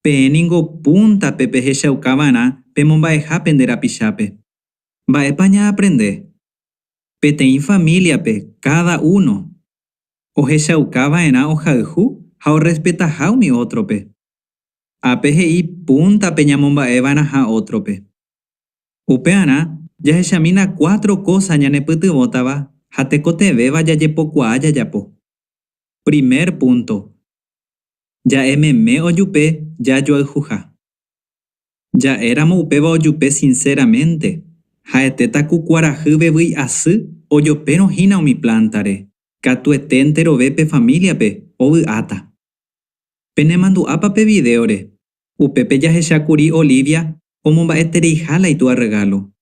Peẽ ningo púntape pehechauka va'erã pemomba'eha pende rapichápe. Mba'épa ñaaprende? Peteĩ famíliape káda uno ohechauka va'erã ohayhu ha orrespetaha umi ótrope. Ápe he'i púntape ñamomba'e va'erãha ótrope. Upearã jahechamína cuatro kósa ñanepytyvõtava ha tekotevẽva jajepokuaa jajapo. Primer púnto, ja'e meme ojupe jajoayhuha. Ja'éramo upéva ojupe sinséramente, ha'etéta ku kuarahy vevýi asy ojopérõ hína umi plántare, katuete enterove pe famíliape ovy'áta. Penemandu'ápa pe vidéore? Upépe jahecha kuri Olivia omomba'etereiha la itúa rregálo,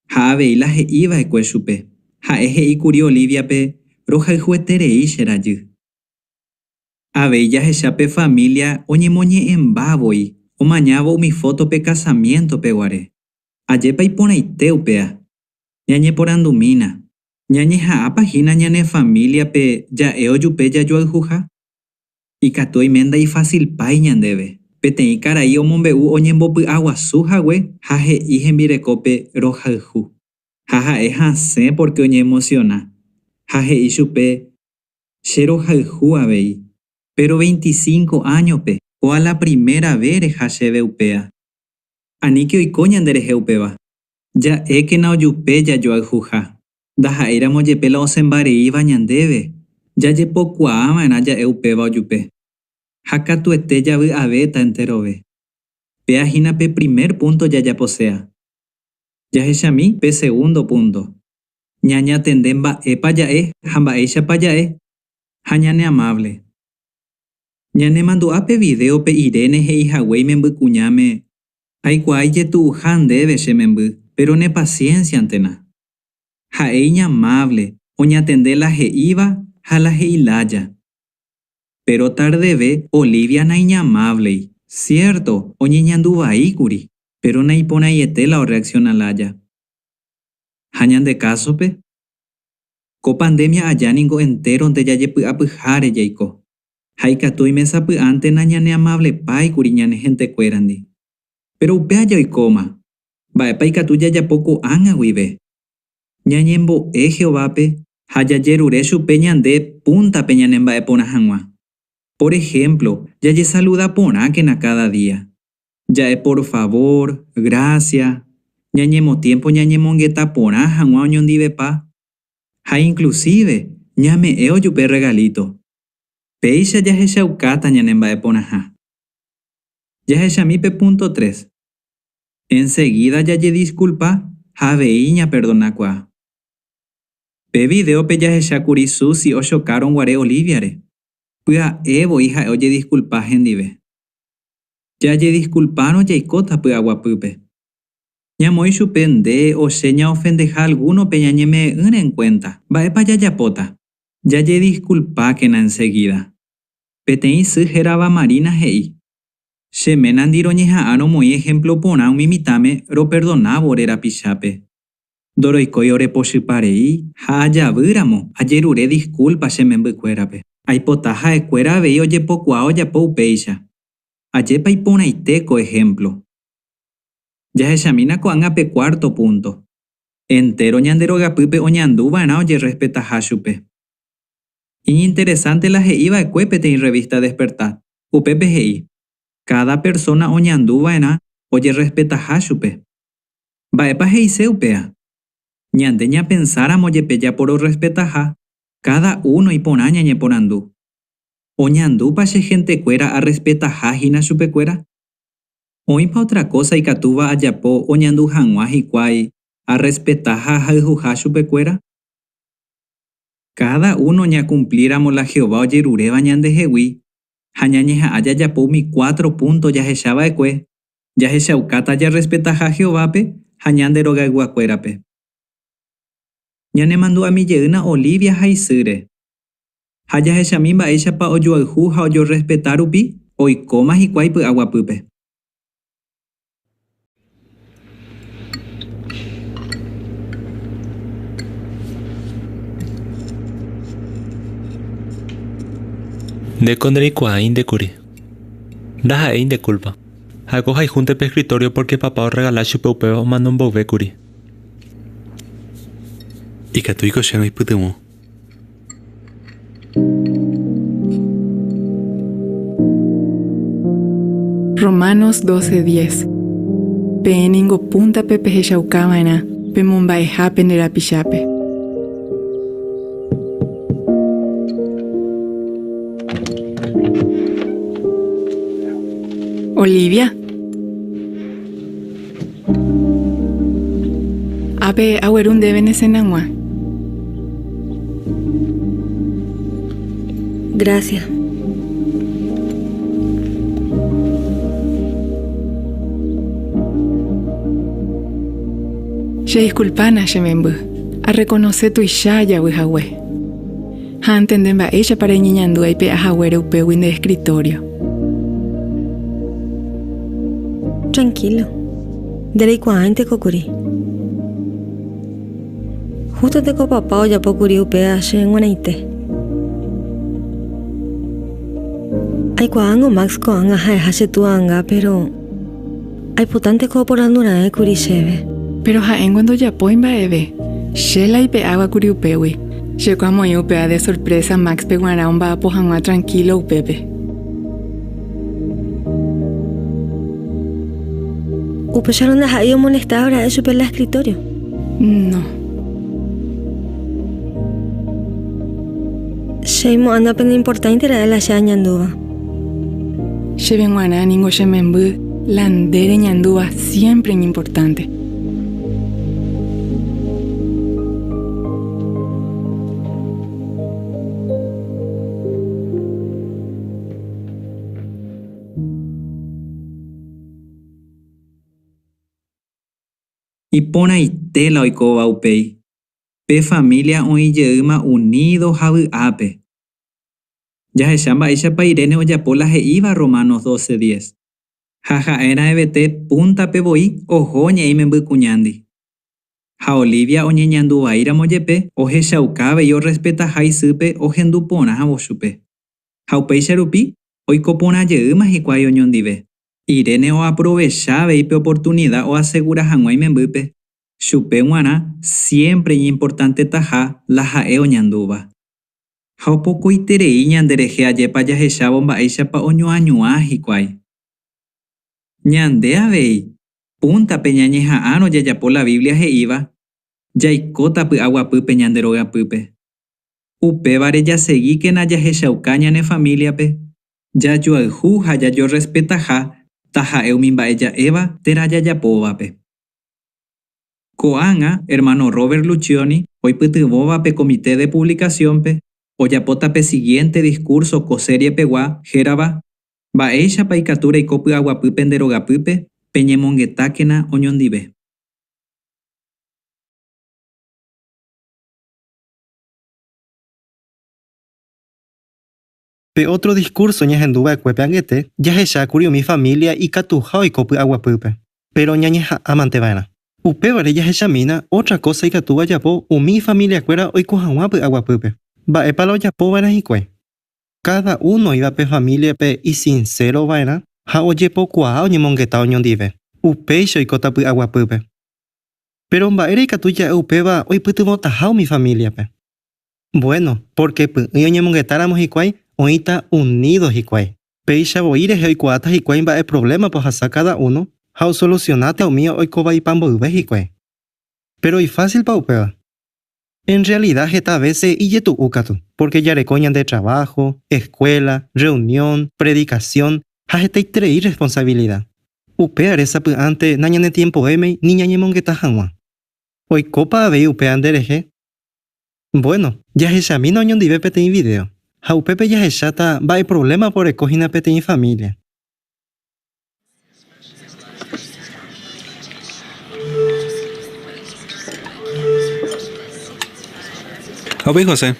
ha avei la he'i va'ekue chupe. Ha'e he'i kuri Olíviape, Rohayhueterei che rajy. Avei jahecha pe família oñemoñe'ẽmba voi omañávo umi fóto pe kasamiéntope guare. Ajépa iporãite upéa! Ñañeporandumína, ñañeha'ãpa hína ñane famíliape ja'e ojupe jajoayhuha? Ikatu oime ndaifasilpái ñandéve. Peteĩ karai omombe'u oñembopy'aguasu hague ha he'i hembirekópe rohayhu. Ha ha'e hasẽ pórke oñeemosiona. Ha he'i chupe, Che rohayhu avei. Péro veinticinco áñope, kóa la primera ves reha chéve upéa. Aníke oiko ñanderehe upéva. Ja'ékena ojupe jajoayhuha. Ndaha'éiramo jepe la osẽmbareíva ñandéve, jajepokuaava'erã ja'e upéva ojupe. Ha katuete javy'avéta enterove. Péa hína pe primer púnto jajaposéa. Jahechami pe segundo púnto. Ñañatende mba'épa ja'e ha mba'éichapa ja'e, ha ñaneamávle. Ñanemandu'a pe vidéope Irene he'ihague imembykuñáme, Aikuaa ijetu'uha ndéve che memby, péro nepasiénsiantena. Ha'e iñamávle, oñatende la he'íva ha la he'ilája. Péro tardeve Olivia naiñamávlei. Siérto, oñeñandu vai kuri, péro naiporãiete la orreaksiona lája. Ha ñande kásope? Ko pandémia aja ningo entéronte jajepy'apyháre jaiko. Ha ikatu oime sapy'ánte nañaneamavlepái kuri ñane hentekuérandi. Péro upéva jaikóma. Mba'épa ikatu jajapo ko'ág̃a guive? Ñañembo'e Jehovápe ha jajerure chupe ñande púntape ñanemba'eporã hag̃ua. Pór ehémplo, jajesaluda porãkena káda día. Ja'e por favór, grásia, ñañemotiémpo ñañemongeta porã hag̃ua oñondivepa, ha inklusíve ñame'ẽ ojupe rregalíto. Péicha jahechaukáta ñanemba'eporãha. Jahechami pe púnto tres. Ensegída jajediskulpa ha avei ñaperdonakuaa. Pe vidéope jahecha kuri Susi ochokárõ guare Olíviare. Pya'e voi ha'e ojediskulpa hendive. Jajediskulpárõ jaikóta py'aguapýpe. Ñamoĩ chupe nde o che ñaofendeha algúnope ñañeme'ẽ'ỹre enkuénta. Mba'épa jajapóta? Jajediskulpákena ensegída. Peteĩ sy hérava Marina he'i, Che ménandi roñeha'ã romoĩ ehémplo porã umi mitãme roperdonávo ore rapichápe. Ndoroikói orepochypa rei ha ajavýramo ajerure diskúlpa che membykuérape. Aipota ha'ekuéra avei ojepokuaa ojapo upéicha. Ajépa iporãite ko ehémplo! Jahechamína ko'ág̃a pe cuarto púnto. Entéro ñande rogapýpe oñandu va'erã ojerrespetaha chupe. Iñinteresánte la he'i va'ekue peteĩ rrevísta Despertad! Upépe he'i, Káda persóna oñandu va'erã ojerrespetaha chupe. Mba'épa he'ise upéa? Ñande ñapensáramo jepe japororrespetaha, káda uno iporã ñañeporandu, Oñandúpa che hentekuéra arrespetaha hína chupekuéra? Oĩpa ótra kósa ikatúva ajapo oñandu hag̃ua hikuái arrespeta ha ahayhuha chupekuéra? Káda uno ñakumplíramo la Jehová ojeruréva ñandehegui ha ñañeha'ã jajapo umi cuatro púnto jahecha va'ekue, jahechaukáta jarrespetaha Jehovápe ha ñande rogayguakuérape. Ñanemandu'ami jeýna Olivia ha isýre. Ha jahechami mba'éichapa ojoayhu ha ojorrespeta rupi oikóma hikuái py'aguapýpe. Ndéko ndereikuaáinte kuri. Ndaha'éi nde kúlpa. Ha'éko ohayhúnte pe escritorio pórke papa orregala chupe upéva omano mboyve kuri. Ikatúiko chéve oipytyvõ. Romanos 12:10 Peẽ ningo púntape pehechauka va'erã pemomba'eha pende rapichápe. Olivia. Ápe agueru ndéve ne cenag̃ua. Gracias. Chediskulpána che memby, arrekonose tuicha ajavy hague. Ha antende mba'éichapa reñeñandu aipe'a haguére upégui nde eskritório. Trankílo, nde reikuaáinteko kuri. Hústoteko papa ojapo kuri upéva che g̃uarãite. Aikuaángo Max ko'ág̃a ha'eha che túa anga, péro aipotánteko oporandu raẽ kuri chéve. Péro ha'éngo ndojapói mba'eve, che la aipe'áva kuri upégui. Chéko amoĩ upéva de sorprésa Máxpe g̃uarã omba'apo hag̃ua trankílo upépe. Upéicharõ ndaha'éi omolestáva ra'e chupe la eskritório. No. Che aimo'ã napeneimportáinte ra'e la che añandúva. Chéve g̃uarã ningo che memby la nde reñandúva siémpre iñimportánte. Iporãite la oikóva upéi. Pe família oĩ jeýma unído ha vy'ápe. Jahecha mba'éichapa Irene ojapo la he'íva Romanos 12:10. Ha ha'e raẽvete púntape voi oho oñe'ẽ imemby kuñándi. Ha Olivia oñeñandu vaíramo jepe, ohechauka avei orrespetaha isýpe ohendu porãvo chupe. Ha upéicha rupi, oiko porã jeýma hikuái oñondive. Irene oaprovecha avei pe oportunida oasegura hag̃ua imembýpe, chupe g̃uarã siémpre iñimportantetaha la ha'e oñandúva. Ha opokoiterei ñanderehe ajépa jahechávo mba'éichapa oñoañuã hikuái. Ñande avei, púntape ñañeha'ãrõ jajapo la Biblia he'íva, jaikóta py'aguapýpe ñande rogapýpe. Upévare jasegíkena jahechauka ñane famíliape jajoayhu ha jajorrespetaha taha'e umi mba'e ja'éva térã jajapóvape. Ko'ág̃a, ermáno Robert Luccioni, oipytyvõva pe Comité de Publicaciónpe, ojapóta pe sigiénte diskúrso ko seriepegua hérava Mba'éichapa ikatu reiko py'aguapy pende rogapýpe, peñemongetákena oñondive. Pe ótro diskúrso ñahendu va'ekuépe angete, jahecha kuri umi família ikatuha oiko py'aguapýpe. Péro ñañeha'ãmante va'erã. Upévare jahechamína ótra kósa ikatúva japo umi ifamiliakuéra oiko hag̃ua py'aguapýpe. Mba'épa la ojapo va'erã hikuái? Káda uno oĩva pe famíliape isinséro va'erã ha ojepokuaa oñemongeta oñondive. Upéicha oikóta py'aguapýpe. Péro mba'ére ikatu ja'e upéva oipytyvõtaha umi famíliape? Vuéno, pórke py'ỹi oñemongetáramo hikuái oĩta unído hikuái. Péicha voi rehe oikuaáta hikuái mba'e provlémapa ohasa káda uno ha osolusionáta umi oikovaipa mboyve hikuái. Péro ifásilpa upéva? En rrealida heta vése ijetu'u katu, pórke jareko ñande traváho, eskuéla, rreunión, predikasión ha hetaiterei rresponsavilida. Upévare sapy'ánte nañanetiempovémei ni ñañemongeta hag̃ua. Oikópa avei upéva nderehe? Bueno, jahechamína oñondive peteĩ vidéo, ha upépe jahecháta mba'e provlémapa oreko hína peteĩ família. Ha upéi José.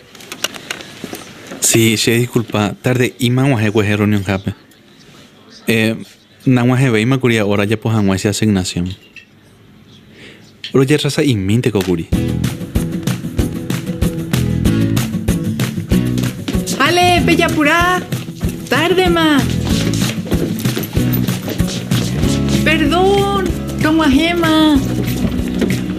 Si, che disculpa, tarde'íma ag̃uahẽ kuehe reunionhápe. Eh, nag̃uahẽvéima kuri ahora ajapo hag̃ua che asignación. Rojetrasa'imínteko kuri. Ale, pejapura! Tárdema! Perdón, rog̃uahẽma.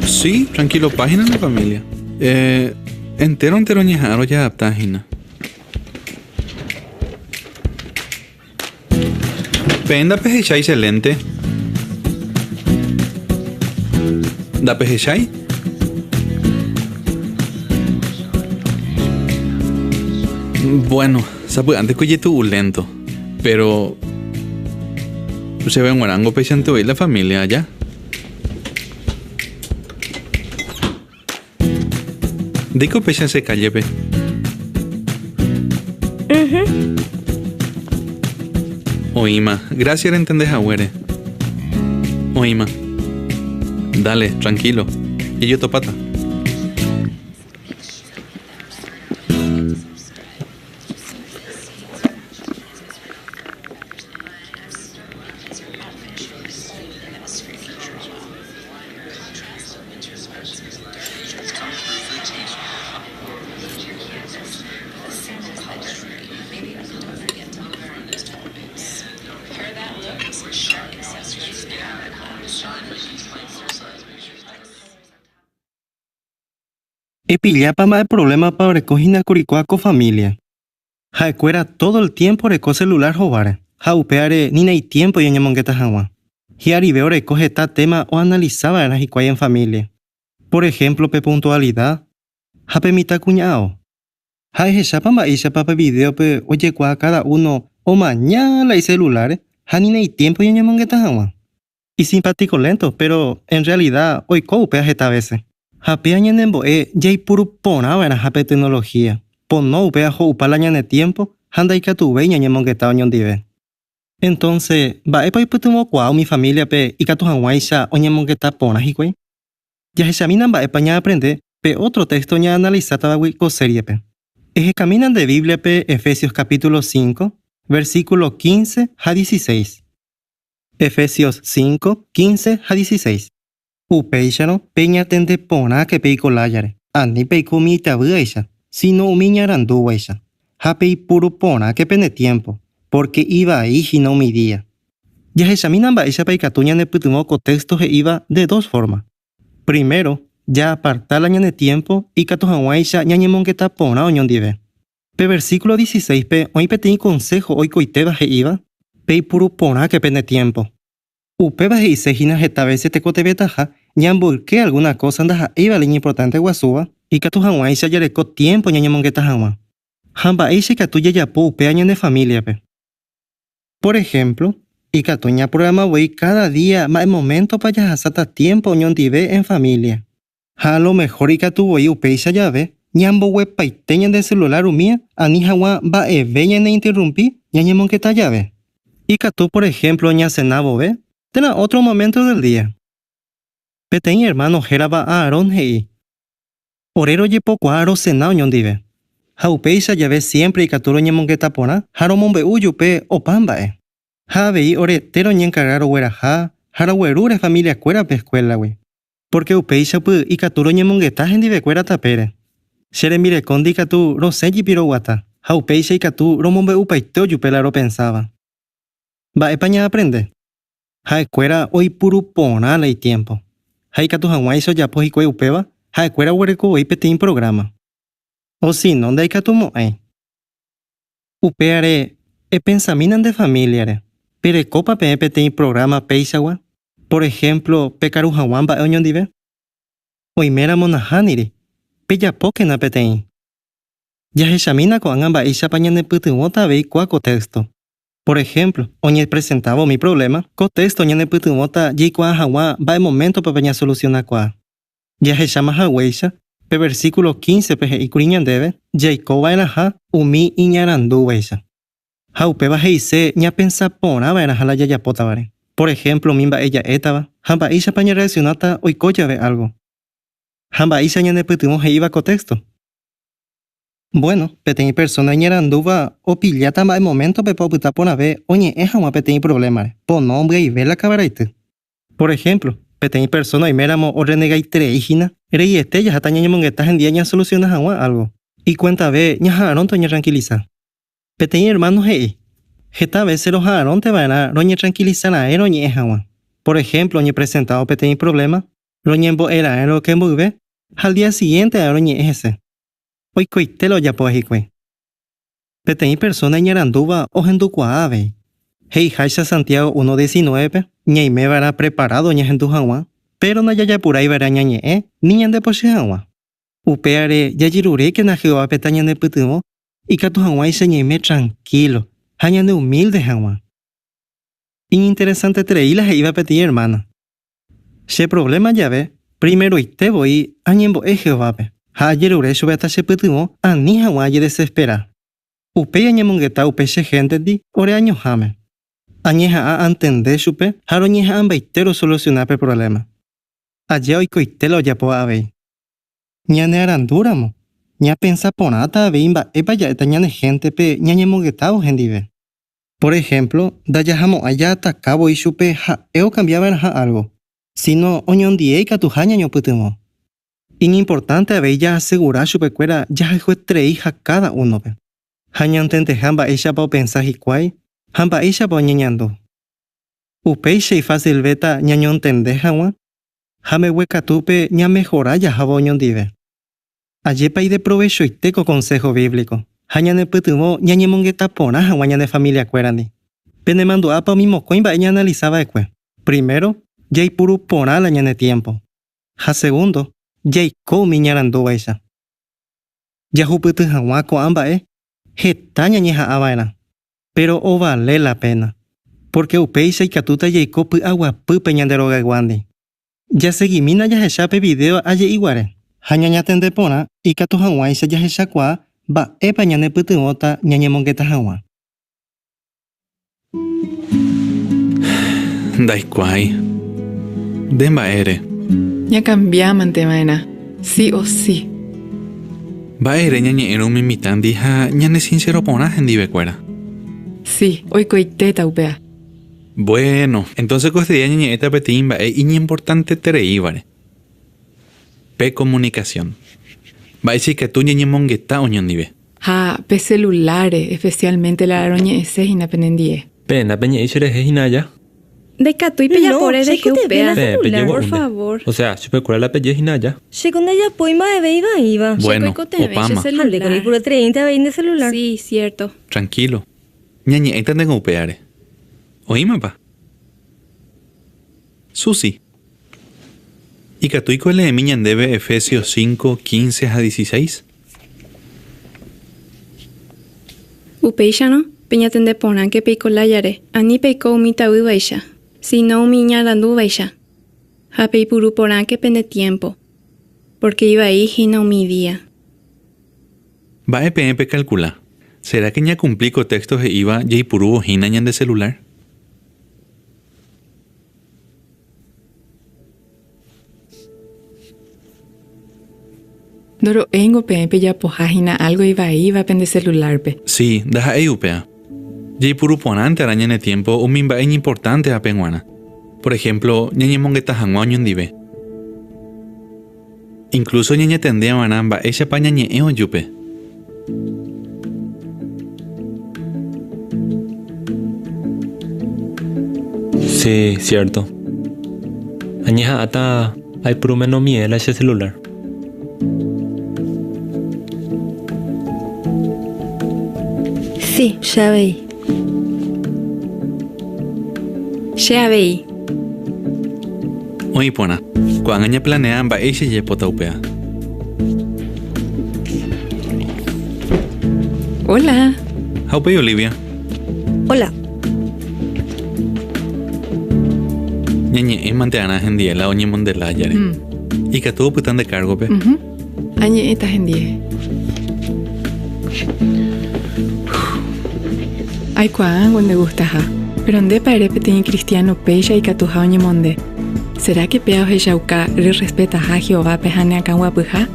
Sí, tranquilopa hína ne familia. Eh, entéronte roñeha'ã rojadapta hína. Peẽ ndapehechái che lénte? Ndapehechái? Bueno, sapy'ánte ko ijetu'u lénto, péro chéve g̃uarãngo peichante voi la familia aja. Ndéiko péicha che kállepe? Oĩma, grásia rentende haguére. Oĩma. Dale, trankílo. Jajotopáta. Epillápa mba'e provlémapa oreko hína kuri kua ko família. Ha'ekuéra tódo el tiémpo oreko selulár hováre, ha upévare ni naitiémpoi oñemongeta hag̃ua. Hi'arive oreko heta téma oanalisa va'erã hikuái en família. Por ehémplo pe puntualida ha pe mitãkuña'ao. Ha ehechápa mba'éichapa pe vidéope ojekuaa káda uno omaña la iseluláre ha ni naitiémpoi oñemongeta hag̃ua. Isimpátiko lénto, péro en rrealida oiko upéva heta vése. Ha péva ñanembo'e jaipuru porã va'erãha pe teknolohía, pono upéva ho'upa la ñane tiémpo ha ndaikatuvéi ñañemongeta oñondive. Entónse, mba'épa oipytyvõkuaa umi famíliape ikatu hag̃uáicha oñemongeta porã hikuái? Jahechamína mba'épa ñaaprende pe ótro téxto ñaanalisátavagui ko sériepe. Ehekamína nde Bíbliape Efesios kapítulo cinco, versíkulo quince ha dieciséis. Efesios cinco, quince ha dieciséis. Upéicharõ, peñatende porãke peiko lájare, ani peiko umi itavýaicha, síno umi iñarandúvaicha, ha peipuru porãke pene tiémpo, pórke ivai hína umi día. Jahechamína mba'éichapa ikatu ñanepytyvõ ko téxto he'íva de dos fórma. Primero, jaaparta la ñane tiémpo ikatu hag̃uáicha ñañemongeta porã oñondive. Pe versíkulo dieciséispe oĩ peteĩ konsého oikoitéva he'íva, Peipuru porãke pene tiémpo. Upéva he'ise hína heta vése tekotevẽtaha ñamboyke algúna kósa ndaha'éiva la iñimportánte guasúva, ikatu hag̃uáicha jareko tiémpo ñañemongeta hag̃ua. Ha mba'éicha ikatu jajapo upéva ñane famíliape? Pór ehémplo, ikatu ñaprograma voi káda día mba'e moméntopa jahasáta tiémpo oñondive en família. Ha a lo mehór ikatu voi upéicha jave ñamboguepaite ñande selulár umía ani hag̃ua mba'eve ñaneinterrumpi ñañemongeta jave. Ikatu por ehémplo ñasena vove térã ótro moménto del día. Peteĩ ermáno hérava Aarón he'i, Ore rojepokuaa rosena oñondive. Ha upéicha jave siémpre ikatu roñemongeta porã ha romombe'u ojupe opa mba'e. Ha avei orete roñenkarga rogueraha ha roguerúre familiakuérape eskuélagui. Pórke upéichapy ikatu roñemongeta hendivekuéra tapére. Che rembirekóndi ikatu rosẽ jipi roguata, ha upéicha ikatu romombe'upaite ojupe la ropensáva. Mba'épa ñaaprende? Ha'ekuéra oipuru porã la itiémpo. Ha ikatu hag̃uáicha ojapo hikuái upéva, ha'ekuéra oguereko voi peteĩ prográma. Osino ndaikatumo'ãi. Upévare, epensamína nde famíliare, perekópa peẽ peteĩ prográma péichagua, por ehémplo pekaru hag̃ua mba'e oñondive? Oiméramo nahániri, pejapókena peteĩ. Jahechamína ko'ág̃a mba'éichapa ñanepytyvõta avei kua ko téxto. Por ehémplo, oñepresentávo umi provléma, ko téxto ñanepytyvõta jaikuaa hag̃ua mba'e moméntopa ñasolusionakuaa. Jahecháma haguéicha, pe versíkulo quíncepe he'i kuri ñandéve jaiko va'erãha umi iñarandúvaicha. Ha upéva he'ise ñapensa porã va'erãha la jajapótavare, por ehémplo umi mba'e ja'étava ha mba'éichapa ñarreaksionáta oiko jave álgo. Ha mba'éicha ñanepytyvõ he'íva ko téxto? Vuéno, peteĩ persóna iñarandúva opilláta mba'e moméntopepa opyta porãve oñe'ẽ hag̃ua peteĩ provlémare, pono ombyaive la kavaraity. Por ehémplo, peteĩ persóna oiméramo orrenegaiterei hína, reiete jaháta ñañemongeta hendie ñasolusiona hag̃ua álgo. Ikuentave ñaha'arõnte oñetrankilisa. Peteĩ ermáno he'i, Heta vése roha'arõnte va'erã roñetrankilisa raẽ roñe'ẽ hag̃ua. Por ehémplo, oñepresentávo peteĩ provléma, roñembo'e raẽ roke mboyve ha al día sigiénte ae roñe'ẽ hese. Oikoite la ojapóva hikuái. Peteĩ persóna iñarandúva ohendukuaa avei. He'iháicha Santiago 1:19-pe, ñaime va'erã preparádo ñahendu hag̃ua, péro ndajajapurái va'erã ñañe'ẽ ni ñandepochy hag̃ua. Upévare jajerurékena Jehovápe tañanepytyvõ ikatu hag̃uáicha ñaime trankílo ha ñaneumílde hag̃ua. Iñinteresanteterei la he'íva peteĩ ermána. Che provléma jave, primeroite voi añembo'e Jehovápe ha ajerure chupe tachepytyvõ ani hag̃ua ajedesespera. Upéi añemongeta upe che héntendi ore añoháme. Añeha'ã antende chupe ha roñeha'ãmbaite rosolusiona pe provléma. Aje oikoite la ojapóva avei. Ñanearandúramo, ñapensa porãta avei mba'épa ja'éta ñane héntepe ñañemongetávo hendive. Por ehémplo, ndajahamo'ãi jaataka voi chupe ha'e okambia va'erãha álgo, síno oñondie ikatuha ñañopytyvõ. Iñimportánte avei jaasegura chupekuéra jahayhuetereiha káda únope, ha ñantendeha mba'éichapa opensa hikuái ha mba'éichapa oñeñandu. Upéicha ifasilvéta ñañontende hag̃ua ha mbeguekatúpe ñamehora jahávo oñondive. Ajépa ideprovechoite ko konsého bíblico ha ñanepytyvõ ñañemongeta porã hag̃ua ñane familiakuérandi. Penemandu'ápa umi mokõi mba'e ñaanalisa va'ekue? Primero, jaipuru porã la ñane tiémpo. Ha segundo, jaiko umi iñarandúvaicha. Jahupyty hag̃ua ko'ã mba'e heta ñañeha'ã va'erã, péro ovale la péna, pórke upéicha ikatúta jaiko py'aguapýpe ñande rogayguándi. Jasegimína jahecha pe vidéo aje'i guare ha ñañatende porã ikatu hag̃uáicha jahechakuaa mba'épa ñanepytyvõta ñañemongeta hag̃ua. Ndaikuaái. Nde mba'ére? Ñakambiámante va'erã, si o si. Mba'ére ñañe'ẽrõ umi mitãndi ha ñanesinséro porã hendivekuéra? Si, oikoitéta upéva. Bueno, entonces ko este día ñañe'ẽta peteĩ mba'e iñimportantetereívare, pe comunicación. Mba'éicha ikatu ñañemongeta oñondive. Ha pe celular-re, especialmente la roñe'ẽse hína penendie. Peẽ ndapeñe'ẽi cherehe hína aja. Ndaikatúi pejapo No, redeje cheikotevẽ la upéva. Peẽ celular, peje Por gua'únte. favor. O sea, chupekuéra la peje hína aja. Chéko ndajapói mba'eve ivaíva. Che Bueno, koikotevẽ che opáma. Ha ndéko celular. reipuruetereínte avei nde celular. Sí, cierto. Tranquilo. Ñañe'ẽta ndéngo upévare. Oĩmapa? Susi. Ikatúiko eleemi ñandéve Efesios 5, 15 ha 16? Upéicharõ, peñatende porãke peiko lájare, ani peiko umi tavývaicha, síno umi iñarandúvaicha, ha peipuru porãke pene tiémpo, pórke ivai hína umi día. Mba'e peẽ pekalkula? Sera ke ñakumpli ko téxto he'íva jaipurúvo hína ñande selulár? Ndoro'éingo peẽ pejapoha hína álgo ivaíva pende selulárpe. Si, ndaha'éi upéva. Jaipuru porãnte arã ñane tiémpo umi mba'e iñimportántevape g̃uarã. Por ehémplo, ñañemongeta hag̃ua oñondive. Incluso ñañatende va'erã mba'éichapa ñañe'ẽ ojupe. Sí, cierto. Añeha'ãta aipuru menomie la che celular. Sí, che avei. Che avei. Oĩ porã. Ko'ág̃a ñaplanea mba'éicha jajapóta upéva. Hola. Ha upéi Olivia. Hola. Ñañe'ẽ mante'arã hendie la oñemonde lájare. Ikatu opyta nde kárgope. Añe'ẽta hendie. Aikuaángo ndegustaha, péro ndépa ere peteĩ kristiáno péicha ikatuha oñemonde? Sera ke péa ohechauka rerrespetaha Jehovápe ha neakãguapyha?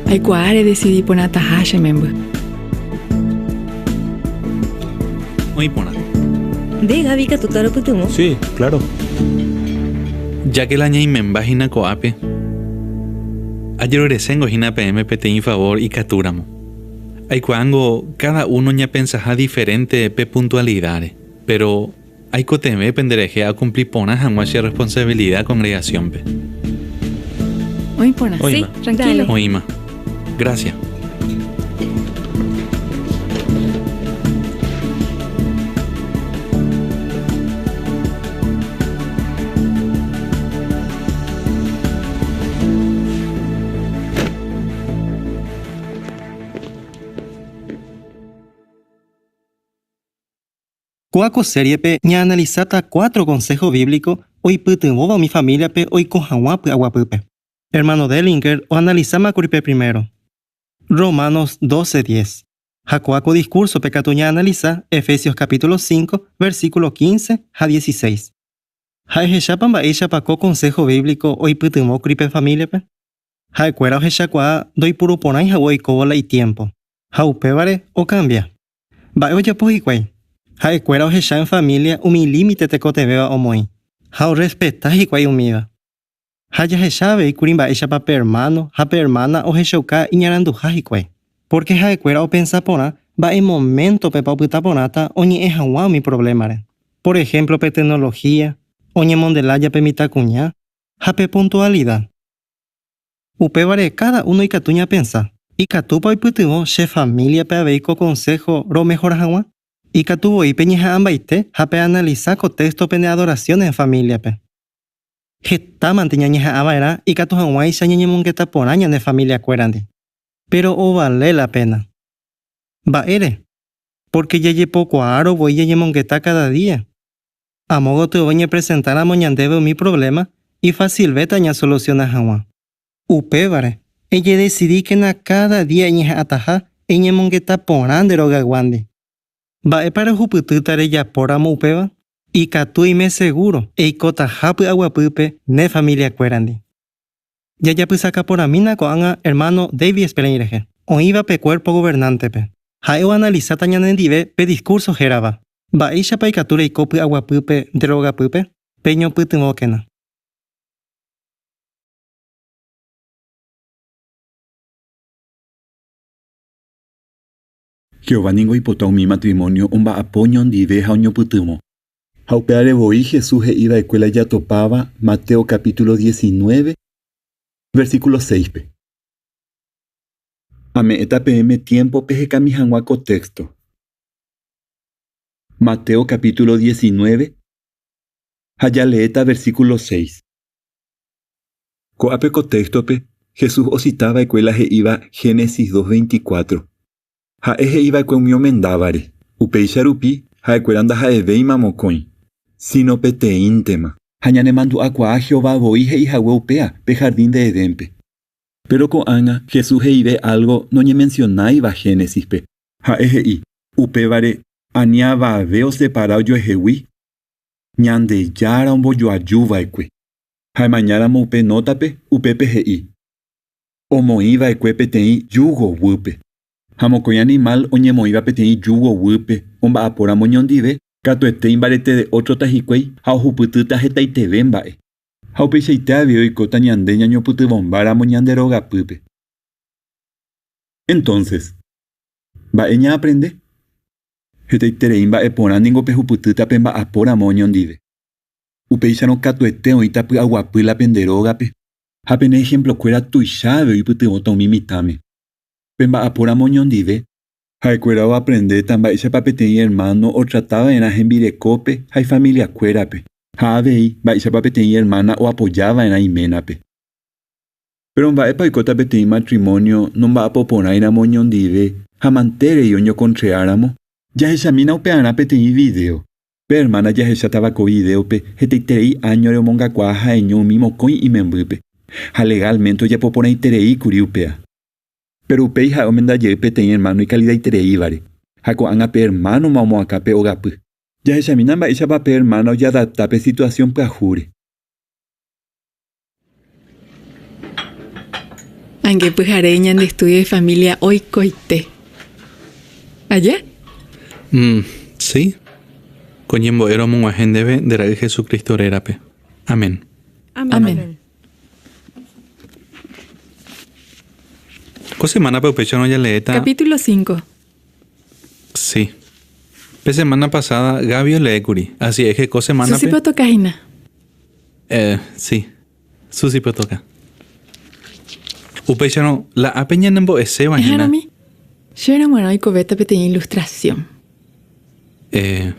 Aikuaa redesidi porãtaha che memby. Oĩ porã. Nde, Gaby, ikatúta ropytyvõ? Sí, claro. Ya que la ñaimemba hína ko'ápe, ajerureséngo hína peẽme peteĩ favor ikatúramo. Aikuaángo cada uno ñapensaha diferente pe puntualidad-re, pero aikotevẽ penderehe akumpli porã hag̃ua che responsabilidad congregación-pe. Oĩ porã. Oĩma. Sí, tranquilo. Oĩma. Gracias. Kóa ko sériepe ñaanalisáta cuatro konsého bíblico oipytyvõva umi famíliape oiko hag̃ua py'aguapýpe. Ermáno Delinger oanalisáma kuri pe primero, Romanos doce, diez. Ha kóa ko diskúrsope katu ñaanalisa Efesios kapítulo cinco, versíkulo quince ha dieciséis. Ha ehechápa mba'éichapa ko konsého bíblico oipytyvõ kuri pe famíliape? Ha'ekuéra ohechakuaa ndoipuruporãi hague oikóvo la itiémpo, ha upévare okambia. Mba'e ojapo hikuái? Ha'ekuéra ohecha en família umi límite tekotevẽva omoĩ, ha orrespeta hikuái umíva. Ha jahecha avei kuri mba'éichapa pe ermáno ha pe ermána ohechauka iñaranduha hikuái, pórke ha'ekuéra opensa porã mba'e moméntopepa opyta porãta oñe'ẽ hag̃ua umi provlémare. Por ehémplo pe teknolohía, oñemonde lája pe mitãkuña ha pe puntualida. Upévare káda uno ikatu ñapensa, Ikatúpa oipytyvõ che famíliape avei ko konsého romehora hag̃ua? Ikatu voi peñeha'ãmbaite ha peanalisa ko téxto pene adorasión en famíliape. Hetámante ñañeha'ã va'erã ikatu hag̃uáicha ñañemongeta porã ñane familiakuérandi. Péro ovale la péna. Mba'ére? Pórke jajepokuaárõ voi ñañemongeta káda día. Amo gotyo oñepresentáramo ñandéve umi provléma, ifasilvéta ñasolusiona hag̃ua. Upévare, ejedesidíkena káda día eñeha'ãtaha eñemongeta porã nde rogayguándi. Mba'épa rehupytýta rejapóramo upéva? Ikatu eime segúro eikotaha py'aguapýpe ne familiakuérandi. Jajapysaka porãmína ko'ág̃a ermáno David Splane rehe, oĩva pe Cuerpo Gobernante-pe. Ha'e oanalisáta ñanendive pe diskúrso hérava, Mba'éichapa ikatu reiko py'aguapýpe nde rogapýpe? Peñopytyvõkena. Jehová ningo oipota umi matrimónio omba'apo oñondive ha oñopytyvõ. Ha upévare voi Jesús he'i va'ekue la jatopáva Mateo capítulo diecinueve, versículo séispe. Ame'ẽta peẽme tiémpo pehekami hag̃ua ko téxto. Mateo capítulo diecinueve ha jaleéta versículo seis. Ko'ápe ko téxtope Jesús osita va'ekue la he'íva Génesis dos veinticuatro. Ha'e he'i va'ekue umi omendávare, upéicha rupi ha'ekuéra ndaha'evéima mokõi, síno peteĩntema. Ha ñanemandu'akuaa Jehová voi he'i hague upéa pe hardín de Edénpe. Péro ko'ág̃a Jesús he'ive álgo noñemensionáiva Génesispe. Ha'e he'i, Upévare ani avave osepara ojuehegui, Ñandejára ombojoaju va'ekue. Ha emañáramo upe nótape, upépe he'i, Omoĩ va'ekue peteĩ júgo guýpe. Ha mokõi animál oñemoĩva peteĩ júgo guýpe omba'apóramo oñondive, katuete imbareteve ótrota hikuái ha ohupytýta hetaiteve mba'e. Ha upeichaite avei oikóta ñande ñañopytyvõmbáramo ñande rogapýpe. Entonces, mba'e ñaaprende? Hetaiterei mba'e porã ningo pehupytýta pemba'apóramo oñondive. Upéicharõ katuete oĩta py'aguapy la pende rógape ha pene ehemplokuéra tuicha avei oipytyvõta umi mitãme. Pemba'apóramo oñondive, ha'ekuéra oaprendéta mba'éichapa peteĩ ermáno otrata va'erã hembirekópe ha ifamiliakuérape, ha avei mba'éichapa peteĩ ermána oapoja va'erã iménape. Péro mba'épa oikóta peteĩ matrimónio nomba'apoporãiramo oñondive ha mantérei oñokontreáramo? Jahechamína upearã peteĩ vidéo. Pe ermána jahechátava ko vidéope hetaiterei áñore omongakuaa ha'eño umi mokõi imembýpe, ha legálmente ojapo porãiterei kuri upéva. Péro upéi ha'e omenda jey peteĩ ermáno ikalidaitereívare, ha ko'ág̃a pe ermánoma omoakã pe ogapy. Jahechamína mba'éichapa pe ermána ojadapta pe situasión pyahúre. Ange pyhare ñande estudio de familia oikoite. Aja? Mm, sí. Ko ñembo'e romog̃uahẽ ndéve nde Ra'y Jesucristo rérape. Amén. Amén. Ko semánape upéicharõ jaleéta. Capítulo 5. Sí. Pe semana pasada Gaby olee kuri, así es que ko semánape. Susipe otoka hína. Eh, sí. Susipe otoka. Upéicharõ, la ápe ñanembo'eséva hína. Eha'arõmi. Chéverõ g̃uarã oikovéta peteĩ ilustrasión. Eh,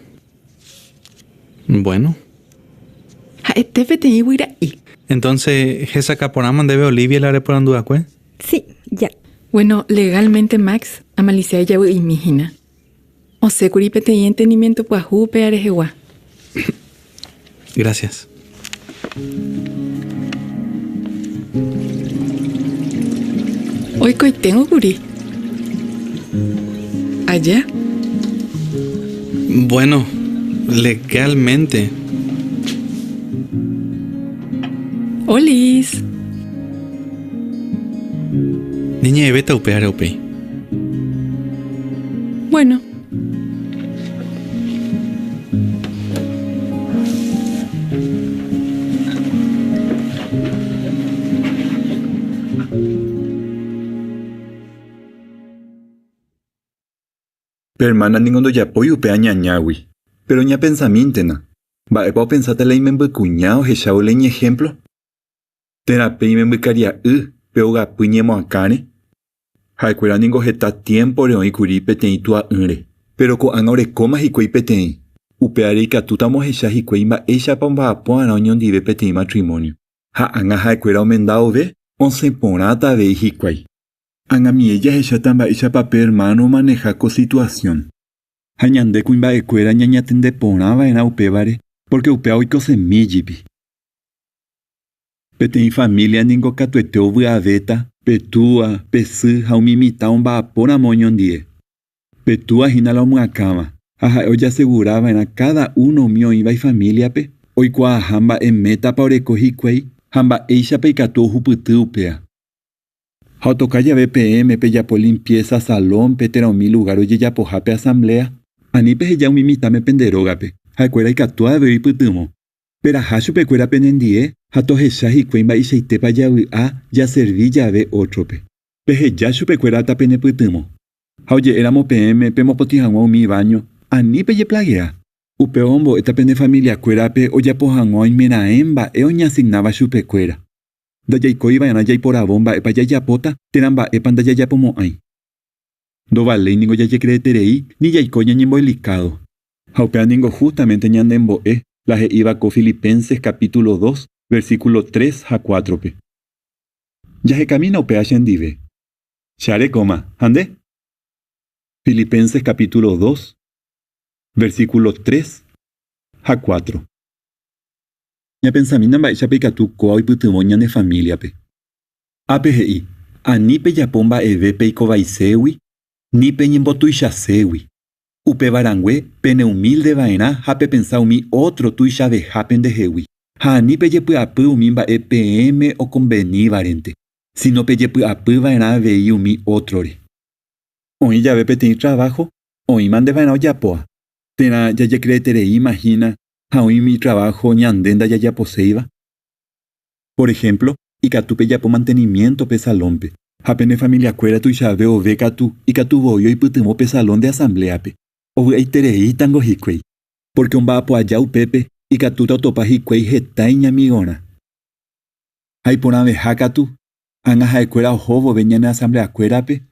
bueno. Ha'ete peteĩ guyra'i. Entonces, hesakã porãma ndéve Olivia la reporandu'akue? Sí, ya. Bueno, legalmente Max, amalisia ijavy'imi hína. Osẽkuri peteĩ entendimiento pyahu upéva rehegua. Gracias. Oikoiténgo kuri. Aja. Bueno, legalmente. Olis. Ñañe'ẽvéta upévare upéi. Bueno. Pe ermána ningo ndojapói upe añañágui. Péro ñapensamíntena, mba'épa opensáta la imembykuña ohechávo la iñehémplo? Térã pe imembykaria'y pe ogapy ñemoakãre? Ha'ekuéra ningo heta tiémpore oĩ kuri peteĩ tua'ỹre, péro ko'ág̃a orekóma hikuái peteĩ, upévare ikatútama ohecha hikuái mba'éichapa omba'apo va'erã oñondive peteĩ matrimónio. Ha ág̃a ha'ekuéra omenda vove, osẽ porãta avei hikuái. Ag̃amie jahecháta mba'éichapa pe ermáno omaneha ko situasión. Ha ñande kuimba'ekuéra ñañatende porã va'erã upévare, pórke upéva oikosemi jepi. Peteĩ família ningo katuete ovy'avéta pe túa, pe sy ha umi mitã omba'apóramo oñondie. Pe túa hína la omyakãva, ha ha'e ojasegura va'erã káda uno umi oĩva ifamíliape oikuaaha mba'e métapa oreko hikuái ha mba'éichapa ikatu ohupyty upéva. Ha otoka jave peẽme pejapo limpiésa salónpe térã umi lugár ojejapohápe asambléa, ani peheja umi mitãme pende rógape, ha'ekuéra ikatu avei oipytyvõ. Peraha chupekuéra penendie ha tohecha hikuái mba'eichaitépa javy'a jaservi jave ótrope. Peheja chupekuéra tapenepytyvõ. Ha oje'éramo peẽme pemopotĩ hag̃ua umi váño, ani pejeplagea. Upéva ombo'éta pene familiakuérape ojapo hag̃ua oimeraẽ mba'e oñeasignáva chupekuéra. Ndajaikói va'erã jaiporavo mba'épa jajapóta térã mba'épa ndajajapomo'ãi. Ndovaléi ningo jajekreeterei ni jaiko ñañemboelikádo. Ha upéva ningo hústamente ñanembo'e la he'íva ko Filipenses capítulo 2, versículo 3 ha 4-pe. Jahekamína upéva chendive. Che arekóma, ha nde? Filipenses capítulo 2, versículo 3 ha 4. Ñapensamína mba'éichapa ikatu kóa oipytyvõ ñane famíliape. Ápe he'i, Ani pejapo mba'eve peikovaiségui, ni peñembotuichaségui. Upéva rangue, peneumílde va'erã ha pepensa umi ótro tuichaveha pendehegui, ha ani pejepy'apy umi mba'e peẽme okonvenívarente, síno pejepy'apy va'erã avei umi ótrore. Oĩ jave peteĩ traváho, oĩmante va'erã ojapóva, térã jajekreetereíma hína ha oĩ umi traváho ñande ndajajaposéiva. Por ehémplo, ikatu pejapo mantenimiénto pe Salónpe. Ha pene familiakuéra tuichave ove katu ikatu voi oipytyvõ pe Salón de Asambléape. Ovy'aitereítango hikuái, pórke omba'apo aja upépe ikatúta otopa hikuái heta iñamigorã. Ha iporãveha katu, ág̃a ha'ekuéra oho vove ñane asambleakuérape,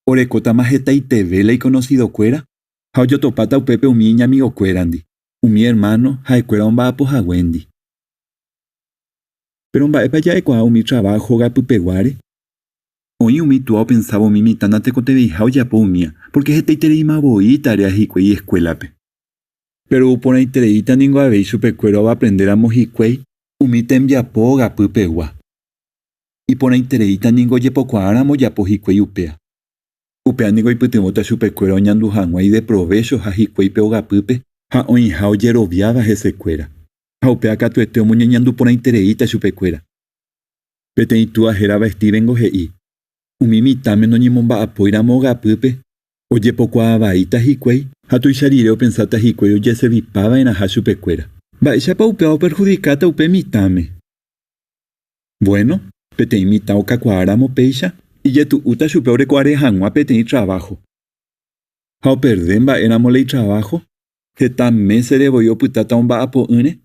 orekótama hetaiteve la ikonosidokuéra ha ojotopáta upépe umi iñamigokuérandi, umi ermáno ha'ekuéra omba'apo haguéndi. Péro mba'épa ja'ekuaa umi traváho hogapypeguáre? Oĩ umi túa opensáva umi mitã natekotevẽiha ojapo umía, pórke hetaitereíma voi taréa hikuái eskuélape. Péro iporãitereíta ningo avei chupekuéra oaprendéramo hikuái umi tembiapo hogapypegua. Iporãitereíta ningo ojepokuaáramo ojapo hikuái upéa. Upéa ningo oipytyvõta chupekuéra oñandu hag̃ua ideprovéchoha hikuái pe ogapýpe ha oĩha ojeroviáva hesekuéra. Ha upéa katuete omoñeñandu porãitereíta chupekuéra. Peteĩ túa hérava Stevengo he'i, Umi mitãme noñemomba'apóiramo ogapýpe, ojepokuaa vaíta hikuái ha tuicha rire opensáta hikuái ojeservipava'erãha chupekuéra. Mba'éichapa upéva operhudikáta upe mitãme? Vuéno, peteĩ mitã okakuaáramo péicha, ijetu'úta chupe oreko are hag̃ua peteĩ traváho. Ha operde mba'éramo la itraváho, heta mésere voi opytáta omba'apo'ỹre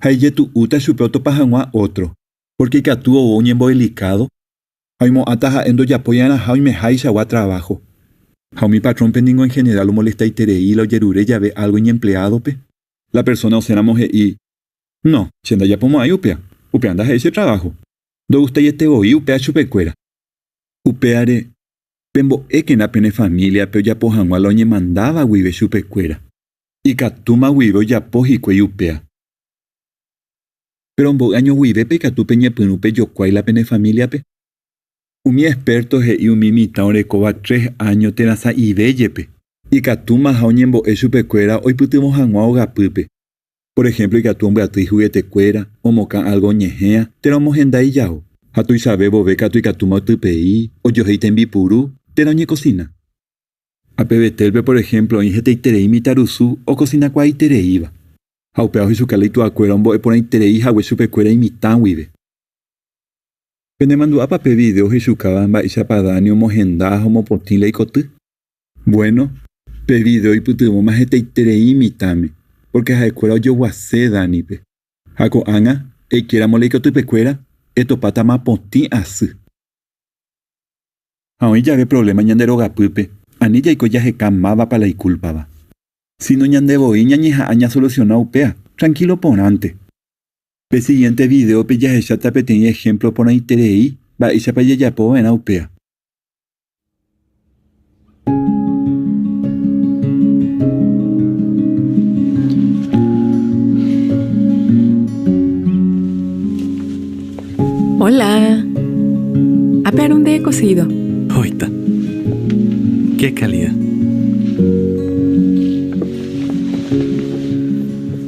ha ijetu'úta chupe otopa hag̃ua ótro. Pórke ikatu ou oñembo'elikádo ha oimo'ãta ha'e ndojapói'arãha oimehaichagua traváho. Ha umi patrónpe ningo en generál omolestaiterei la ojerure jave álgo iñempleádope. La persóna osẽramo he'i, No, che ndajapomo'ãi upéa, upéa ndaha'éi che traváho. Ndogustaiete voi upéa chupekuéra. Upéare, pembo'ékena pene famíliape ojapo hag̃ua la oñemandáva guive chupekuéra. Ikatúma guive ojapo hikuái upéa. Péro mboy áño guivépa ikatu peñepyrũ pejokuái la pene famíliape? Umi expérto he'i umi mitã orekóva tres áño térã sa'ive jepe, ikatúmaha oñembo'e chupekuéra oipytyvõ hag̃ua ogapýpe. Por ehémplo ikatu ombyaty ijuguetekuéra, omokã álgo oñehẽa térã omohenda ijao. Ha tuichave vove katu ikatúma otypei, ojohéi tembipuru térã oñekosina. Ha pe Betélpe por ehémplo oĩ hetaiterei mitãrusu okosinakuaaitereíva. Ha upéva ohechuka la ituakuéra ombo'e porãiterei hague chupekuéra imitã guive. Penemandu'ápa pe vidéo ohechukáva mba'éichapa Dani omohenda ha omopotĩ la ikoty? Vuéno, pe vidéo oipytyvõma hetaiterei mitãme, pórke ha'ekuéra ojoguase Dánipe. Ha ko'ág̃a, eikéramo la ikotypekuéra, etopátama potĩ asy. Ha oĩ jave provléma ñande rogapýpe, ani jaiko jaheka mávapa la ikúlpava. Síno ñande voi ñañeha'ã ñasolusiona upéa, trankílo porãnte. Pe sigiénte vidéope jahecháta peteĩ ehémplo porãiterei mba'éichapa jajapo va'erã upéa. Hola. Ápe nde cocido. Oita. Qué calidad.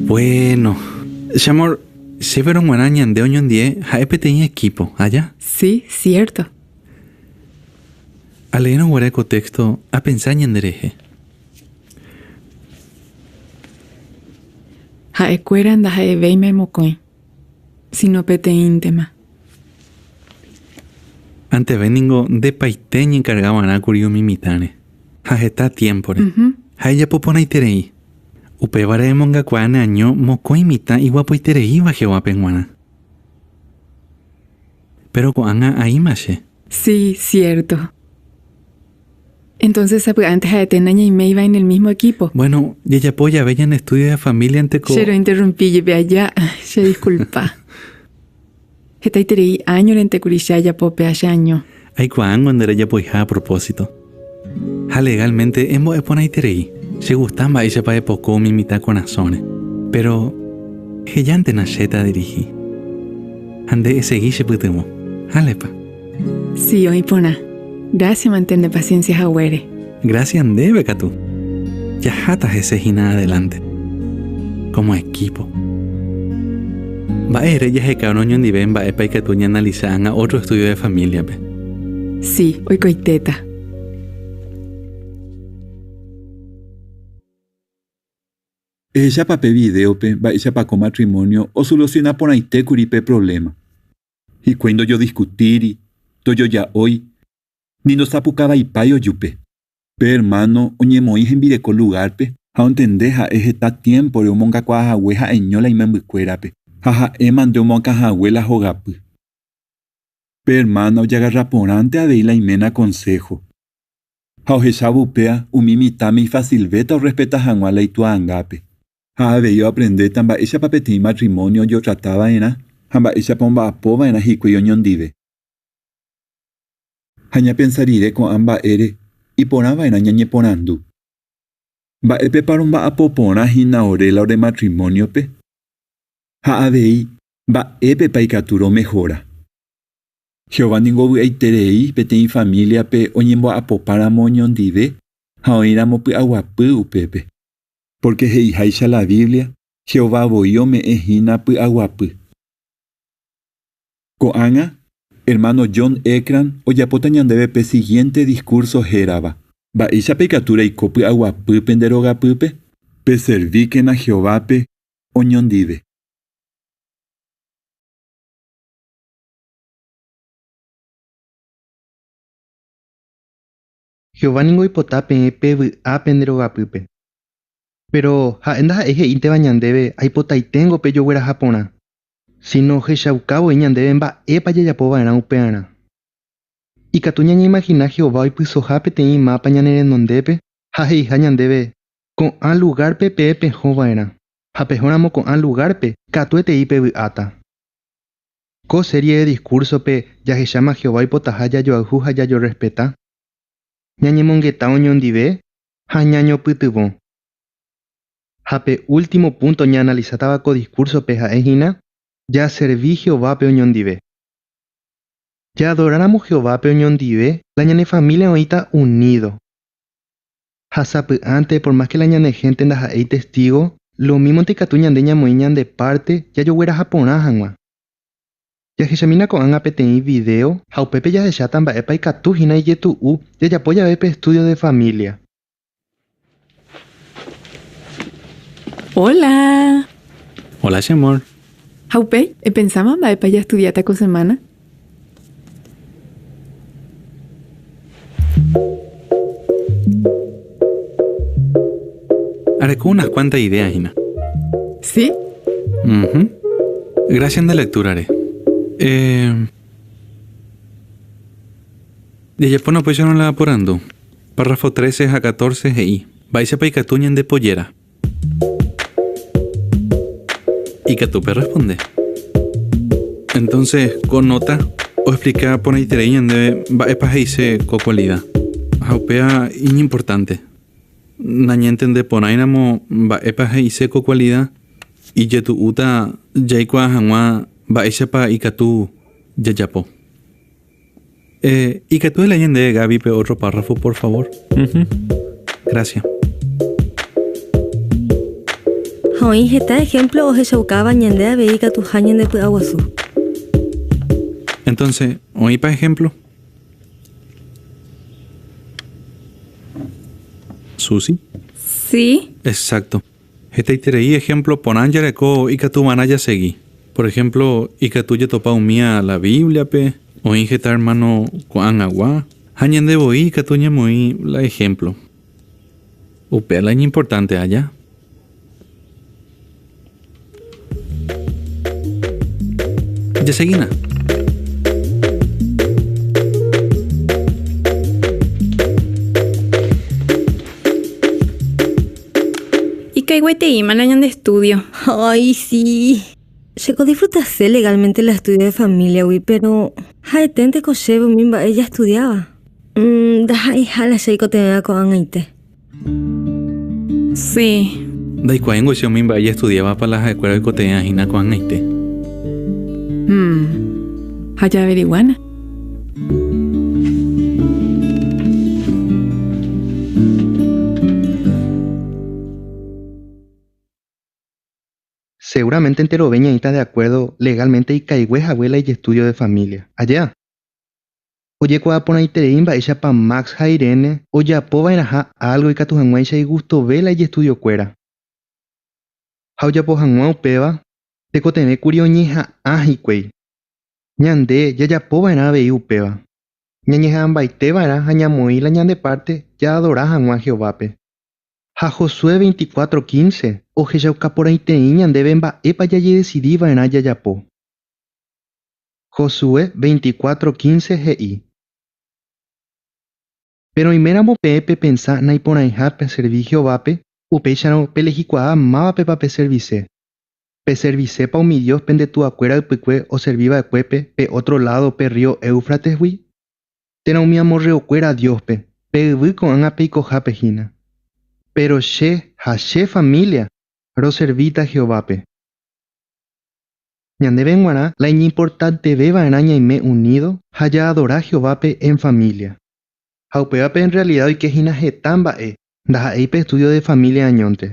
Bueno, che amor, chéverõ g̃uarã ñande oñondie ha'e peteĩ equipo, aja? Sí, cierto. Aleérõ guare ko texto, apensa ñanderehe. Ha'ekuéra ndaha'evéima mokõi, síno peteĩntema. Anteve ningo ndepaite eñenkarga va'erã kuri umi mitãre, ha heta tiémpore. Ha ejapo porãiterei. Upévare emongakuaa neaño mokõi mitã iguapoitereíva Jehovápe g̃uarã. Péro ko'ág̃a aĩma che. Sí, cierto. Entonces sapy'ánte ha'ete nañaiméiva en el mismo equipo. Bueno, jajapo jave ñane estudio de familia-nte ko. Che rointerrumpi jepe aja, che disculpa. Hetaiterei áñorente kuri che ajapo péa che año. Aikuaángo nde rejapoiha a propósito. Ha legalmente embo'e porãiterei. Che gusta mba'éichapa epoko umi mitã korasõre. Péro ehejántena che tadirihi. Ha nde esegi chepytyvõ. Hálepa. Sí, oĩ porã. Grásia mante nde pasiénsia haguére. Grásia ndéve katu. Jaháta hese hína adelánte. Kómo ekípo. Mba'ére jahekárõ oñondive mba'épa ikatu ñaanalisa ág̃a ótro estúdio de famíliape? Sí, oikoitéta. Ehechápa pe vidéope mba'éichapa ko matrimónio osolusiona porãite kuri pe provléma. Hikuái ndojodiskutíri, ndojoja'ói, ni ndosapukavaipái ojupe. Pe ermáno oñemoĩ hembireko lugárpe ha ontende ha'e heta tiémpore omongakuaa hague ha'eño la imembykuérape, ha ha'émante omoakã hague la hogapy. Pe ermána ojagarra porãnte avei la iména konsého. Ha ohechávo upéva, umi mitãme ifasilvéta orrespeta hag̃ua la itua'angápe. Ha avei oaprendéta mba'éichapa peteĩ matrimónio ojotrata va'erã ha mba'éichapa omba'apo va'erã hikuái oñondive. Ha ñapensa rire ko'ã mba'ére, iporã va'erã ñañeporandu, Mba'épepa romba'apo porã hína ore la ore matrimóniope? Ha avei, mba'épepa ikatu romehora? Jehová ningo ovy'aiterei peteĩ famíliape oñembo'apopáramo oñondive ha oĩramo py'aguapy upépe. Pórke he'iháicha la Biblia, Jehová voi ome'ẽ hína py'aguapy. Ko'ág̃a, ermáno John Ekrann ojapóta ñandéve pe sigiénte diskúrso hérava, Mba'éichapa ikatu reiko py'aguapýpe nde rogapýpe? Peservíkena Jehovápe oñondive. Jehová ningo oipota peẽ pevy'a pende rogapýpe. Péro ha'e ndaha'éi he'ínteva ñandéve aipotaiténgo pejogueraha porã, síno ohechauka voi ñandéve mba'épa jajapo va'erã upearã. Ikatu ñañeimagina Jehová oipysoha peteĩ mápa ñane renondépe ha he'iha ñandéve, Ko'ã lugárpe peẽ peho va'erã, ha pehóramo ko'ã lugárpe katuetei pevy'áta. Ko série de diskúrsope jahecháma Jehová oipotaha jajoayhu ha jajorrespeta, ñañemongeta oñondive ha ñañopytyvõ. Ha pe último púnto ñaanalisátava ko diskúrsope ha'e hína, jaservi Jehovápe oñondive. Jaadoráramo Jehovápe oñondive, la ñane família oĩta unído. Ha sapy'ánte, por más ke la ñane hénte ndaha'éi Testígo, lomímonte ikatu ñande ñamoĩ ñande párte jajogueraha porã hag̃ua. Jahechamína ko'ág̃a peteĩ vidéo ha upépe jahecháta mba'épa ikatu hína ijetu'u jajapo jave pe estúdio de família. Hola! Hola che amor. Ha upéi, epensáma mba'épa jastudiáta ko semána? Areko unas cuantas ideas hína. ¿Sí? Uh Gracias nde lectura-re. Eh, jajapóna upéicharõ la porandu. Párrafo 13 ha 14 he'i, Mba'éichapa ikatu ñandepojera? Ikatu perresponde. Entonces, ko nota oexplika porãiterei ñandéve mba'épa he'ise ko kualida. Ha upéva iñimportánte. Nañantende porãiramo mba'épa he'ise ko kualida, ijetu'úta jaikuaa hag̃ua mba'éichapa ikatu jajapo. Eh, ikatu elee ñandéve Gaby pe ótro párrafo, por favor? Ujú. Gracias. Ha oĩ heta ehémplo ohechaukáva ñande avei ikatuha ñandepy'aguasu. Entonces, oĩpa ehémplo? Susi? Sí. Exacto. Hetaiterei ehémplo porã jareko ikatuva'erã jasegi. Por ehémplo, ikatu jatopa umía la Bíbliape, oĩ heta ermáno ko'ag̃agua, ha ñande voi ikatu ñamoĩ la ehémplo. Upéva la iñimportánte aja. Jasegína. Ikaigueteíma la ñande estudio. Ay, sí. Chéko disfrutase legalmente la estudio de familia-gui, pero ha'eténteko chéve umi mba'e jastudiáva. Mm, ndaha'eiha la che aikotevẽva ko'ag̃aite. Sí. Ndaikuaáingo che umi mba'e jastudiávapa la ha'ekuéra oikotevẽva hína ko'ag̃aite. Hmm. Ha jaaveriguána. Seguramente enterove ñaĩta de acuerdo legalmente ikaigue hague la ijestudio de familia. Ajéa? Ojekuaa porãiterei mba'éichapa Max ha Irene ojapo va'erãha álgo ikatu hag̃uáicha igustove la ijestudiokuéra. Ha ojapo hag̃ua upéva, tekotevẽ kuri oñeha'ã hikuái. Ñande jajapova'erã avei upéva. Ñañeha'ãmbaiteva'erã ha ñamoĩ la ñande párte jaadora hag̃ua Jehovápe. Ha Josué 24:15 ohechauka porãiterei ñandéve mba'épa jajedesidiva'erã jajapo. Josué 24:15 he'i. Péro oiméramo peẽ pepensa naiporãiha peservi Jehovápe, upéicharõ pelehikuaa mávapepa peservise. Peservisépa umi dios pende tuakuéra ypykue oservi va'ekuépe pe ótro ládo pe rrío Éufratesgui? Térã umi amorreokuéra dióspe, pe yvy ko'ág̃a peikohápe hína? Péro che ha che família roservíta Jehovápe. Ñandéve g̃uarã la iñimportanteve va'erã ñaime unído ha jaadora Jehovápe en família. Ha upévape en rrealida oike hína heta mba'e, ndaha'éi pe estúdio de família añónte.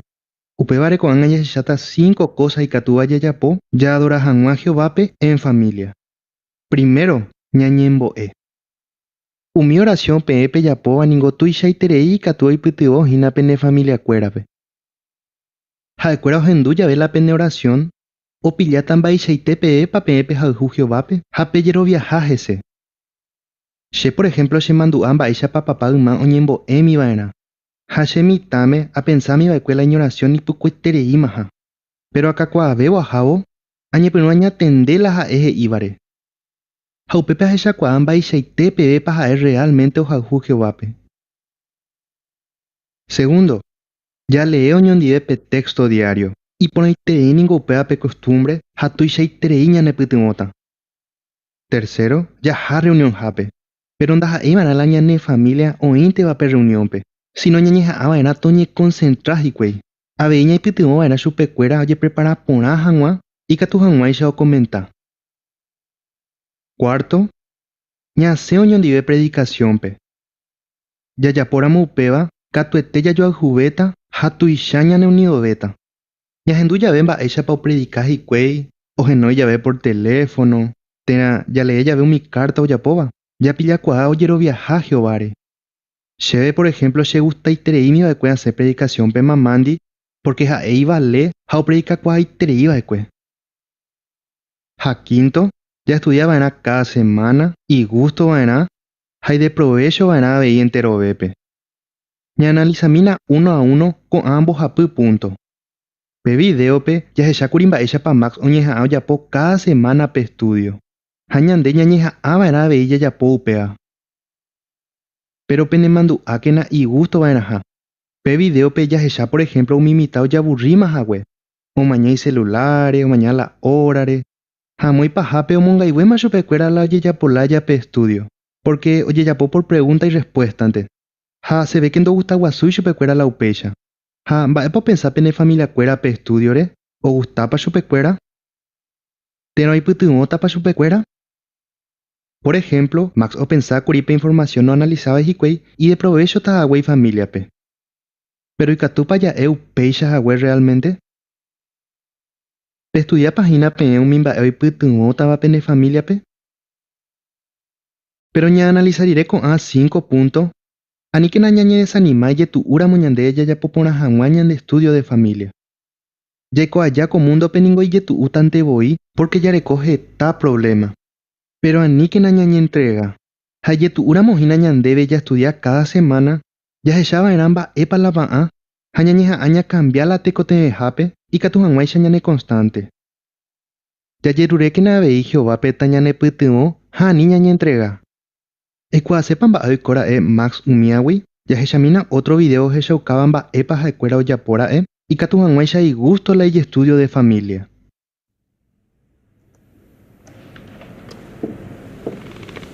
Upévare ko'ág̃a jahecháta cinco kósa ikatúva jajapo jaadora hag̃ua Jehovápe en família. Primero, ñañembo'e. Umi orasión peẽ pejapóva ningo tuichaiterei ikatu oipytyvõ hína pene familiakuérape. Ha'ekuéra ohendu jave la pene orasión, opilláta mba'eichaite peẽpa peẽ pehayhu Jehovápe ha pejeroviaha hese. Che por ehémplo chemandu'a mba'éichapa papa yma oñembo'émi va'erã. Ha che mitãme apensámi va'ekue la iñorasión ipukuetereímaha. Péro akakuaavévo ahávo, añepyrũ añatende la ha'e he'ívare. Ha upépe ahechakuaa mba'eichaite pevépa ha'e rreálmente ohayhu Jehovápe. Segundo, jalee oñondive pe téxto diário. Iporãiterei ningo upéva pe kostúmbre ha tuichaiterei ñanepytyvõta. Tercero, jaha rreunionhápe. Péro ndaha'éi va'erã la ñane família oĩnteva pe rreuniónpe, síno ñañeha'ã va'erã toñekonsentra hikuái. Avei ñaipytyvõ va'erã chupekuéra ojeprepara porã hag̃ua ikatu hag̃uáicha okomenta. Cuarto, ñasẽ oñondive predikasiónpe. Jajapóramo upéva, katuete jajoayhuvéta ha tuicha ñaneunidovéta. Ñahendu jave mba'éichapa opredika hikuái, ohenói jave por teléfono, térã jalee jave umi kárta ojapóva, japillakuaa ojeroviaha Jehováre. Chéve por ehémplo chegustaitereími va'ekue asẽ predikasiónpe mamándi pórke ha'e ivale ha opredikakuaaiterei va'ekue. Ha quinto, jastudia va'erã káda semána, igústo va'erã ha ideprovécho va'erã avei enterovépe. Ñaanalisamína uno a uno ko'ã mbohapy púnto. Pe vidéope jahechákuri mba'éichapa Max oñeha'ã ojapo káda semána pe estúdio. Ha ñande ñañeha'ã va'erã avei jajapo upéva. Péro penemandu'ákena igústo va'erãha. Pe vidéope jahecha por ehémplo umi mitã ojavurríma hague, omaña iseluláre, omaña la órare, ha amo ipahápe omongaiguéma chupekuéra la ojejapo lája pe estúdio, pórke ojejapo por pregúnta irrespuéstante. Ha se ve ke ndogustaguasúi chupekuéra la upéicha. Ha mba'épa opensa pene familiakuéra pe estúdiore? Ogustápa chupekuéra? Térã oipytyvõtapa chupekuéra? Por ehémplo, Max opensa kuri pe informasión oanalisáva hikuái ideprovéchota hague ifamíliape. Péro ikatúpa ja'e upéicha hague rreálmente? Pestudiápa hína peẽ umi mba'e oipytyvõtava pene famíliape? Péro ñaanalisa rire ko'ã cinco púnto, aníkena ñañedesanima ijetu'úramo ñande jajapo porã hag̃ua ñande estúdio de família. Jaiko aja ko múndope ningo ijetu'útante voi pórke jareko heta provléma. Péro aníkena ñañentrega. Ha ijetu'úramo hína ñandéve jastudia káda semána, jahecha va'erã mba'épa la va'ã ha ñañeha'ã ñakambia la tekotevẽhápe ikatu hag̃uáicha ñanekonstánte. Jajerurékena avei Jehovápe tañanepytyvõ ha ani ñañentrega. Eikuaasépa mba'e oiko ra'e Max umíagui? Jahechamína ótro vidéo ohechaukáva mba'épa ha'ekuéra ojapo ra'e ikatu hag̃uáicha igústo la ijestúdio de família.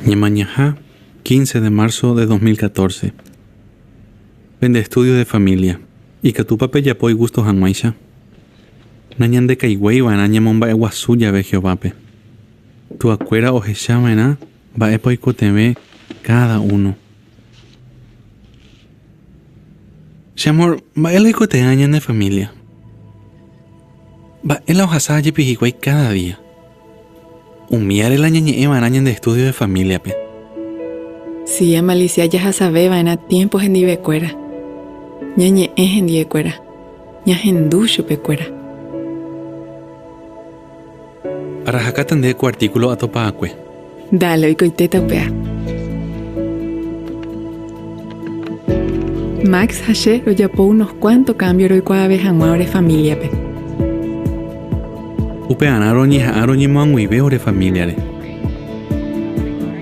Ñemañaha, 15 de marzo de 2014. Pende estudio de familia, ikatúpa pejapo igústo hag̃uáicha? Nañandekaiguéi va'erã ñamomba'eguasu jave Jehovápe. Tuakuéra ohecha va'erã mba'épa oikotevẽ káda uno. Che amór, mba'e la oikotevẽ ñane família? Mba'e la ohasa jepi hikuái káda día? Umíare la ñañe'ẽ va'erã ñande estúdio de famíliape. Si, amalisia jahasave va'erã tiémpo hendivekuéra, ñañe'ẽ hendivekuéra, ñahendu chupekuéra. Arahakáta ndéve ko artículo atopa'akue. Dale, oikoitéta upéa. Max ha che rojapo unos kuánto kámbio roikuaave hag̃ua ore famíliape. Upearã roñeha'ã roñemoag̃uive ore famíliare.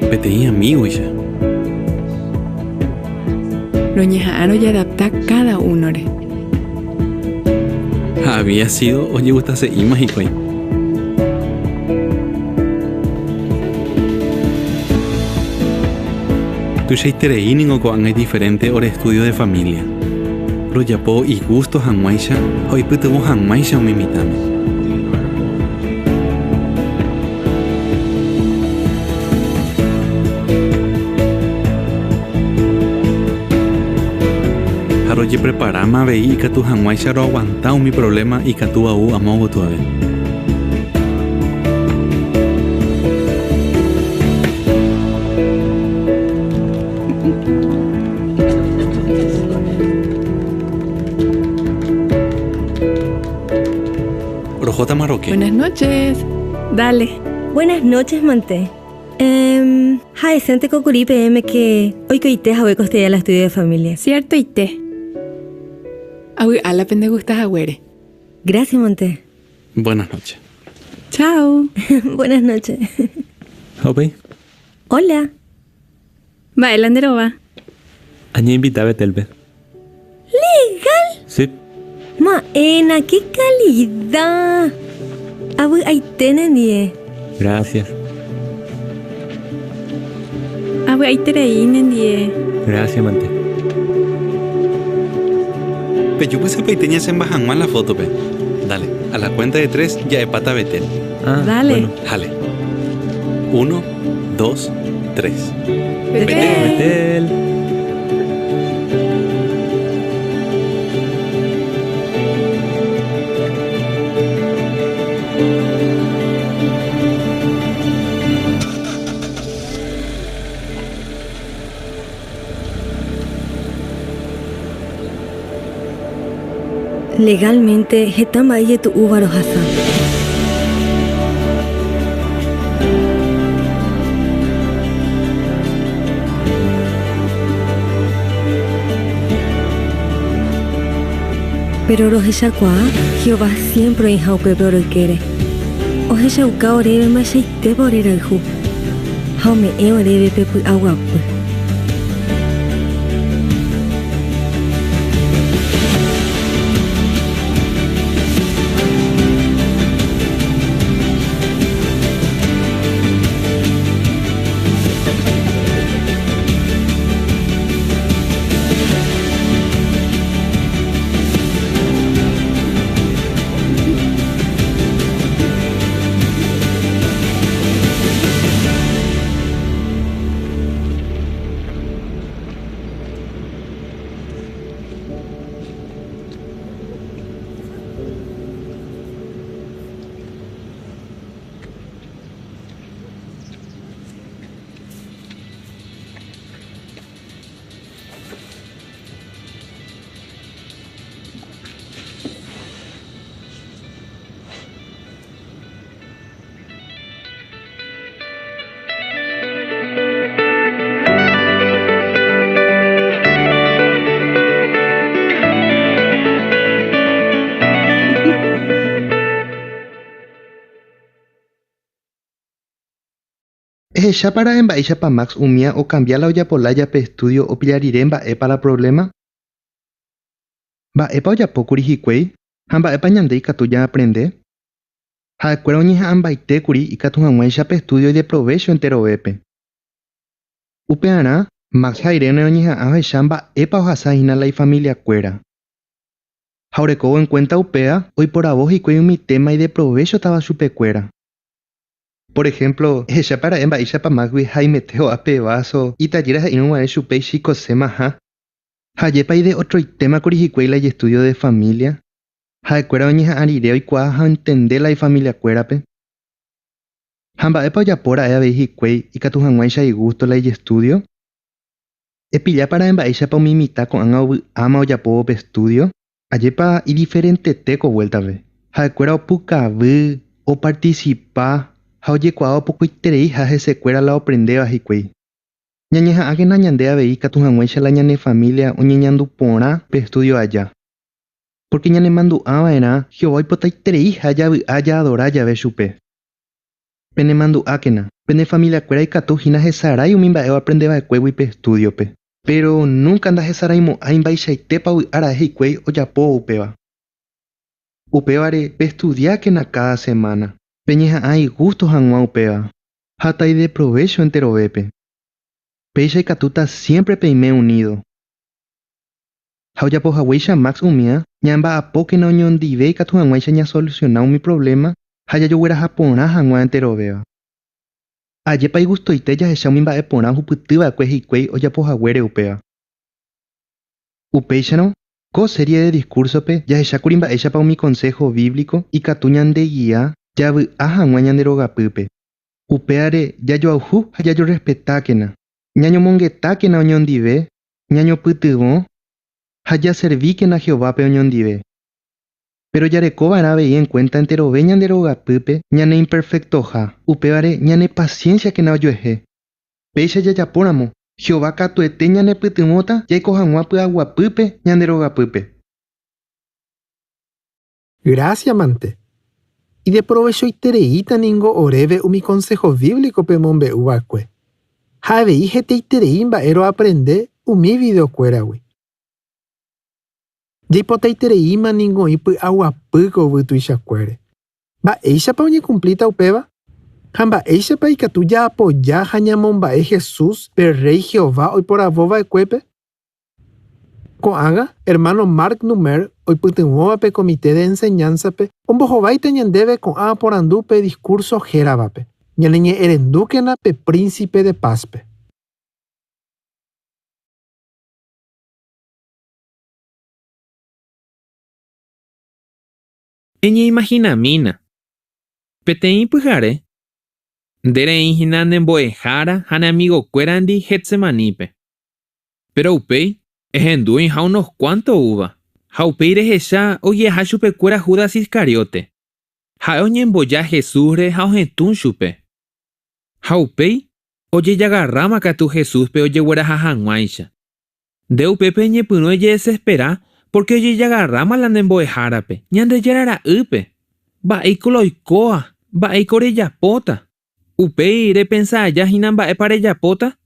Peteĩ amígoicha. Roñeha'ã rojadapta káda únore. Ha avía sído ojegustase'íma hikuái. Tuichaiterei ningo ko'ág̃a idiferénte ore estúdio de família. Rojapo igústo hag̃uáicha ha oipytyvõ hag̃uáicha umi mitãme. Ha rojepreparáma avei ikatu hag̃uáicha roaguanta umi provléma ikatúva ou amo gotyoave. Rohótama roke. Buenas noches. Dale. Buenas noches mante. Ehm, ha'esénteko kuri peẽme ke oikoite hague kostedia la estudio de familia. Ciertoite. Avy'a la pendegusta haguére. Gracias mante. Buenas noches. Chao. Buenas noches. Ha upéi. Hola. Mba'e la nde rova? Añeinvita Betelpe. Legal! Sí. Ma'ẽna, qué calidad! Avy'aite nendie. Gracias. Avy'aiterei nendie. Gracias mante. Pejúpy sapaite ñasẽmba hag̃ua la fótope. Dale, a la cuenta de tres ja'epáta Betel. Ah, Dale. bueno. Jale. Uno, dos, tres. Betel! Betel! Legalmente heta mba'e ijetu'úva rohasa. Péro rohechakuaa Jehová siémpre oĩha upépe oroykére. Ohechauka oréve mba'eichaitépa orerayhu ha ome'ẽ oréve pe py'aguapy. Ehechápa ra'e mba'éichapa Max umía okambia la ojapo lája pe estúdio opilla rire mba'épa la provléma? Mba'épa ojapo kuri hikuái ha mba'épa ñande ikatu jaaprende? Ha'ekuéra oñeha'ãmbaite kuri ikatu hag̃uáicha pe estúdio ideprovécho enterovépe. Upearã, Max ha Irene oñeha'ã ohecha mba'épa ohasa hína la ifamiliakuéra. Ha orekóvo enkuénta upéva, oiporavo hikuái umi téma ideprovéchotava chupekuéra. Por ehémplo, ehechápa ra'e mba'éichapa Máxgui haimete ho'a pe váso itajýra he'írõ guare chupe ichikosemaha. Ha ajépa ide otroitéma kuri hikuái la ijestúdio de família? Ha'ekuéra oñeha'ã rire oikuaa ha ontende la ifamiliakuérape. Ha mba'épa ojapo ra'e avei hikuái ikatu hag̃uáicha igústo la ijestúdio? Epillápa ra'e mba'éichapa umi mitã ko'ág̃a ovy'áma ojapóvo pe estúdio? Ajépa idiferentete ko vuéltape. Ha'ekuéra opukavy, opartisipa ha ojekuaa opokoitereiha hesekuéra la oaprendéva hikuái. Ñañeha'ãkena ñande avei ikatu hag̃uáicha la ñane família oñeñandu porã pe estúdio aja. Pórke ñanemandu'a va'erã Jehová oipotaitereiha javy'a jaadora jave chupe. Penemandu'ákena, pene familiakuéra ikatu hína hesarái umi mba'e oaprende va'ekuégui pe estúdiope. Péro núnka ndahesaraimo'ãi mba'eichaitépa ovy'a ra'e hikuái ojapóvo upéva. Upévare, pestudiákena káda semána. Peñeha'ã igústo hag̃ua upéva ha taideprovécho enterovépe. Péicha ikatúta siémpre peime unído. Ha ojapo haguéicha Max umía, ñamba'apókena oñondive ikatu hag̃uáicha ñasolusiona umi provléma ha jajogueraha porã hag̃ua enterovéva. Ajépa igustoite jahecha umi mba'e porã ohupyty va'ekue hikuái ojapo haguére upéva. Upéicharõ, ko série de diskúrsope jahechákuri mba'éichapa umi konsého bíblico ikatu ñandegia javy'a hag̃ua ñande rogapýpe. Upévare jajoayhu ha jajorrespetákena, ñañomongetákena oñondive, ñañopytyvõ ha jaservíkena Jehovápe oñondive. Péro jareko va'erã avei enkuénta enterove ñande rogapýpe ñaneimperfektoha, upévare ñanepasiénsiakena ojuehe. Péicha jajapóramo, Jehová katuete ñanepytyvõta jaiko hag̃ua py'aguapýpe ñande rogapýpe. Grásia mante. Ideprovechoitereíta ningo oréve umi konsého bíblico pemombe'u va'ekue. Ha avei hetaiterei mba'e roaprende umi videokuéragui. Jaipotaitereíma ningo oĩ py'aguapy ko yvy tuichakuére. Mba'éichapa oñekumplíta upéva? Ha mba'éichapa ikatu jaapoja ha ñamomba'e Jesús, pe Rréi Jehová oiporavo va'ekuépe? Ko'ág̃a, ermáno Mark Noumair, oipytyvõva pe Komite de Enseñánsape, ombohováita ñandéve ko'ã porandu pe diskúrso héravape, Ñaneñe'ẽrendúkena pe Prínsipe de Pázpe. Eñeimahinamína, peteĩ pyhare, nde reĩ hína ne mbo'ehára ha ne amigokuérandi Getsemanípe. Péro upéi, ehendu oĩha unos kuánto oúva, ha upéi rehecha ogiaha chupekuéra Judas Iscariote. Ha'e oñemboja Jesúsre ha ohetũ chupe. Ha upéi, ojejagarráma katu Jesúspe ojegueraha hag̃uáicha. Nde upépe eñepyrũ ejedesespera pórke ojejagarráma la ne mbo'ehárape, Ñandejára Ra'ýpe. Mba'éiko la oikóva? Mba'éiko rejapóta? Upéi repensa aja hína mba'épa rejapóta?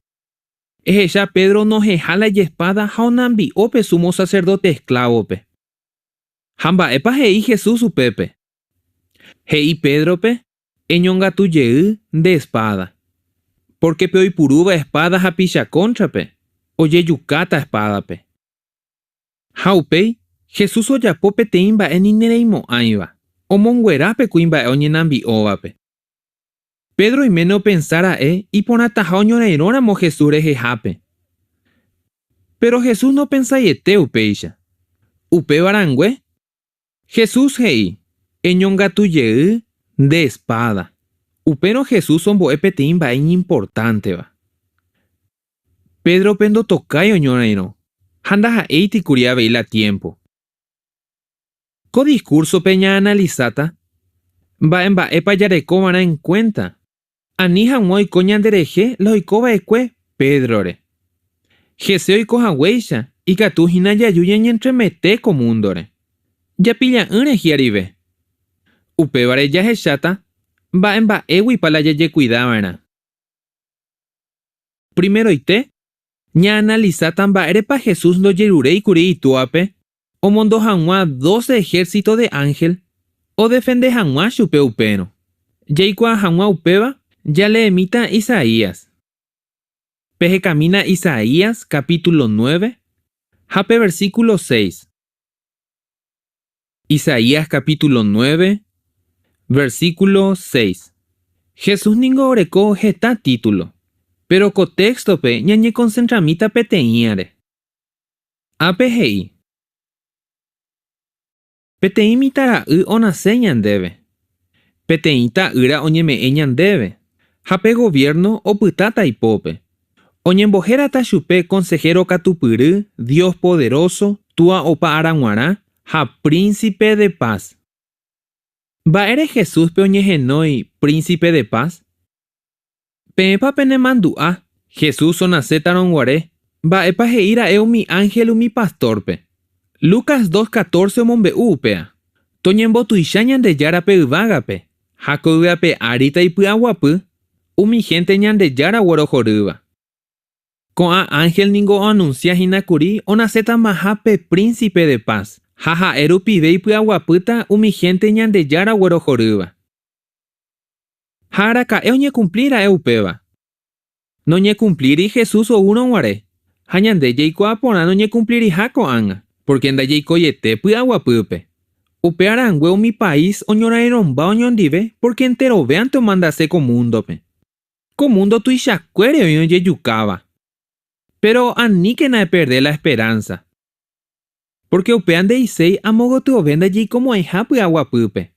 Ehecha Pedro onohẽha la ijespáda ha onambi'o pe súmo saserdóte esklávope. Ha mba'épa he'i Jesús upépe? He'i Pédrope, Eñongatu jey nde espáda. Pórke pe oipurúva espáda hapicha kóntrape, ojejukáta espádape. Ha upéi, Jesús ojapo peteĩ mba'e ni nereimo'ãiva, omonguera pe kuimba'e oñenambi'óvape. Pedro oiméne opensa ra'e iporãtaha oñorairõramo Jesús rehehápe. Péro Jesús nopensaiete upéicha. Upéva rangue, Jesús he'i, Eñongatu jey nde espáda. Upérõ Jesús ombo'e peteĩ mba'e iñimportánteva. Pédrope ndotokái oñorairõ, ha ndaha'éiti kuri avei la tiémpo. Ko diskúrsope ñaanalisáta mba'e mba'épa jareko va'erã enkuénta ani hag̃ua oiko ñanderehe la oiko va'ekue Pédrore. Hese oiko haguéicha ikatu hína jaju ñañentremete ko múndore, japilla'ỹre hi'arive. Upévare jahecháta mba'e mba'éguipa la jajekuida va'erã. Primeroite, ñaanalisáta mba'érepa Jesús ndojeruréi kuri Itúape omondo hag̃ua doce ehérsito de ánhel odefende hag̃ua chupe upérõ. Jaikuaa hag̃ua upéva, jaleemíta Isaías. Pehekamína Isaías capítulo nueve ha pe versículo seis. Isaías capítulo nueve, versículo seis. Jesús ningo oreko heta título, péro ko téxtope ñañekonsentramíta peteĩare. Ápe he'i, Peteĩ mitãra'y onase ñandéve, peteĩ ta'ýra oñeme'ẽ ñandéve, ha pe goviérno opytáta ipópe. Oñembohérata chupe Konsehéro Katupyry, Dios Poderóso, Túa Opa Ára G̃uarã ha Prínsipe de Paz. Mba'ére Jesúspe oñehenói Príncipe de Paz? Peẽpa penemandu'a, Jesús onasétarõ guare, mba'épa he'i ra'e umi ánhel umi pastórpe? Lucas 2:14 omombe'u upéa, Toñembotuicha Ñandejárape yvágape, ha ko yvy ape ári taipy'aguapy, umi hénte Ñandejára oguerohorýva. Ko'ã ánhel ningo oanunsia hína kuri onasétamaha pe Príncipe de Paz, ha ha'e rupive ipy'aguapýta umi hénte Ñandejára oguerohorýva. Ha araka'e oñekumpli ra'e upéva? Noñekumplíri Jesús oúrõ guare, ha ñande jaikuaa porã noñekumpliriha ko'ág̃a, pórke ndajaikoiete py'aguapýpe. Upéva rangue umi país oñorairõmba oñondive pórke enterovéante omandase ko múndope. Ko múndo tuichakuére oĩ ojejukáva. Péro aníkena eperde la esperánsa. Pórke upéva nde'iséi amo gotyove ndajeikomo'ãiha py'aguapýpe.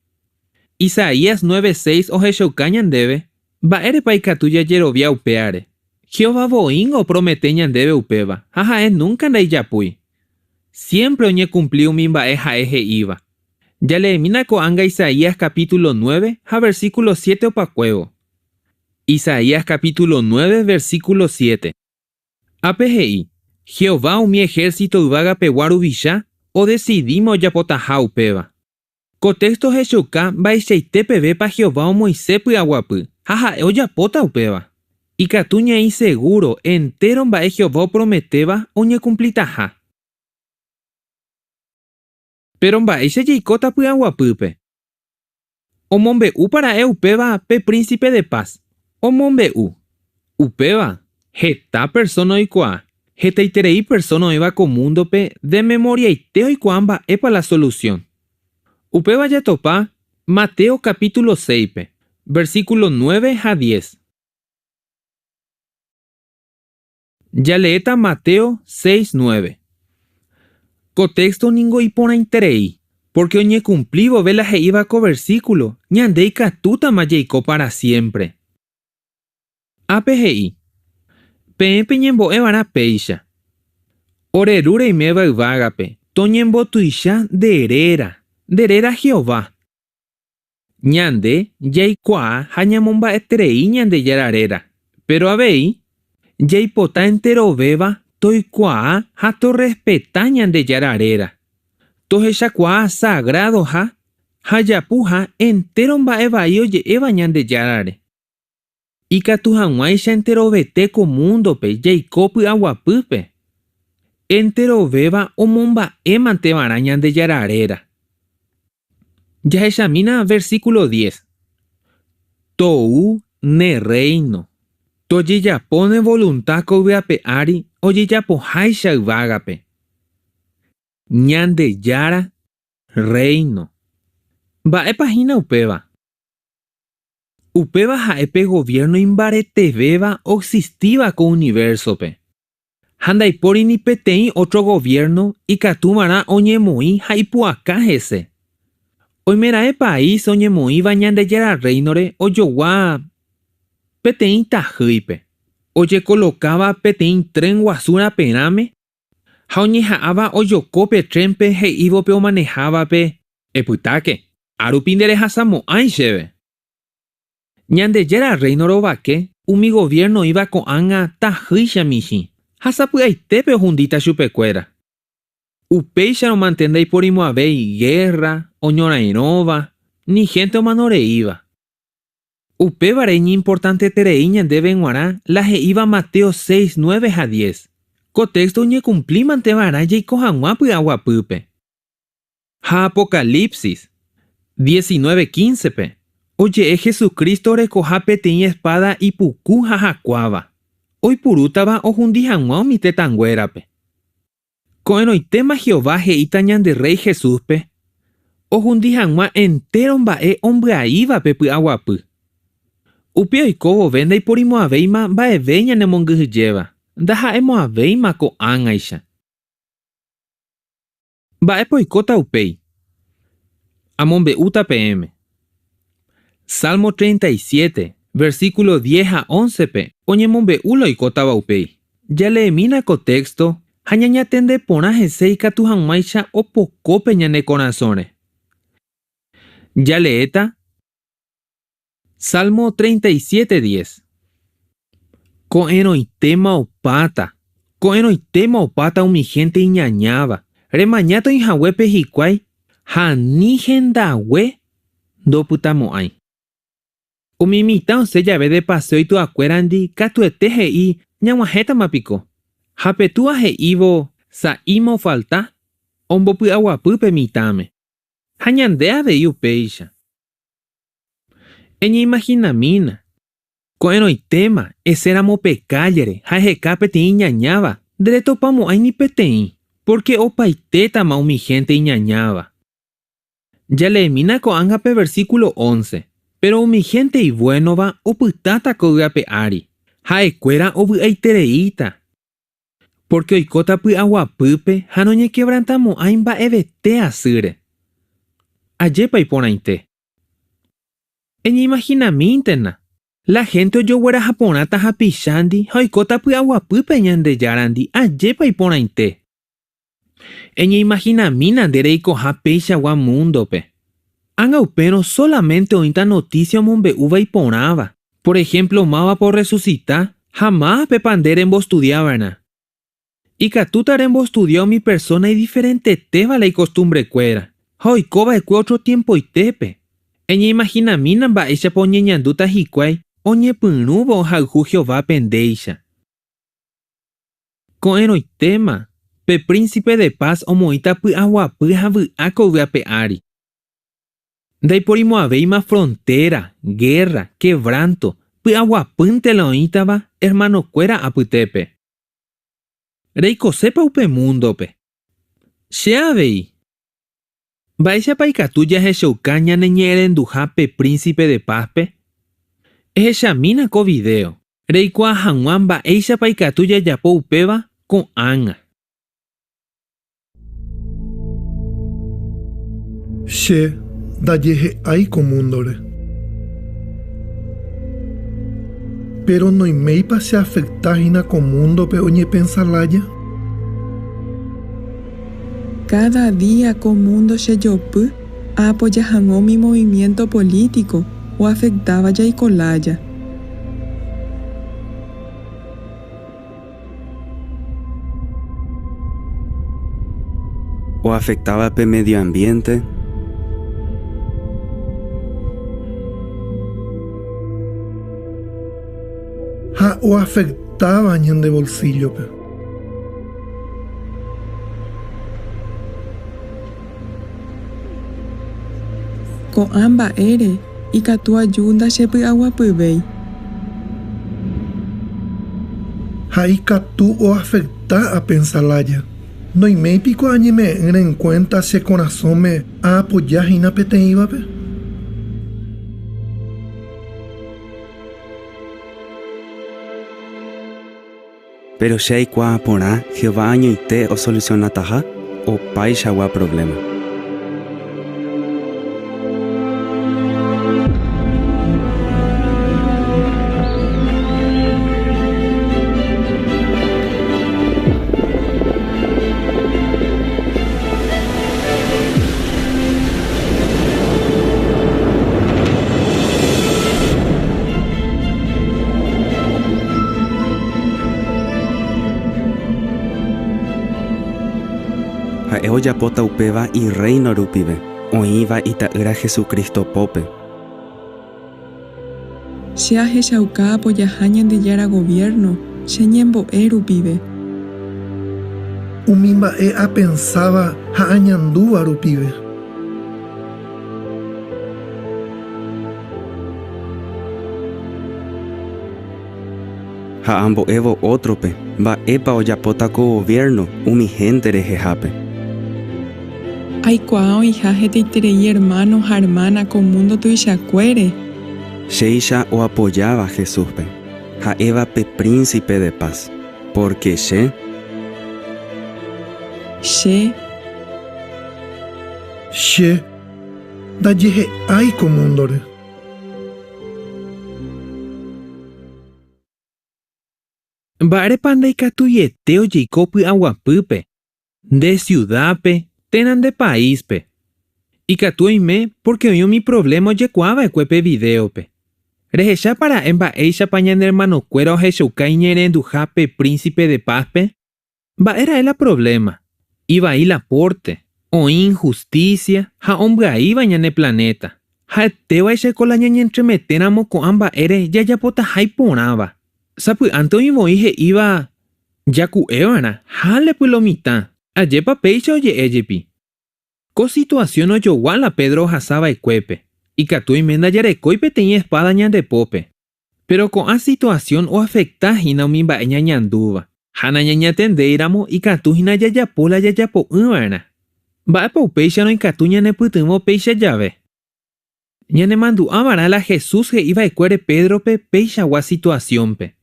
Isaías 9:6 ohechauka ñandéve mba'érepa ikatu jajerovia upévare. Jehová voíngo opromete ñandéve upéva ha ha'e núnka ndaijapúi. Siémpre oñekumpli umi mba'e ha'e he'íva. Jaleemína ko'ág̃a Isaías kapítulo 9 ha versíkulo 7 opakuévo. Isaías kapítulo 9 versíkulo 7. Ápe he'i, Jehová umi ehérsito yvagapegua ruvicha odesidíma ojapotaha upéva. Ko téxto ohechauka mba'eichaite pevépa Jehová omoĩse py'aguapy ha ha'e ojapóta upéva. Ikatu ñaĩ segúro entéro mba'e Jehová oprometéva oñekumplitaha. Péro mba'éicha jaikóta py'aguapýpe? Omombe'úpa ra'e upéva pe Príncipe de Paz? Omombe'u. Upéva, heta persóna oikuaa. Hetaiterei persóna oĩva ko múndope de memoriaite oikuaa mba'épa la solusión. Upéva jatopa Mateo capítulo 6-pe, versículo 9 ha 10. Jaleéta Mateo 6, 9. Ko téxto ningo iporãiterei, pórke oñekumpli vove la he'íva ko versíkulo, ñande ikatútama jaiko pára siémpre. Ápe he'i, Peẽ peñembo'e va'erã péicha, Ore Ru reiméva yvágape, toñembotuicha nde réra, nde réra Jehová. Ñande jaikuaa ha ñamomba'eterei Ñandejára réra, péro avei jaipota enterovéva toikuaa ha torrespeta Ñandejára réra, tohechakuaa sagradoha ha japuha entéro mba'e vai oje'éva Ñandejárare. Ikatu hag̃uáicha enterovete ko múndope jaiko py'aguapýpe, enterovéva omomba'émanteva'erã Ñandejára réra. Jahechamína versículo 10. Tou ne rréino, tojejapo ne volunta ko yvy ape ári ojejapoháicha yvágape. Ñandejára rréino. Mba'épa hína upéva? Upéva ha'e pe goviérno imbaretevéva oexistíva ko univérsope. Ha ndaipóri ni peteĩ ótro goviérno ikatuva'erã oñemoĩ ha ipu'aka hese. Oimeraẽ país oñemoĩva Ñandejára Rréinore ojogua peteĩ tahýipe, ojekolokáva peteĩ tren guasu raperãme ha oñeha'ãva ojoko pe trénpe he'ívo pe omanehávape, Epytáke, árupi nderehasamo'ãi chéve. Ñandejára Rréino rovake umi goviérno oĩva ko'ág̃a tahýicha michĩ, ha sapy'aitépe ohundíta chupekuéra. Upéicharõmante ndaiporimo'ãvéi gérra, oñorairõva, ni hénte omanoreíva. Upévare iñimportanteterei ñandéve g̃uarã la he'íva Mateo 6, 9 ha 10. Ko téxto oñekumplímante va'erã jaiko hag̃ua py'aguapýpe. Ha Apocalipsis 19, 15-pe, oje'e Jesucristo orekoha peteĩ espáda ipuku ha hakuáva, oipurútava ohundi hag̃ua umi tetãnguérape. Ko'ẽrõitéma Jehová he'íta ñande Rréi Jesúspe ohundi hag̃ua entéro mba'e ombyaíva pe py'aguapy. Upe oiko vove ndaiporimo'ãvéima mba'eve ñanemongyhyjéva, ndaha'emo'ãvéima ko'ág̃aicha. Mba'épa oikóta upéi? Amombe'úta peẽme. Salmo 37, versículo 10 ha 11-pe oñemombe'u la oikótava upéi. Jaleemína ko téxto ha ñañatende porã hese ikatu hag̃uáicha opoko pe ñane korasõre. Jaleéta Salmo 37, 10. Ko'ẽrõitéma opáta, ko'ẽrõitéma opáta umi hénte iñañáva, remañáta oĩ haguépe hikuái ha ni hendague ndopytamo'ãi. Umi mitã osẽ jave de paseo ituakuérandi katuete he'i ñag̃uahẽtama piko. Ha pe túa he'ívo sa'íma ofalta, ombopy'aguapy pe mitãme. Ha ñande avei upéicha. Eñeimahinamína, ko'ẽrõitéma esẽramo pe kállere ha eheka peteĩ iñañáva, nderetopamo'ãi ni peteĩ, pórke opaitétama umi hénte iñañáva. Jaleemína ko'ág̃a pe versíkulo once, Péro umi hénte ivuénova opytáta ko yvy ape ári, ha'ekuéra ovy'aitereíta. Pórke oikóta py'aguapýpe ha noñekevrantamo'ãi mba'evete asýre. Ajépa iporãite! Eñeimahinamíntena, la hénte ojogueraha porãta hapichándi ha oikóta py'aguapýpe Ñandejárandi, ajépa iporãite! Eñeimahinamína nde reikoha peichagua múndope. Ág̃a upérõ sólamente oĩta notísia omombe'úva iporãva, por ehémplo mávapa orresusita ha mávapepa nde rembostudia va'erã. Ikatúta rembostudia umi persóna idiferentetéva la ikostumbrekuéra ha oiko va'ekue ótro tiempoitépe. Eñeimahinamína mba'éichapa oñeñandúta hikuái oñepyrũvo ohayhu Jehovápe ndéicha. Ko'ẽrõitéma, pe Príncipe de Paz omoĩta py'aguapy ha vy'a ko yvy ape ári. Ndaiporimo'ãvéima frontéra, gérra, kevránto, py'aguapýnte la oĩtava ermanokuéra apytépe. Reikosépa upe múndope? Che avei. Mba'éichapa ikatu jahechauka ñaneñe'ẽrenduha pe Príncipe de Paz-pe? Ehechamína ko vidéo reikuaa hag̃ua mba'éichapa ikatu jajapo upéva ko'ág̃a. Che ndajehe'ái ko múndore. Péro noiméipa cheafekta hína ko múndope oñepensa lája? Káda día ko múndo chejopy aapoja hag̃ua umi movimiénto polítiko oafektáva jaiko lája. Oafektáva pe medio ambiente. Ha oafektáva ñande bolsillo-pe. Ko'ã mba'ére ikatu aju ndachepy'aguapyvéi. Ha ikatu oafekta apensa lája. Noiméi piko añeme'ẽ'ỹre en kuénta che korasõme aapoja hína peteĩvape? Péro che aikuaa porã Jehová añoite osolusionataha opaichagua provléma. Ha'e ojapóta upéva Irréino rupive, oĩva Ita'ýra Jesucristo pópe. Che ahechauka apojaha Ñandejára goviérno che ñembo'e rupive. Umi mba'e apensáva ha añandúva rupive. Ha ambo'évo ótrope mba'épa ojapóta ko goviérno umi hénte rehehápe. Aikuaa oĩha hetaiterei ermáno ha ermána ko múndo tuichakuére. Chéicha oapojáva Jesúspe, ha'éva pe Prínsipe de Paz, pórke che. Che. Che ndajehe'ái ko múndore. Mba'érepa ndaikatuiete ojeiko py'aguapýpe nde siudápe térã nde paíspe? Ikatu oime pórke oĩ umi provléma ojekuaa va'ekue pe vidéope. Rehechápa ra'e mba'éichapa ñane ermanokuéra ohechauka iñe'ẽrenduha pe Prínsipe de Pázpe? Mba'e ra'e la provléma? Ivai la pórte, oĩ inhustísia ha ombyaíva ñane planéta. Ha'etévaicha ko la ñañentremetéramo ko'ã mba'ére jajapotaha iporãva. Sapy'ánte oĩ voi he'íva jaku'eva'erã hálepy lo mitã, ajépa péicha oje'e jepi. Ko situasión ojogua la Pedro ohasa va'ekuépe. Ikatu oime ndajarekói peteĩ espáda ñande pópe. Péro ko'ã situasión oafekta hína umi mba'e ñañandúva. Ha nañañatendéiramo ikatu hína jajapo la jajapo'ỹ va'erã. Mba'épa upéicharõ ikatu ñanepytyvõ péicha jave? Ñanemandu'a va'erã la Jesús he'i va'ekuére Pédrope peichagua situasiónpe.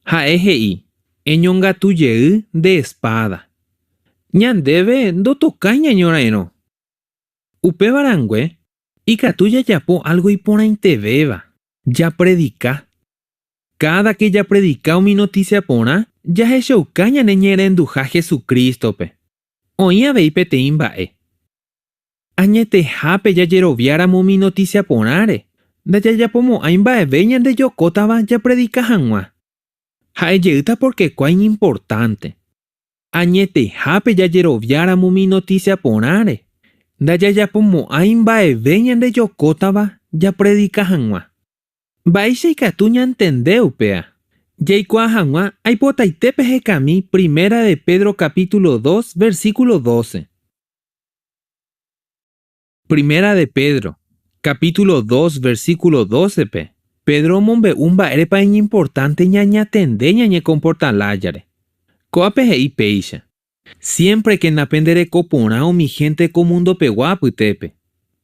Ha'e he'i, Eñongatu jey nde espáda. Ñandéve ndotokái ñañorairõ. Upéva rangue, ikatu jajapo álgo iporãitevéva, japredika. Káda ke japredika umi notísia porã, jahechauka ñaneñe'ẽrenduha Jesucrístope. Oĩ avei peteĩ mba'e. Añetehápe jajeroviáramo umi notísia porãre, ndajajapomo'ãi mba'eve ñandejokótava japredika hag̃ua. Ha'e jeýta pórke kua iñimportánte. Añetehápe jajeroviáramo umi notísia porãre, ndajajapomo'ãi mba'eve ñandejokótava japredika hag̃ua. Mba'éicha ikatu ñantende upéa? Jaikuaa hag̃ua aipotaite pehekami Primera de Pedro capítulo dos, versículo doce. Primera de Pedro, capítulo dos, versículo doce-pe, Pedro omombe'u mba'érepa iñimportánte ñañatende ñañekomporta lájare. Ko'ápe he'i péicha, Siémprekena pendereko porã umi hénte ko mundopegua apytépe.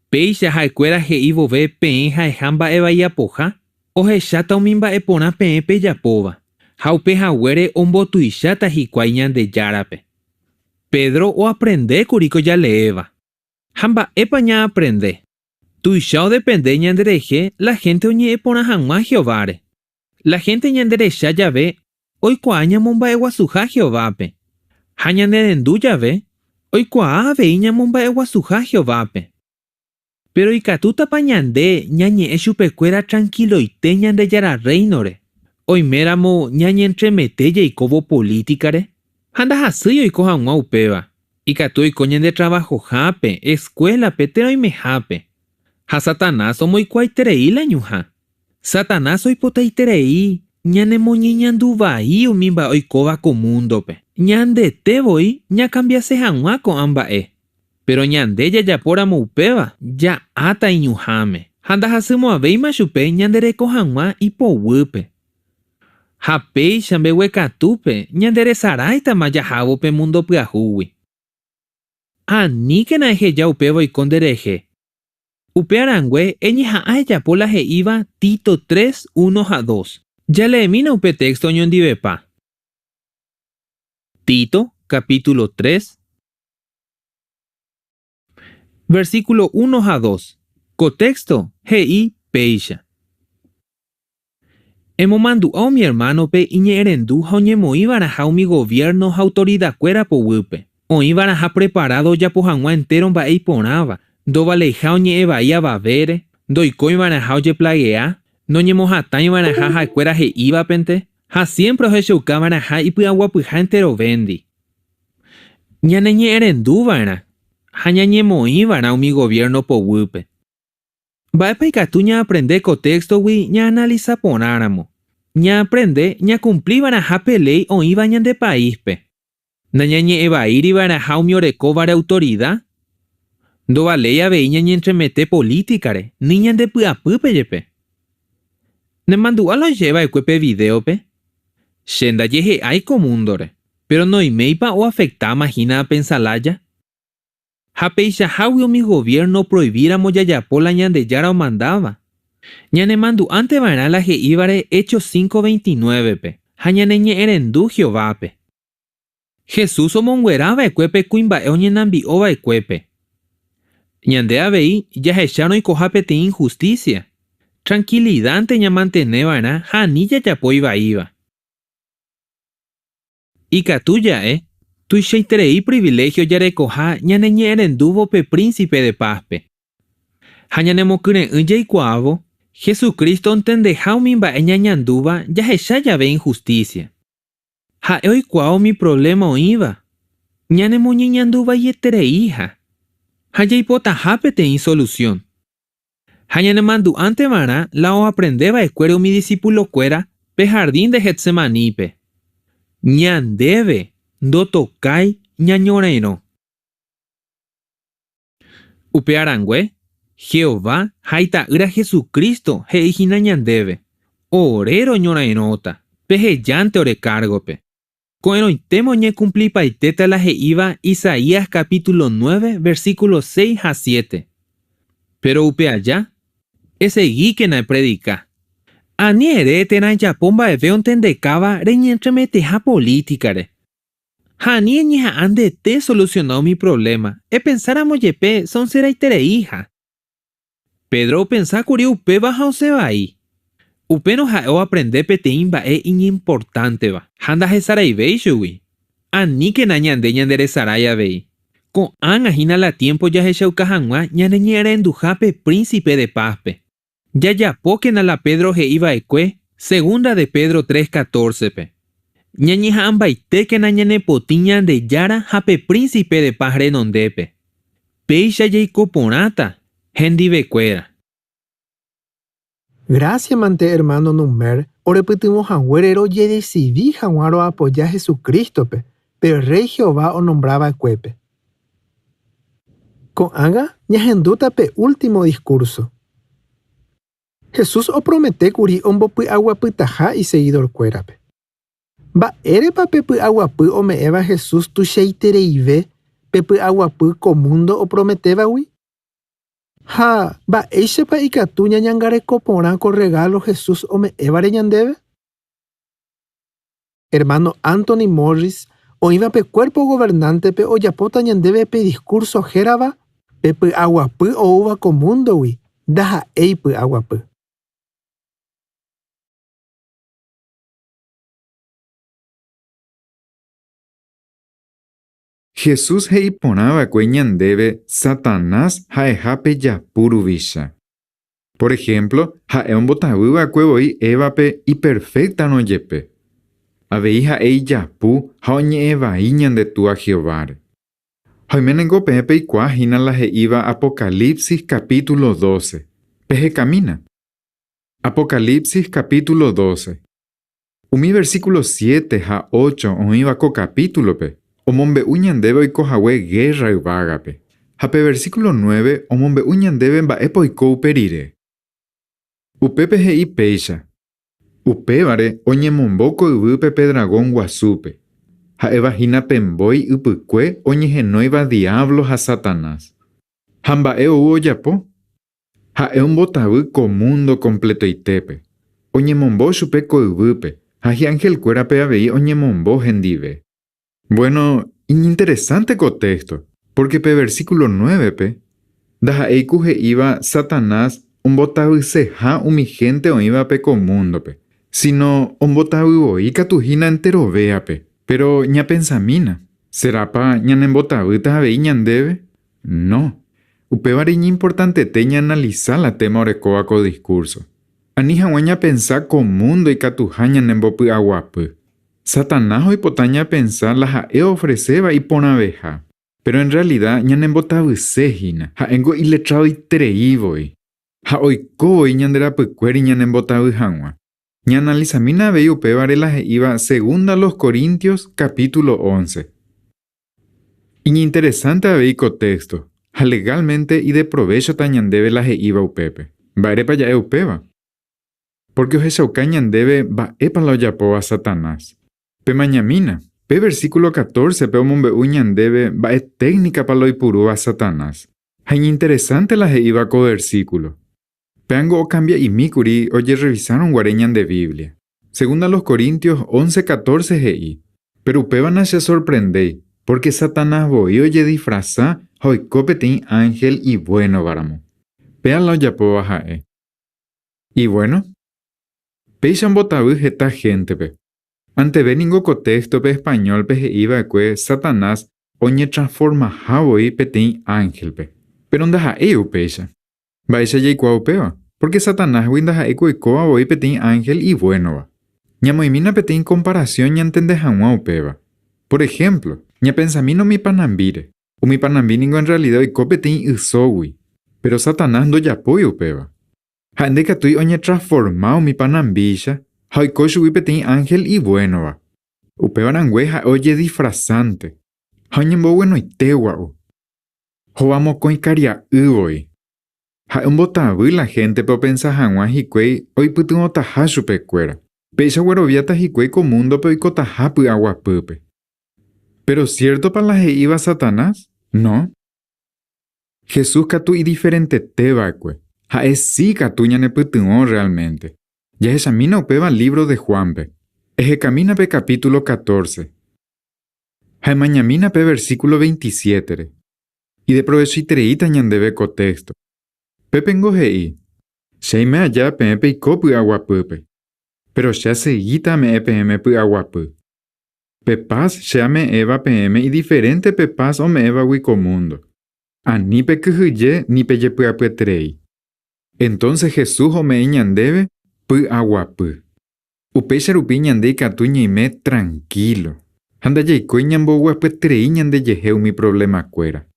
Péicha ha'ekuéra he'i vove peẽ ha'eha mba'e vai apoha, ohecháta umi mba'e porã peẽ pejapóva, ha upe haguére ombotuicháta hikuái Ñandejárape. Pedro oaprende kuri ko jaleéva. Ha mba'épa ñaaprende? Tuicha odepende ñanderehe la hénte oñe'ẽ porã hag̃ua Jehováre. La hénte ñanderecha jave oikuaa ñamomba'eguasuha Jehovápe. Ha ñanerendu jave, oikuaa avei ñamomba'eguasuha Jehovápe. Péro ikatútapa ñande ñañe'ẽ chupekuéra trankiloite Ñandejára Rréinore, oiméramo ñañentremete jaikóvo polítikare? Ha ndahasýi oiko hag̃ua upéva. Ikatu oiko ñande travahohápe, eskuélape térã oimehápe. Ha Satanás omoikuaaiterei la ñuhã. Satanás oipotaiterei ñanemoñeñandu vai umi mba'e oikóva ko múndope. Ñandete voi ñakambiase hag̃ua ko'ã mba'e. Péro ñande jajapóramo upéva, ja'áta iñuhãme ha ndahasymo'ãvéima chupe ñandereko hag̃ua ipoguýpe. Ha péicha mbeguekatúpe ñanderesaráitama jahávo pe múndo pyahúgui. Aníkena eheja upéva oiko nderehe. Upéva rangue eñeha'ã ejapo la he'íva Tito tres, uno ha dos. Jaleemína upe téxto oñondivepa. Tito, capítulo tres, versículo uno ha dos. Ko téxto he'i péicha, Emomandu'a umi ermánope iñe'ẽrendu ha oñemoĩ va'erãha umi goviérno ha autoridakuéra poguýpe. Oĩ va'erãha preparádo ojapo hag̃ua entéro mba'e iporãva, ndovaleiha oñe'ẽ vai avavére, ndoikói va'erãha ojeplagea, noñemohatãi va'erãha ha'ekuéra he'ívapente, ha siémpre ohechauka va'erãha ipy'aguapyha enterovéndi. Ñaneñe'ẽrendu va'erã ha ñañemoĩ va'erã umi goviérno poguýpe. Mba'épa ikatu ñaaprende ko téxtogui ñaanalisa porãramo? Ñaaprende ñakumpli va'erãha pe léi oĩva ñande paíspe. Nañañe'ẽvaíri va'erãha umi orekóvare autorida. Ndovaléi avei ñañentremete polítikare ni ñande py'apýpe jepe. Nemandu'a la oje'e va'ekue pe vidéope? Che ndajehe'ái ko múndore, péro noiméipa oafektáma hína apensa lája? Ha peichahágui umi goviérno oproivíramo jajapo la Ñandejára omandáva. Ñanemandu'ánte va'erã la he'ívare Hechos 5:29-pe ha ñaneñe'ẽrendu Jehovápe. Jesús omonguera va'ekue pe kuimba'e oñenambi'o va'ekuépe. Ñande avei jahechárõ oikoha peteĩ inhustísia, trankilidánte ñamantene va'erã ha ani jajapo ivaíva. Ikatu ja'e, Tuichaiterei priviléhio jarekoha ñaneñe'ẽrendúvo pe Príncipe de Paz-pe. Ha ñanemokyre'ỹ jaikuaávo, Jesucristo ontendeha umi mba'e ñañandúva jahecha jave inhustísia. Ha'e oikuaa umi provléma oĩva, ñanemoñeñanduvaietereiha, ha jaipotaha peteĩ solusión. Ha ñanemandu'ánte va'erã la oaprende va'ekuére umi disipulokuéra pe hardín de Getsemanípe. Ñandéve ndotokái ñañorairõ. Upe arangue, Jehová ha Ita'ýra Jesucristo he'i hína ñandéve, Ore roñorairõta, pehejánte ore kárgope. Ko'ẽrõitéma oñekumplipaitéta la he'íva Isaías capítulo 9, versículo 6 ha 7. Péro upe aja, esegíkena epredika. Ani ere térã ejapo mba'eve ontendekáva reñentremeteha polítikare. Ha ani eñeha'ã ndete esolusiona umi provléma, epensáramo jepe sonseraitereiha. Pedro opensa kuri upéva ha osẽ vai. Upérõ ha'e oaprende peteĩ mba'e iñimportánteva ha ndahesaraivéi chugui. Aníkena ñande ñanderesarái avei. Ko'ág̃a hína la tiémpo jahechauka hag̃ua ñaneñe'ẽrenduha pe Príncipe de Paz-pe. Jajapókena la Pedro he'i va'ekue Segunda de Pedro 3:14-pe. Ñañeha'ãmbaitékena ñanepotĩ Ñandejára ha pe Príncipe de Paz renondépe. Péicha jaiko porãta hendivekuéra. Grásia mante ermáno Noumair orepytyvõ haguére rojedesidi hag̃ua roapoja Jesucrístope, pe Rréi Jehová onombra va'ekuépe. Ko'ág̃a ñahendúta pe último diskúrso. Jesús opromete kuri ombopy'aguapytaha isegidorkuérape. Mba'érepa pe py'aguapy ome'ẽva Jesús tuichaitereive pe py'aguapy ko múndo oprometévagui? Ha mba'éichapa ikatu ñañangareko porã ko rregálo Jesús ome'ẽvare ñandéve? Ermáno Anthony Morris, oĩva pe Kuérpo Governántepe ojapóta ñandéve pe diskúrso hérava Pe py'aguapy oúva ko múndogui ndaha'éi py'aguapy. Jesús he'i porã va'ekue ñandéve Satanás ha'eha pe japu ruvicha. Por ehémplo, ha'e ombotavy va'ekue voi Évape iperféktarõ jepe. Avei ha'e ijapu ha oñe'ẽ vai ñande Túa Jehováre. Ha oiménengo peẽ peikuaa hína la he'íva Apocalipsis capítulo 12. Pehekamína. Apocalipsis capítulo 12. Umi versículo 7 ha 8 oĩva ko capítulo-pe omombe'u ñandéve oiko hague gérra yvágape. Ha pe versículo 9 omombe'u ñandéve mba'épa oiko upe rire. Upépe he'i péicha, Upévare oñemombo ko yvýpe pe dragón guasúpe, ha'éva hína pe mbói ypykue oñehenóiva Diablo ha Satanás. Ha mba'e ou ojapo? Ha'e ombotavy ko múndo kompletoitépe. Oñemombo chupe ko yvýpe, ha hi'anhelkuérape avei oñemombo hendive. Vuéno, iñinteresánte ko téxto, pórke pe versíkulo nuévepe, ndaha'éi ku he'íva Satanás ombotavyseha umi hénte oĩvape ko múndope, síno ombotavy voi katu hína enterovéape. Péro ñapensamína, serápa ñanembotavýta avei ñandéve? No. Upévare iñimportantete ñaanalisa la téma orekóva ko diskúrso. Ani hag̃ua ñapensa ko múndo ikatuha ñanembopy'aguapy. Satanás oipota ñapensa la ha'e oofreséva iporãveha. Péro en rrealida ñanembotavyse hína, ha'éngo iletradoiterei voi. Ha oiko voi ñande rapykuéri ñanembotavy hag̃ua. Ñaanalisamína avei upévare la he'íva Segunda los Corintios capítulo 11. Iñinteresánte avei ko téxto, ha legálmente ideprovéchota ñandéve la he'íva upépe. Mba'érepa ja'e upéva? Pórke ohechauka ñandéve mba'épa la ojapóva Satanás. Pemañamína, pe versíkulo 14-pe omombe'u ñandéve mba'e téknikapa la oipurúva Satanás. Ha iñinteresánte la he'íva ko versíkulo. Péango okambia'imi kuri ojerrevisárõ guare ñande Biblia. Segunda los Corintios 11, 14 he'i, Péro upéva nachesorprendéi, pórke Satanás voi ojedisfrasa ha oiko peteĩ ánhel ivuénovaramo. Péa la ojapóva ha'e. Ivuéno? Péicha ombotavy heta héntepe. Anteve ningo ko téxtope españólpe he'i va'ekue Satanás oñetransformaha voi peteĩ ánhelpe. Péro ndaha'éi upéicha. Mba'éicha jaikuaa upéva? Pórke Satanásgui ndaha'éi ku oikóva voi peteĩ ánhel ivuénova. Ñamoĩmína peteĩ komparasión ñantende hag̃ua upéva. Por ehémplo, ñapensamína umi panambíre. Umi panambi ningo en rrealida oiko peteĩ ysógui. Péro Satanás ndojapói upéva. Ha'e ndaikatúi oñetransforma umi panambíicha ha oiko chugui peteĩ ánhel ivuénova. Upéva rangue ha'e ojedisfrasánte ha oñemboguenoite gua'u. Hova mokõi karia'y voi. Ha'e ombotavy la héntepe opensa hag̃ua hikuái oipytyvõtaha chupekuéra. Péicha ogueroviáta hikuái ko múndope oikotaha py'aguapýpe. Péro siértopa la he'íva Satanás? No. Jesús katu idiferentete va'ekue. Ha'e si katu ñanepytyvõ rreálmente. Jahechamína upéva lívro de Juánpe. Ehekamína pe kapítulo 14. Ha emañamína pe versíkulo 27-re. Ideprovechoitereíta ñandéve ko téxto. Pépengo he'i, Che aime aja peẽ peiko py'aguapýpe, péro che asegíta ame'ẽ peẽme py'aguapy. Pe paz che ame'ẽva peẽme idiferénte pe paz ome'ẽvagui ko múndo. Ani pekyhyje ni pejepy'apyeterei. Entónse Jesús ome'ẽ ñandéve py'aguapy. Upéicha rupi ñande ikatu ñaime trankílo ha ndajaikói ñamboguapyeterei ñandejehe umi provlemakuéra.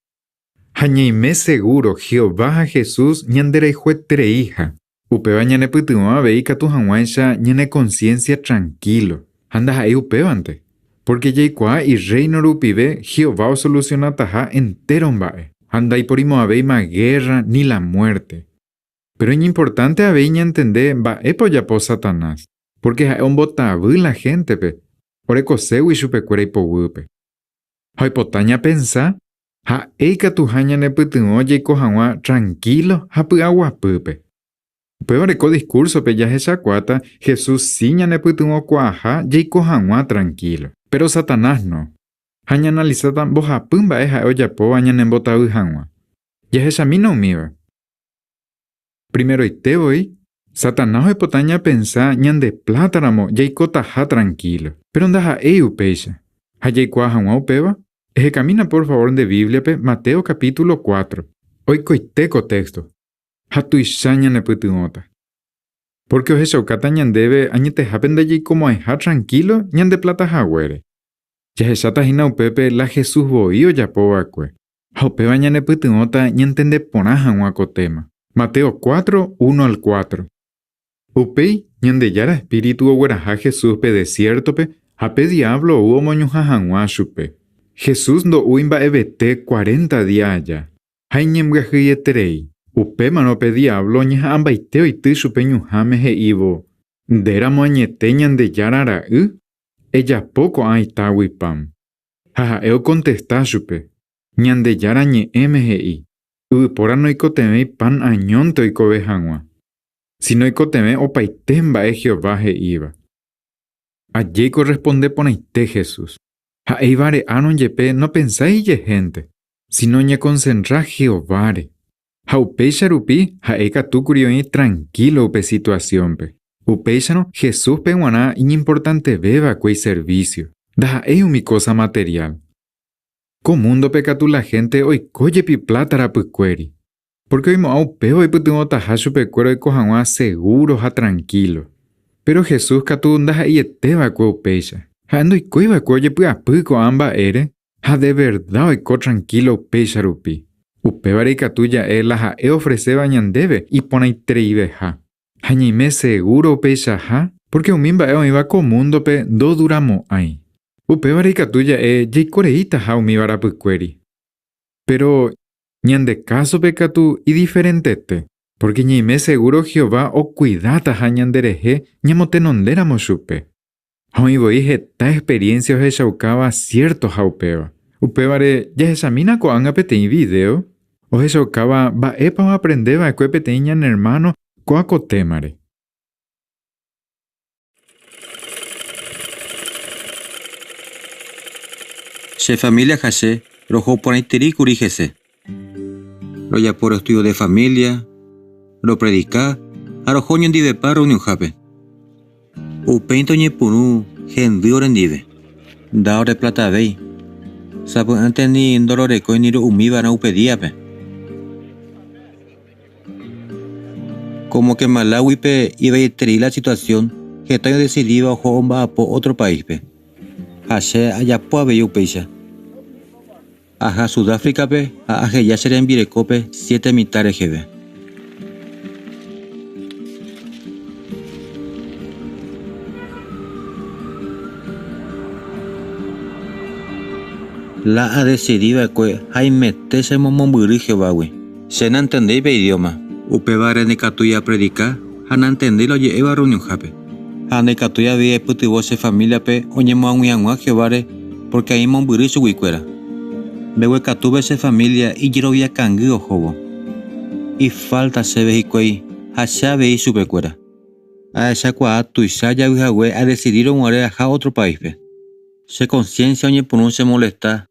Ha ñaime segúro Jehová ha Jesús ñanderayhuetereiha. Upéva ñanepytyvõ avei ikatu hag̃uáicha ñane konsiénsia trankílo. Ha ndaha'éi upévante, pórke jaikuaa Irréino rupive Jehová osolusionataha entéro mba'e, ha ndaiporimo'ãvéima gérra ni la muérte. Péro iñimportánte avei ñantende mba'épa ojapo Satanás, pórke ha'e ombotavy la héntepe orekoségui chupekuéra ipoguýpe. Ha oipota ñapensa ha'e ikatuha ñanepytyvõ jaiko hag̃ua trankílo ha py'aguapýpe. Upévare ko diskúrsope jahechakuaáta Jesús si ñanepytyvõkuaaha jaiko hag̃ua trankílo, péro Satanás no. Ha ñaanalisáta mbohapy mba'e ha'e ojapóva ñanembotavy hag̃ua. Jahechamína umíva. Primeroite voi, Satanás oipota ñapensa ñandeplátaramo jaikotaha trankílo. Péro ndaha'éi upéicha. Ha jaikuaa hag̃ua upéva, ehekamína por favór nde Bíbliape Mateo kapítulo 4. Oikoite ko téxto, ha tuicha ñanepytyvõta. Pórke ohechaukáta ñandéve añetehápe ndajaikomo'ãiha trankílo ñandepláta haguére. Jahecháta hína upépe la Jesús voi ojapo va'ekue. Ha upéva ñanepytyvõta ñantende porã hag̃ua ko téma. Mateo 4, 1 al 4. Upéi, Ñandejára espíritu ogueraha Jesúspe desiértope ha pe Diablo ou omoñuhã hag̃ua chupe. Jesús ndo'úi mba'evete cuarenta día aja, ha iñembyahyieterei. Upémarõ pe Diablo oñeha'ãmbaite oity chupe ñuhãme he'ívo, Ndéramo añete Ñandejára ra'y, ejapo ko'ã itágui pan. Ha ha'e okontesta chupe, Ñandejára Ñe'ẽme he'i, 'Yvypóra noikotevẽi pan añónte oikove hag̃ua, síno oikotevẽ opaite mba'e Jehová he'íva'. Ajéiko orresponde porãite Jesús! Ha'e ivare'árõ jepe nopensái ijehénte, síno oñekonsentra Jehováre. Ha upéicha rupi ha'e ikatúkuri oĩ trankílo upe situasiónpe. Upéicharõ, Jesúspe g̃uarã iñimportanteve va'ekue iservísio, ndaha'éi umi kósa materiál. Ko múndope katu la hénte oiko jepi pláta rapykuéri, pórke oimo'ã upéva oipytyvõtaha chupekuéra oiko hag̃ua segúro ha trankílo. Péro Jesús katu ndaha'eiete va'ekue upéicha. Ha'e ndoikói va'ekue ojepy'apy ko'ã mba'ére ha de verda oiko trankílo upéicha rupi. Upévare ikatu ja'e la ha'e ofreséva ñandéve iporãitereiveha. Ha ñaime segúro upeichaha, pórke umi mba'e oĩva ko múndope ndoduramo'ãi. Upévare ikatu ja'e jaiko reítaha umíva rapykuéri. Péro ñande kásope katu idiferentete, pórke ñaime segúro Jehová okuidátaha ñanderehe ñamotenondéramo chupe. Ha oĩ voi heta experiénsia ohechaukáva siertoha upéva. Upévare, jahechamína ko'ág̃a peteĩ vidéo ohechaukáva mba'épa oaprende va'ekue peteĩ ñane ermáno kóa ko témare. Che família ha che roho porãiterei kuri hese. Rojapo roestudio de família, ropredika ha roho oñondivepa rreunionhápe. Upéinte oñepyrũ hendy orendive. Ndaoreplatavéi. Sapy'ánte ni ndororekói ni ro'umiva'erã upe díape. Como que Maláuipe ivaieterei la situación, heta odesidíva oho omba'apo ótro paíspe. Ha che ajapo avei upéicha. Aha Sudáfricape ha aheja che rembirekópe siete mitã reheve. La adesidi va'ekue haimete chemomombyry Jehovágui. Che nantendéi pe idióma. Upévare ndaikatúi apredika ha nantendéi la oje'éva rreunionhápe. Ha ndaikatúi avei aipytyvõ che famíliape oñemoag̃ui hag̃ua Jehováre pórke aĩ mombyry chuguikuéra. Mbeguekatúpe che família ijerovia kangy ohóvo. Ifálta chéve hikuái ha che avei chupekuéra. Ahechakuaa tuicha ajavy hague adesidírõ guare aha ótro paíspe. Che konsiénsia oñepyrũ chemolesta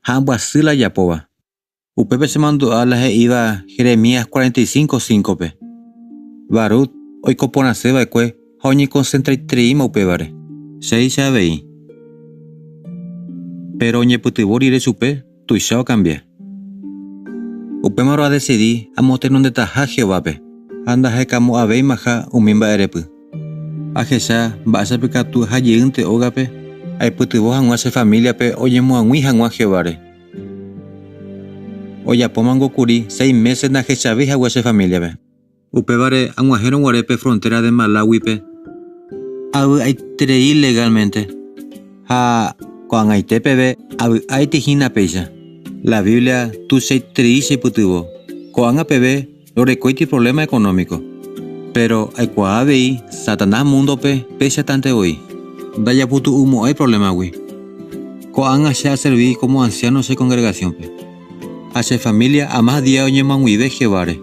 ha ambyasy la ajapóva. Upépe chemandu'a la he'íva Jeremías 45, 5-pe. Baruc oiko porãse va'ekue ha oñekonsentraitereíma upévare. Chéicha avei. Péro oñepytyvõ rire chupe, tuicha okambia. Upémarõ adesidi amotenondetaha Jehovápe ha ndahekamo'ãvéimaha umi mba'erepy. Ahecha mba'éichapa ikatu aha jeýnte ógape aipytyvõ hag̃ua che famíliape oñemoag̃ui hag̃ua Jehováre. Ojapómango kuri seis mése ndahechavéi hague che famíliape. Upévare ag̃uahẽrõ guare pe frontéra de Maláuipe, avy'aiterei legálmente ha ko'ag̃aite peve avy'áiti hína péicha. La Biblia tuichaiterei chepytyvõ. Ko'ág̃a peve rorekóiti provléma ekonómiko. Péro aikuaa avei Satanás múndope péichatante voi. Ndajaputu'umo'ãi provlémagui. Ko'ág̃a che aservi kómo ansiáno che kongregasiónpe. Ha che família amás día oñemoag̃uive Jehováre.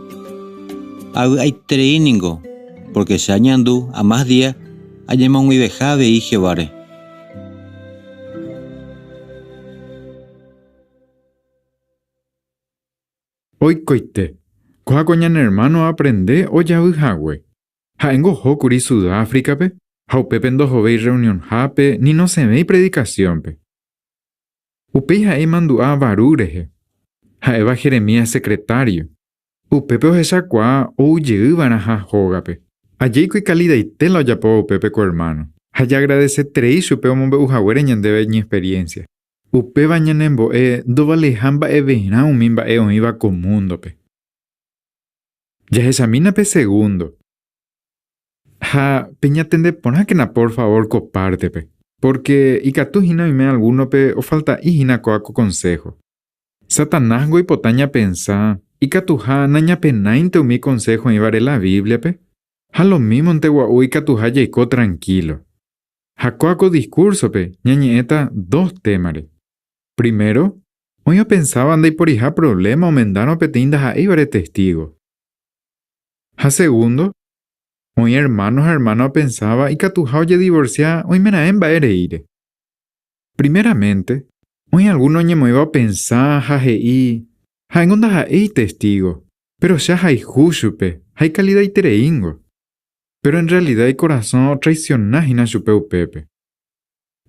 Avy'aiterei ningo, pórke che añandu amás día añemoag̃uiveha avei Jehováre. Oikoite. Kóa ko ñane ermáno oaprende ojavy hague. Ha'éngo oho kuri Sudáfricape ha upépe ndohovéi rreunionhápe ni nosẽvéi predikasiónpe. Upéi ha'e imandu'a Baruc rehe, ha'éva Jeremías sekretário. Upépe ohechakuaa ou jey va'erãha hógape. Ajéiko ikalidaite la ojapóva upépe ko ermáno, ha jaagradeseterei chupe omombe'u haguére ñandéve iñexperiénsia. Upéva ñanembo'e ndovaleiha mba'everã umi mba'e oĩva ko múndope. Jahechamína pe segundo. Ha peñatende porãkena por favór ko pártepe, pórke ikatu hína oime algúnope ofalta'i hína kóa ko konsého. Satanásngo oipota ñapensa ikatuha nañapenáinte umi konsého oĩvare la Bíbliape, ha lomímonte gua'u ikatuha jaiko trankílo. Ha kóa ko diskúrsope ñañe'ẽta dos témare. Primero, oĩ opensáva ndaiporiha provléma omendárõ peteĩ ndaha'éivare Testígo. Ha segundo, oĩ ermáno ha ermána opensáva ikatuha ojedivorsia oimeraẽ mba'e reíre. Primeramente, oĩ algúno oñemoĩva opensa ha he'i, Ha'éngo ndaha'éi Testígo, péro che ahayhu chupe ha ikalidaitereíngo. Péro en rrealida ikorasõ otraisiona hína chupe upépe.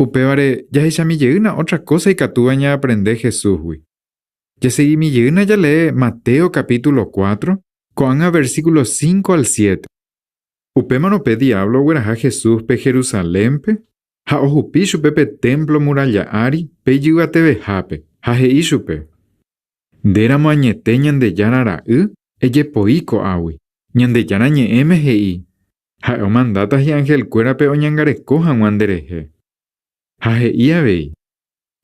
Upévare, jahechami jeýna ótra kósa ikatúva ñaaprende Jesúsgui. Jasegimi jeýna jalee Mateo kapítulo cuatro, ko'ág̃a versíkulo cinco al siete. Upémarõ pe Diablo ogueraha Jesúspe Jerusalénpe ha ohupi chupe pe témplo murálla ári pe ijyvatevehápe, ha he'i chupe, Ndéramo añete Ñandejára Ra'y, ejepoi ko'águi. Ñandejára Ñe'ẽme he'i, Ha'e omandáta hi'angelkuérape oñangareko hag̃ua nderehe. Ha he'i avei,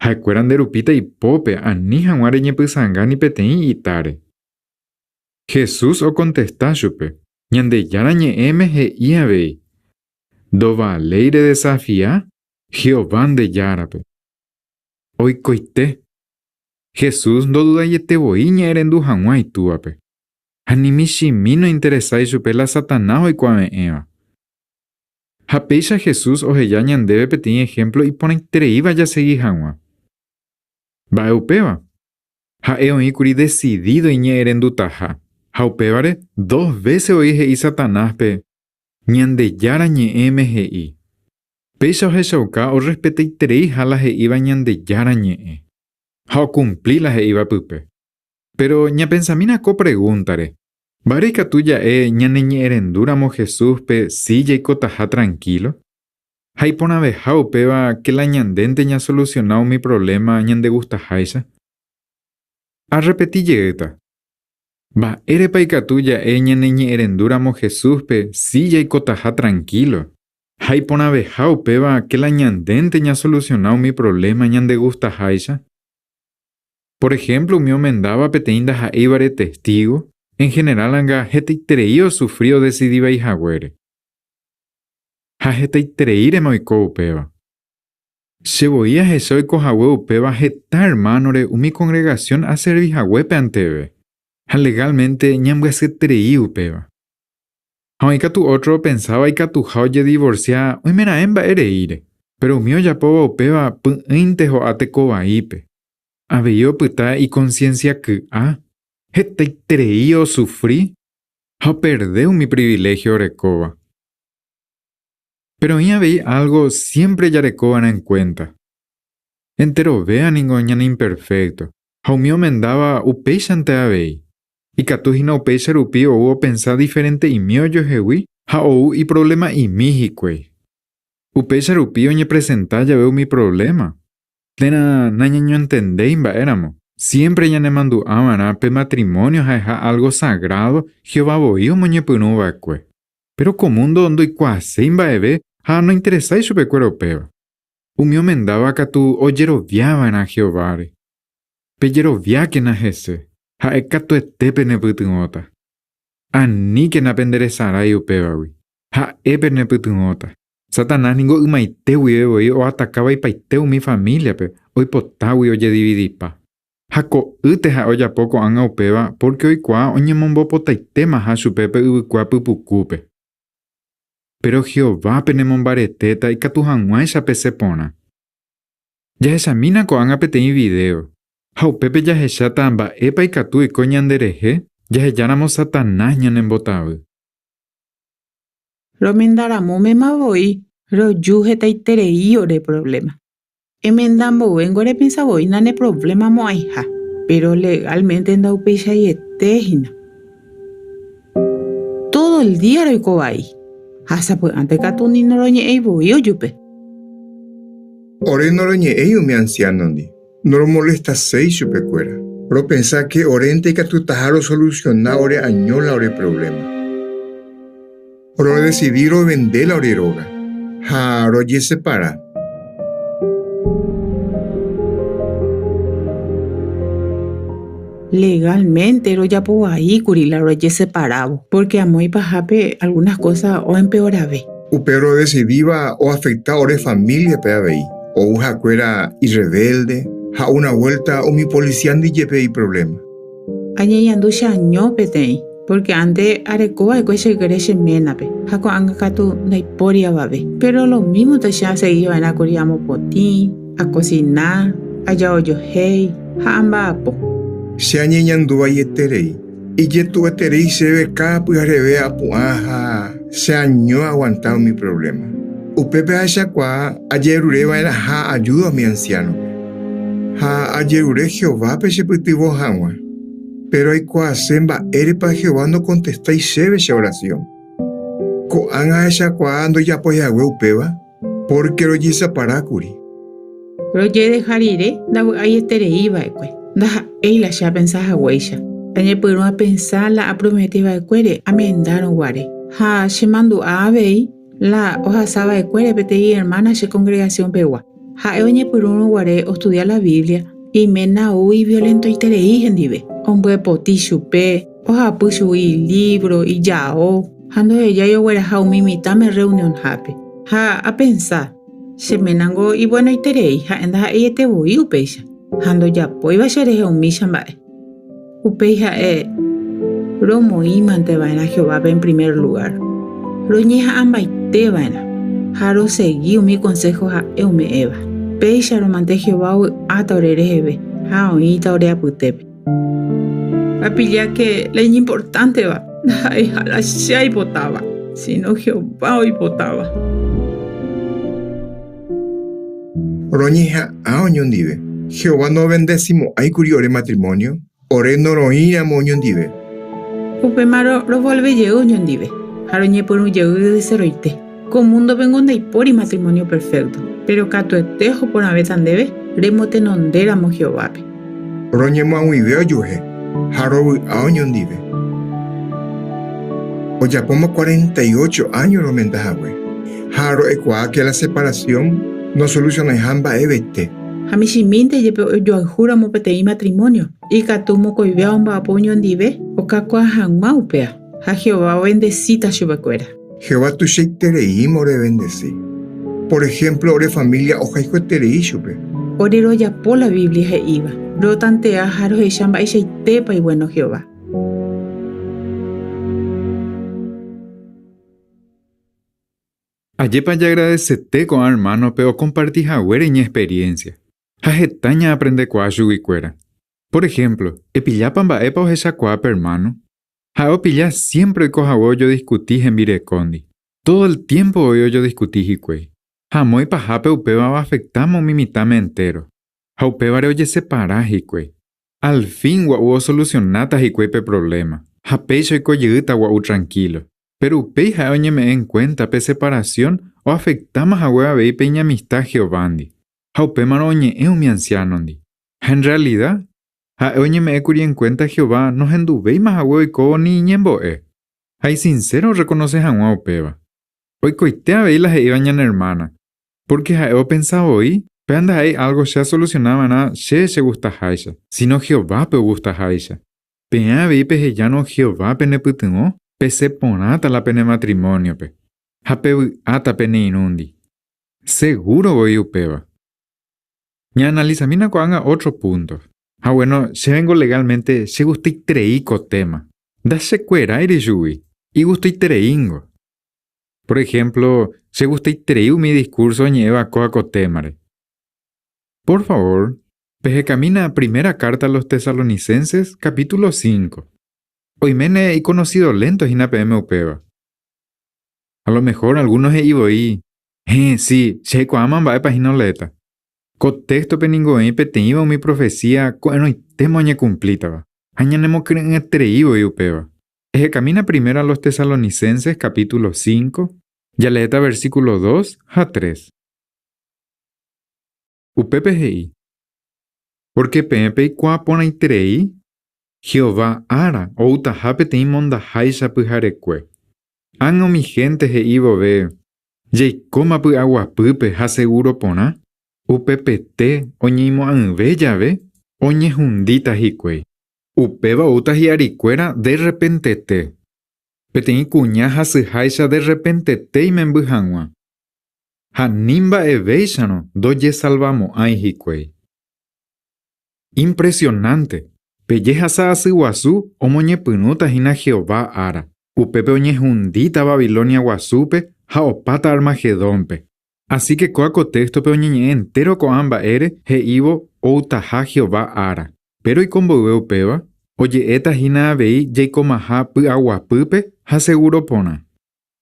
Ha'ekuéra nderupíta ipópe ani hag̃ua reñepysãnga ni peteĩ itáre. Jesús okontesta chupe, Ñandejára Ñe'ẽme he'i avei, Ndovaléi redesafia Jehová nde Járape. Oikoite. Jesús ndodudaiete voi iñe'ẽrendu hag̃ua Itúvape. Ha ni michĩmi nointeresái chupe la Satanás oikuave'ẽva. Ha péicha Jesús oheja ñandéve peteĩ ehémplo iporãitereíva jasegi hag̃ua. Mba'e upéva? Ha'e oĩ kuri desidído iñe'ẽrendutaha, ha upévare dos vése oĩ he'i Satanáspe, Ñandejára Ñe'ẽme he'i. Péicha ohechauka orrespetaitereiha la he'íva Ñandejára Ñe'ẽ, ha okumpli la he'íva pype. Péro ñapensamína ko pregúntare, Mba'ére ikatu ja'e ñaneñe'ẽrendúramo Jesúspe si jaikotaha trankílo? Ha iporãveha upéva ke la ñandénte ñasolusiona umi provléma ñandegustaháicha? Arrepeti jeýta. Mba'érepa ikatu ja'e ñaneñe'ẽrendúramo Jesúspe si jaikotaha trankílo? Ha iporãveha upéva ke la ñandénte ñasolusiona umi provléma ñandegustaháicha? Por ehémplo umi omendáva peteĩ ndaha'éivare Testígo, en general anga hetaiterei osufri odesidi vai haguére. Ha hetaitereírema oiko upéva. Che voi ahecha oiko hague upéva heta ermánore umi kongregasión aservi haguépe anteve, ha legálmente ñambyasyeterei upéva. Ha oĩ katu ótro opensáva ikatuha ojedivorsia oimeraẽ mba'e reíre, péro umi ojapóva upéva py'ỹinte ho'a tekovaípe. Avei opyta ikonsiénsia ky'a, hetaiterei osufri ha operde umi priviléhio orekóva. Péro oĩ avei álgo siémpre jareko va'erã enkuénta. Enterovéa ningo ñaneimperfékto, ha umi omendáva upéichante avei. Ikatu hína upéicha rupi ou opensa diferente'imi ojoehegui ha ou iprovlema'imi hikuái. Upéicha rupi oñepresenta jave umi provléma, térã nañañontendéi mba'éramo, siémpre ñanemandu'a va'erã pe matrimónio ha'eha álgo sagrádo Jehová voi omoñepyrũ va'ekue. Péro ko múndo ndoikuaaséi mba'eve ha nointeresái chupekuéra upéva. Umi omendáva katu ojerovia va'erã Jehováre. Pejeroviákena hese, ha'e katuete penepytyvõta. Aníkena penderesarái upévagui, ha'e penepytyvõta. Satanás ningo ymaite guive voi oataka vaipaite umi famíliape oipotágui ojedividipa. Ha ko'ýte ha'e ojapo ko'ág̃a upéva pórke oikuaa oñemombopotaitémaha chupe pe yvykua pypukúpe. Péro Jehová penemombaretéta ikatu hag̃uáicha pesẽ porã. Jahechamína ko'ág̃a peteĩ vidéo, ha upépe jahecháta mba'épa ikatu oiko ñanderehe jahejáramo Satanás ñanembotavy. Romendaramómema voi roju hetaiterei ore provléma. Emenda mboyvéngo repensa voi naneprovlemamo'ãiha, péro legálmente ndaupeichaiete hína. Tódo el día roiko vai, ha sapy'ánte katu ni noroñe'ẽi voi ojupe. Ore noroñe'ẽi umi ansiánondi, noromolestaséi chupekuéra. Ropensa ke orénte ikatutaha rosolusiona ore año la ore provléma. Rodesidi rovende la ore róga ha rojesepara. Legálmente rojapo vai kuri la rojeseparávo, pórke amo ipahápe algúnas kósa oempeorave. Upe rodesidíva oafekta ore famíliape avei, ou ha'ekuéra irrevélde ha una vuélta umi polisiándi jepe iprovléma. Añeñandu cheaño peteĩ, pórke ánte areko va'ekue che ykére che ménape, ha ko'ág̃a katu ndaipóri avave. Péro lomímonte che asegi va'erã kuri amopotĩ, akosina, ajaojohéi ha amba'apo. Che añeñandu vaieterei. Ijetu'ueterei chéve káda pyhareve apu'ã ha cheaño aaguanta umi provléma. Upépe ahechakuaa ajerure va'erãha ajúda umi ansiánope. Ha ajerure Jehovápe chepytyvõ hag̃ua. Péro aikuaase mba'érepa Jehová nokontestái chéve che orasión. Ko'ág̃a ahechakuaa ndojapói hague upéva pórke rojesepara kuri. Rojedeha rire ndavy'aieterei va'ekue, ndaha'éi la che apensa haguéicha. Añepyrũ apensa la apromete va'ekuére amendárõ guare. Ha chemandu'a avei la ohasa va'ekuére peteĩ ermána che kongregasionpegua. Ha'e oñepyrũrõ guare ostudia la Biblia, iména ou iviolentoiterei hendive. Ombyepoti chupe, ohapy chugui ilívro, ijao, ha ndohejái ogueraha umi mitãme rreunionhápe. Ha apensa, Che ménango ivuenoiterei, ha'e ndaha'eiete voi upéicha, ha ndojapóiva cherehe umícha mba'e. Upéi ha'e romoĩmante va'erã Jehovápe en primer lugár, roñeha'ãmbaite va'erã ha rosegi umi konsého ha'e ome'ẽva. Péicharõmante Jehová ovy'áta ore reheve ha oĩta ore apytépe. Apilláke la iñimportánteva ndaha'eiha la che aipotáva, síno Jehová oipotáva. Roñeha'ã oñondive. Jehová novendesimo'ãi kuri ore matrimonio, ore noroĩramo oñondive. Upémarõ rovolve jey oñondive ha roñepyrũ jey de ceroite. Ko múndopengo ndaipóri matrimonio perfékto, péro katuete oho porãvéta ndéve remotenondéramo Jehovápe. Roñemoag̃uive ojuehe ha rovy'a oñondive. Ojapóma 48 áño romenda hague, ha ro'ekuaa ke la separasión nosolusionaiha mba'evete. Ha michĩmínte jepe ojoayhúramo peteĩ matrimónio, ikatu mokõivéva omba'apo oñondive okakuaa hag̃ua upéva, ha Jehová ovendesíta chupekuéra. Jehová tuichaitereíma orevendesi. Por ehémplo, ore família ohayhueterei chupe. Ore rojapo la Biblia he'íva, rotantea ha rohecha mba'eichaitépa iguéno Jehová. Ajépa jaagradesete ko'ã ermánope okomparti haguére iñexperiénsia, ha heta ñaaprendekuaa chuguikuéra. Por ehémplo, epillápa mba'épa ohechakuaa pe ermáno? Ha'e opilla siémpre oiko hague ojodiskuti hembirekóndi. Tódo el tiémpo voi ojodiskuti hikuái. Ha amo ipahápe upéva oafektáma umi mitãme entéro. Ha upévare ojesepara hikuái. Al fin gua'u osolusionáta hikuái pe provléma, ha péicha oiko jeýta gua'u trankílo. Péro upéi ha'e oñeme'ẽ enkuénta pe separasión oafektáma hague avei pe iñamista Jehovándi, ha upémarõ oñe'ẽ umi ansiánondi. Ha en rrealida, ha'e oñeme'ẽ kuri enkuénta Jehová nohenduvéima hague oikóvo ni iñembo'e, ha isinséro orrekonose hag̃ua upéva. Oikoite avei la he'íva ñane ermána, pórke ha'e opensa voi, Péva ndaha'éi álgo che asolusiona va'erã che chegustaháicha, síno Jehovápe ogustaháicha. Peẽ avei pehejárõ Jehová penepytyvõ, pesẽ porãta la pene matrimóniope, ha pevy'áta pene irũndi. Segúro voi upéva. Ñaanalisamína ko'ág̃a ótro púnto. Ha vuéno, chévengo legálmente chegustaiterei ko téma. Ndachekueráiri chugui, igustoitereíngo. Por ehémplo, chegustaiterei umi diskúrso oñe'ẽva kóva ko témare. Por favór, pehekamína Primera kárta a los Tesalonicenses, kapítulo 5. Oiméne ikonosído lénto hína peẽme upéva. A lo mehór algúno he'i voi, Héẽ, si, che aikuaáma mba'épa hína oleéta. Ko téxtope ningo oĩ peteĩva umi profesía ko'ẽrõitéma oñekumplítava, ha ñanemokyre'ỹeterei voi upéva. Ehekamína Primera a los Tesalonicenses capítulo 5, jaleéta versículo 2 ha 3. Upépe he'i, Pórke peẽ peikuaa porãiterei Jehová ára outaha peteĩ mondaháicha pyharekue. Ág̃a umi hénte he'i vove, Jaikóma py'aguapýpe ha segúro porã, upepete oñeimo'ã'ỹve jave oñehundíta hikuái. Upéva oúta hi'arikuéra derrepentete, peteĩ kuña hasyháicha derrepentete imemby hag̃ua, ha ni mba'evéicharõ ndojesalvamo'ãi hikuái. Impresionánte! Pe jehasa asy guasu omoñepyrũta hína Jehová ára. Upépe oñehundíta Babilonia Guasúpe ha opáta Armagedónpe. Asíke kóa ko téxtope oñeñe'ẽ entéro ko'ã mba'ére he'ívo outaha Jehová ára. Péro oiko mboyve upéva, oje'éta hína avei jaikomaha py'aguapýpe ha segúro porã.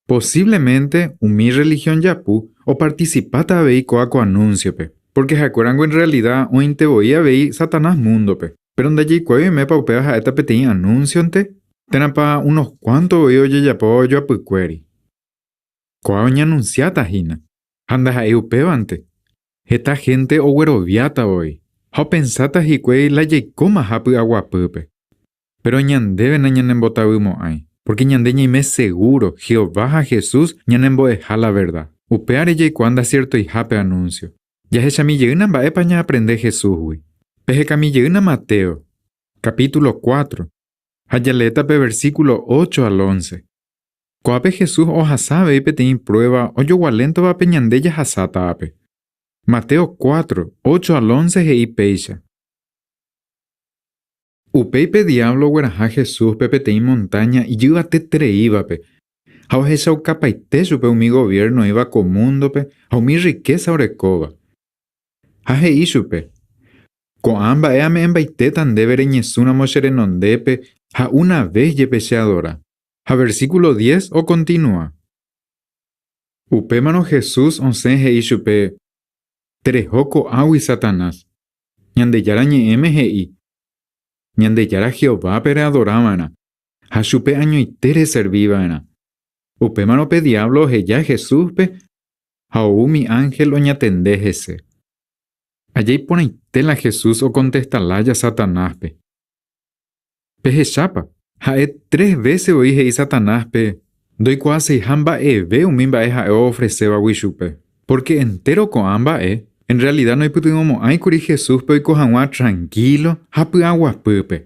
Posívlemente umi rrelihión japu opartisipáta avei kóa ko anúnsiope, pórke ha'ekuérango en rrealida oĩnte voi avei Satanás múndope. Péro ndajaikuaái oimépa upéva ha'éta peteĩ anúnsionte, térãpa unos kuánto voi ojejapóva ojoapykuéri. Kóa oñeanunsiáta hína, ha ndaha'éi upévante, heta hénte ogueroviáta voi, ha opensáta hikuái la jaikómaha py'aguapýpe. Péro ñandéve nañanembotavymo'ãi, pórke ñande ñaime segúro Jehová ha Jesús ñanembo'eha la verda. Upévare jaikuaa ndasiertoiha pe anúnsio. Jahechami jeýna mba'épa ñaaprende Jesúsgui. Pehekami jeýna Mateo, kapítulo 4, ha jaleéta pe versíkulo 8 al 11. Ko'ápe Jesús ohasa avei peteĩ pruéva ojogualéntova pe ñande jahasátavape. Mateo 4, 8 al 11 he'i péicha. Upéi pe Diablo ogueraha Jesúspe peteĩ montáña ijyvatetereívape, ha ohechaukapaite chupe umi goviérno oĩva ko múndope ha umi rrikésa orekóva. Ha he'i chupe, Ko'ã mba'e ame'ẽmbaitéta ndéve reñesũramo che renondépe ha una ves jepe cheadora. Ha versíkulo diez okontinua. Upémarõ Jesús osẽ he'i chupe, Tereho ko'águi Satanás! Ñandejára Ñe'ẽme he'i, Ñandejára Jehovápe readora va'erã, ha chupe añoite reservi va'erã. Upémarõ pe Diablo oheja Jesúspe ha ou umi ánhel oñatende hese. Aja iporãite la Jesús okontesta lája Satanáspe. Pehechápa, ha'e tres vése voi he'i Satanáspe ndoikuaaseiha mba'eve umi mba'e ha'e oofresévagui chupe. Pórke entéro ko'ã mba'e, en rrealida noipytyvõmo'ãi kuri Jesúspe oiko hag̃ua trankílo ha py'aguapýpe.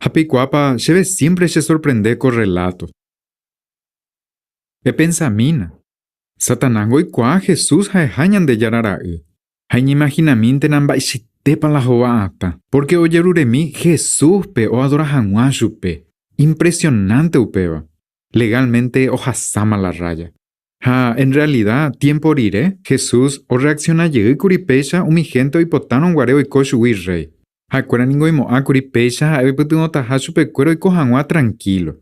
Ha peikuaápa, chéve siémpre chesorprende ko rreláto. Epensamína, Satanás oikuaa Jesús ha'eha Ñandejára Ra'y, Ha iñimahinamíntena mba'eichaitépa la hova atã, pórke ojeruremi Jesúspe oadora hag̃ua chupe. Impresionánte upéva! Legálmente ohasáma la rrája. Ha en rrealida, tiémpo rire, Jesús orreaksiona jey kuri péicha umi hénte oipotárõ guare oiko chugui rréi. Ha'ekuéra ningo oimo'ã kuri péicha ha'e oipytyvõtaha chupekuéra oiko hag̃ua trankílo.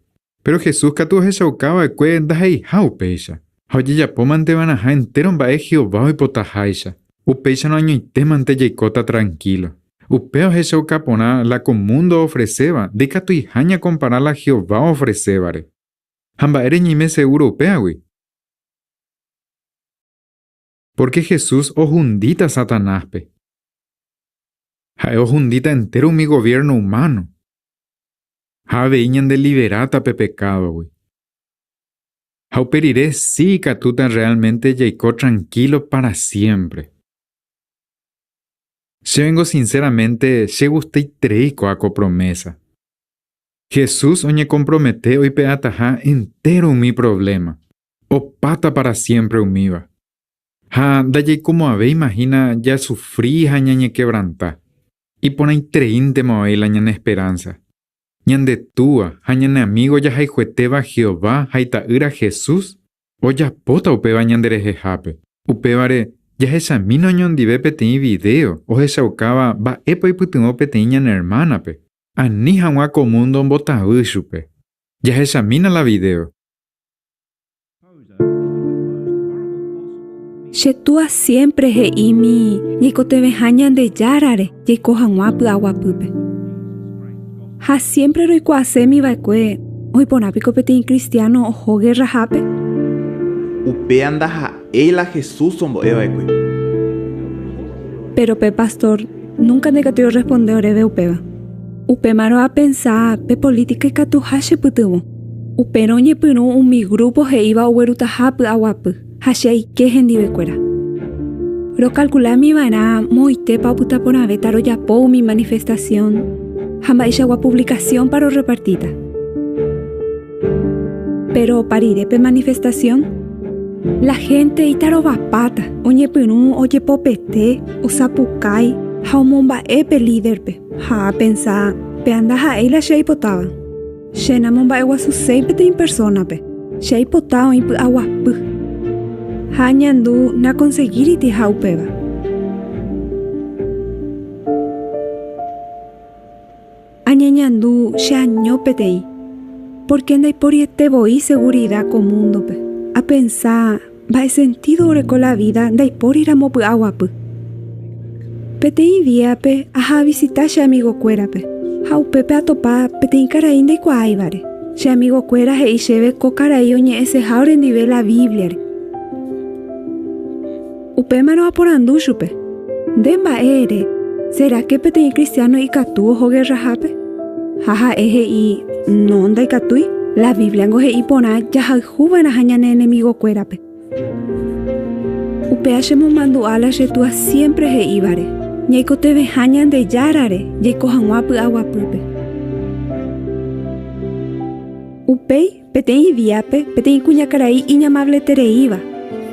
Péro Jesús katu ohechauka va'ekue ndaha'eiha upéicha, ha ojejapómante va'erãha entéro mba'e Jehová oipotaháicha. Upéicharõ añoitémante jaikóta trankílo. Upéva ohechauka porã la ko múndo oofreséva ndaikatuiha ñakompara la Jehová oofresévare. Ha mba'ére ñaime segúro upévagui? Pórke Jesús ohundíta Satanáspe. Ha'e ohundíta entéro umi goviérno umáno. Ha avei ñandeliveráta pe pekádogui. Ha upe rire si ikatúta rreálmente jaiko trankílo pára siémpre. Chévengo sinséramente chegustaiterei ko'ã ko promésa. Jesús oñekompromete oipe'ataha entéro umi provléma, opáta pára siémpre umíva. Ha ndajaikomo'ãvéima hína jasufri ha ñañekevranta. Iporãitereíntema oĩ la ñane esperánsa. Ñande Túa ha ñane amígo jahayhuetéva Jehová ha Ita'ýra Jesús ojapóta upéva ñanderehehápe. Upévare, jahechamína oñondive peteĩ vidéo ohechaukáva mba'épa oipytyvõ peteĩ ñane ermánape ani hag̃ua ko múndo ombotavy chupe. Jahechamína la vidéo. Che túa siémpre he'ími ñaikotevẽha Ñandejárare jaiko hag̃ua py'aguapýpe. Ha siémpre roikuaasémi va'ekue, oĩ porã piko peteĩ kristiáno oho gerrahápe? Upéva ndaha'éi la Jesús ombo'e va'ekue. Péro pe pastór núnka ndaikatúi orresponde oréve upéva. Upémarõ apensa pe polítika ikatuha chepytyvõ. Upérõ oñepyrũ umi grúpo he'íva oguerutaha py'aguapy, ha che aike hendivekuéra. Rokalkulámi va'erã moõitépa opyta porãvéta rojapo umi manifestasión ha mba'eichagua puvlikasiónpa rorrepartíta. Péro opa rire pe manifestasión, la hénte itarovapáta, oñepyrũ ojepopete, osapukái ha omomba'e pe líderpe. Ha apensa, péa ndaha'éi la che aipotáva. Che namomba'eguasuséi peteĩ persónape, che aipota oĩ py'aguapy. Ha añandu nakonsegíritiha upéva. Añeñandu cheaño peteĩ, pórke ndaiporiete voi segurida ko múndope. Apensa mba'e sentído oreko la vída ndaipóriramo py'aguapy. Peteĩ díape aha avisita che amigokuérape, ha upépe atopa peteĩ karai ndaikuaáivare. Che amigokuéra he'i chéve ko karai oñe'ẽseha orendive la Bíbliare. Upémarõ aporandu chupe, Nde mba'e ere, sera ke peteĩ kristiáno ikatu oho gerrahápe? Ha ha'e he'i, No, ndaikatúi, la Bíbliango he'i porã jahayhu va'erãha ñane enemigokuérape. Upéva chemomandu'a la che túa siémpre he'ívare, Ñaikotevẽha Ñandejárare jaiko hag̃ua py'aguapýpe. Upéi, Peteĩ díape, peteĩ kuñakarai iñamavletereíva,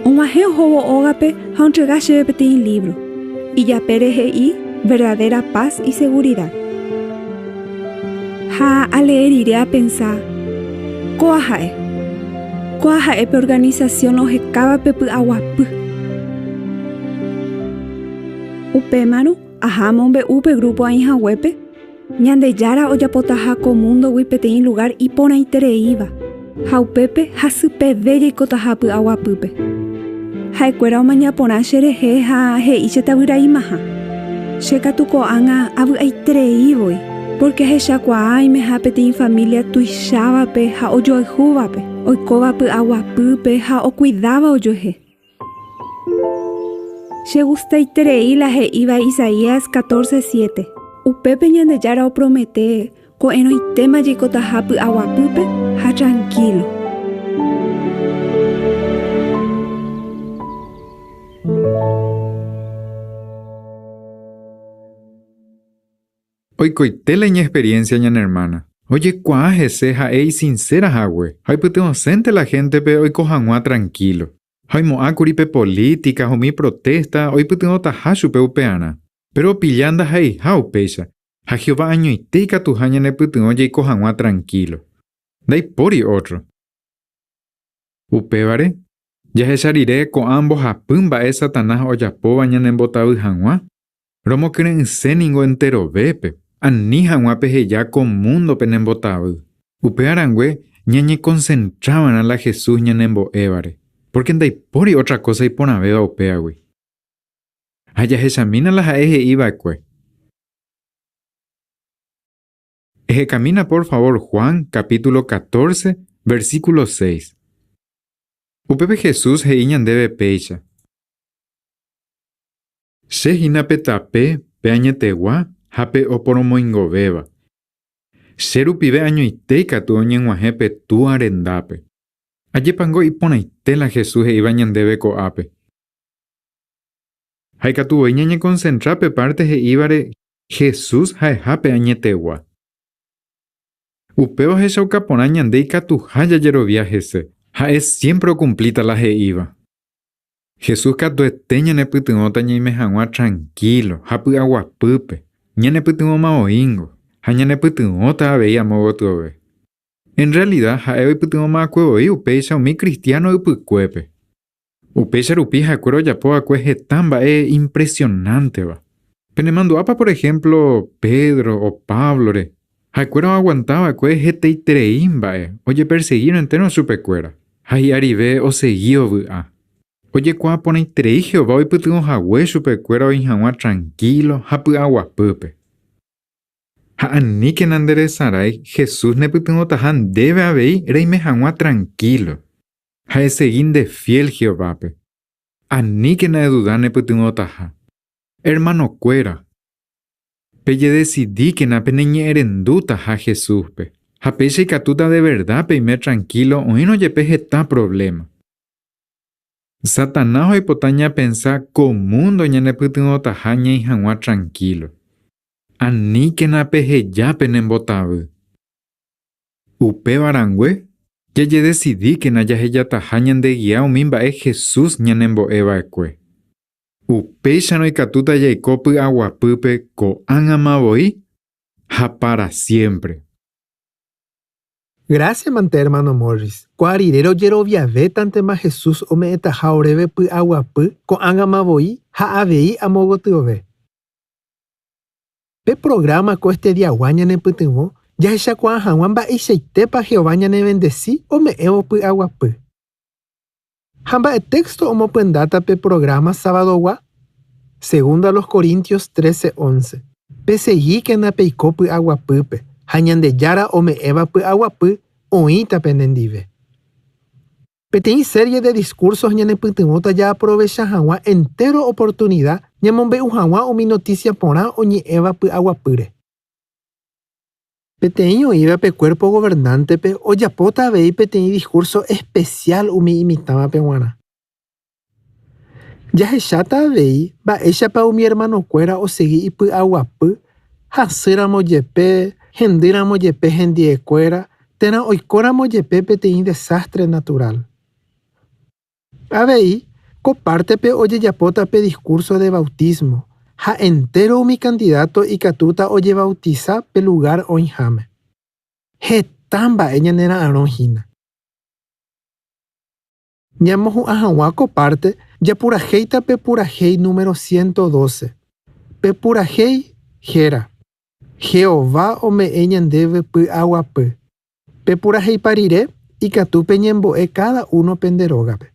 og̃uahẽ ohóvo ógape ha ontrega chéve peteĩ lívro. Ijapére he'i Verdadera paz y seguridad. Ha alee rire apensa, Kóa ha'e. Kóa ha'e pe organisasión ohekáva pe py'aguapy. Upémarõ, aha amombe'u pe grúpo aĩ haguépe, Ñandejára ojapotaha ko múndogui peteĩ lugár iporãitereíva, ha upépe hasypeve jaikotaha py'aguapýpe. Ha'ekuéra omaña porã cherehe ha he'i chetavyraimaha. Che katu ko'ág̃a avy'aiterei voi, pórke ahechakuaa aimeha peteĩ família tuichávape ha ojoayhúvape, oikóva py'aguapýpe ha okuidáva ojuehe. Chegustaiterei la he'íva Isaías 14, 7. Upépe Ñandejára opromete Ko'ẽrõitéma jaikotaha py'aguapýpe ha trankílo. Oikoite la iñexperiencia ñane ermána. Ojekuaa hese ha'e isinséra hague ha oipytyvõsénte la héntepe oiko hag̃ua trankílo. Ha oimo'ãkuri pe polítika ha umi protésta oipytyvõtaha chupe upearã. Péro opilla ndaha'eiha upéicha, Ha Jehová añoite ikatuha ñanepytyvõ jaiko hag̃ua trankílo. Ndaipóri ótro. Upévare, jahecha rire ko'ã mbohapy mba'e Satanás ojapóva ñanembotavy hag̃ua, romokyre'ỹse ningo enterovépe, ani hag̃ua peheja ko múndo penembotavy. Upéva rangue, ñañekonsentra va'erã la Jesús ñanembo'évare, pórke ndaipóri ótra kósa iporãvéva upévagui. Ha jahechamína la ha'e he'i va'ekue. Ehekamína por favor Juan capítulo 14, versículo 6. Upépe Jesús he'i ñandéve péicha. Che hína pe tape, pe añetegua ha pe oporomoingovéva. Che rupive añoite ikatu oñeg̃uahẽ pe Túa rendápe. Ajépango iporãite la Jesús he'íva ñandéve ko'ápe. Ha ikatu voi ñañekonsentra pe párte he'ívare Jesús ha'eha pe añetegua. Upéva ohechauka porã ñande ikatuha jajerovia hese, ha'e siémpre okumplíta la he'íva. Jesús katuete ñanepytyvõta ñaime hag̃ua trankílo ha py'aguapýpe, ñanepytyvõma voíngo, ha ñanepytyvõta avei amo gotyove. En rrealida ha'e oipytyvõma'akue voi upéicha umi kristiáno ypykuépe. Upéicha rupi ha'ekuéra ojapo va'ekue heta mba'e impresionánteva. Penemandu'ápa por ehémplo Pedro o Páblore? Ha'ekuéra oaguanta va'ekue hetaiterei mba'e ojepersegírõ entéro chupekuéra, ha hi'arive osegi ovy'a. Ojekuaa porãiterei Jehová oipytyvõ hague chupekuéra oĩ hag̃ua trankílo ha py'aguapýpe. Ha aníkena nderesarái Jesús nepytyvõtaha ndéve avei reime hag̃ua trankílo. Ha esegi ndefiél Jehovápe. Aníkena eduda nepytyvõtaha. Ermanokuéra, pejedesidíkena peneñe'ẽrendútaha Jesúspe, ha péicha ikatúta de verda peime trankílo oĩrõ jepe heta provléma. Satanás oipota ñapensa ko múndo ñanepytyvõtaha ñaĩ hag̃ua trankílo. Aníkena peheja penembotavy. Upéva rangue, jajedesidíkena jahejataha ñandegia umi mba'e Jesús ñanembo'e va'ekue. Upéicharõ ikatúta jaiko py'aguapýpe ko'ág̃ama voi ha pára siémpre. Grásia mante ermáno Morris. Kua rire rojeroviavétantema Jesús ome'ẽtaha oréve py'aguapy ko'ág̃ama voi ha avei amo gotyove. Pe prográma ko estediagua ñanepytyvõ jahechakuaa hag̃ua mba'eichaitépa Jehová ñanevendesi ome'ẽvo py'aguapy. Ha mba'e téxto omopyendáta pe prográma sabadogua? Segunda a los Corintios trece, once. Pesegíkena peiko py'aguapýpe, ha Ñandejára ome'ẽva py'aguapy oĩta penendive. Peteĩ serie de discursos ñanepytyvõta jaaprovecha hag̃ua entéro oportunida ñamombe'u hag̃ua umi notísia porã oñe'ẽva py'aguapýre. Peteĩ oĩva pe Cuerpo Gobernante-pe ojapóta avei peteĩ diskúrso espesiál umi imitãvape g̃uarã. Jahecháta avei mba'éichapa umi ermanokuéra osegi ipy'aguapy hasýramo jepe, hendýramo jepe hendiekuéra térã oikóramo jepe peteĩ desástre naturál. Avei, ko pártepe ojejapóta pe diskúrso de vautísmo ha entéro umi kandidáto ikatúta ojevautisa pe lugár oĩháme. Heta mba'e ñanera'arõ hína. Ñamohu'ã hag̃ua ko párte japurahéita pe purahéi número 112. Pe purahéi héra, Jehová ome'ẽ ñandéve py'aguapy. Pepuraheipa rire, ikatu peñembo'e káda uno pende rógape.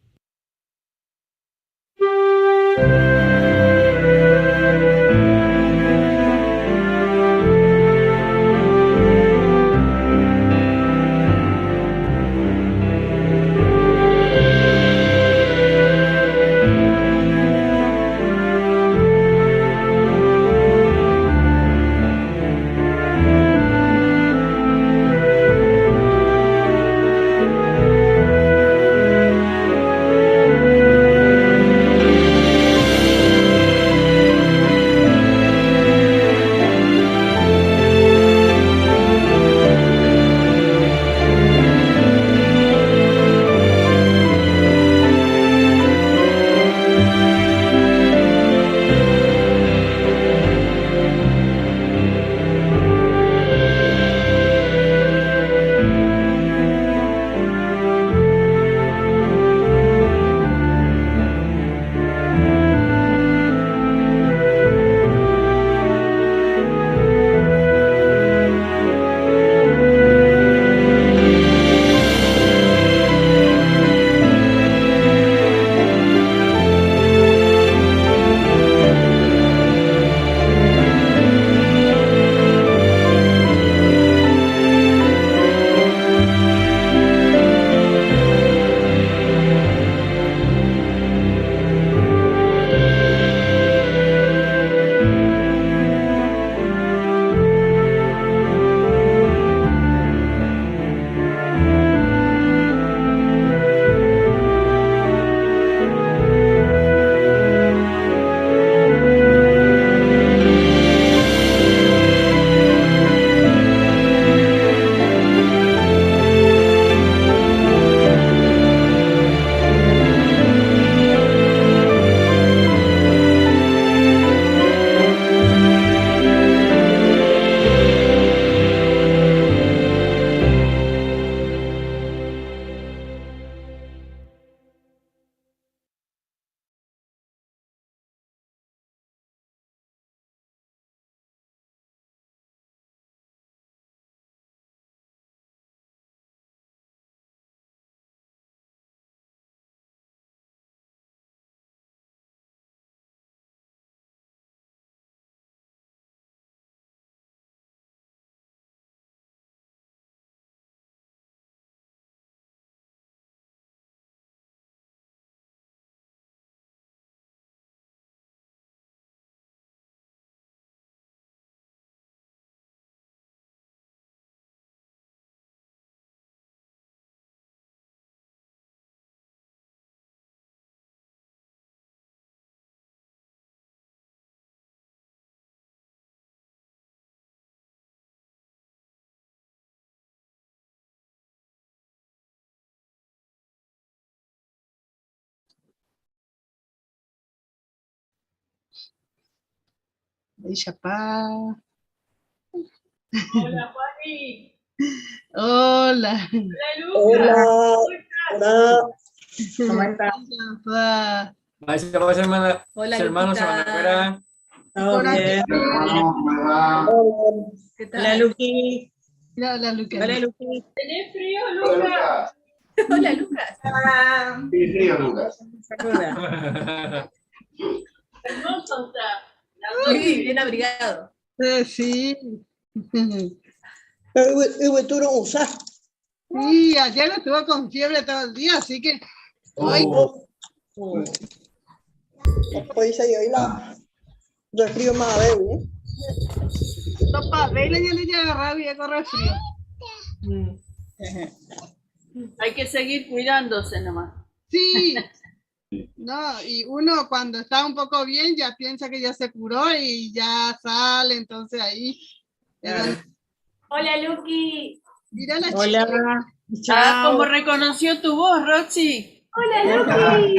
Chapá. Hola, Juani. Hola. Hola, Hola. Hola. ¿Cómo estás? Vaya, vaya, hermana. Hola, hermanos, Lupita. hermana. Todo bien. ¿Qué tal? Hola, Luqui. Hola, Lucas. Hola, Luqui. ¿Tenés frío, Lucas? Hola, Lucas. Sí, frío, Lucas. Saluda. Hermoso está. Sí, bien abrigado. Sí. Pero usa. Sí, ayer estuvo con fiebre todo el día, así que hoy Hoy se hoy la resfrío más débil, ¿eh? topa, vela ya le llega rabia con resfrío. Hay que seguir cuidándose nomás. Sí. No, y uno cuando está un poco bien ya piensa que ya se curó y ya sale, entonces ahí. Hola, Luqui. Mira la Hola. chica. Ah, como reconoció tu voz, Roxy. Hola, Luqui.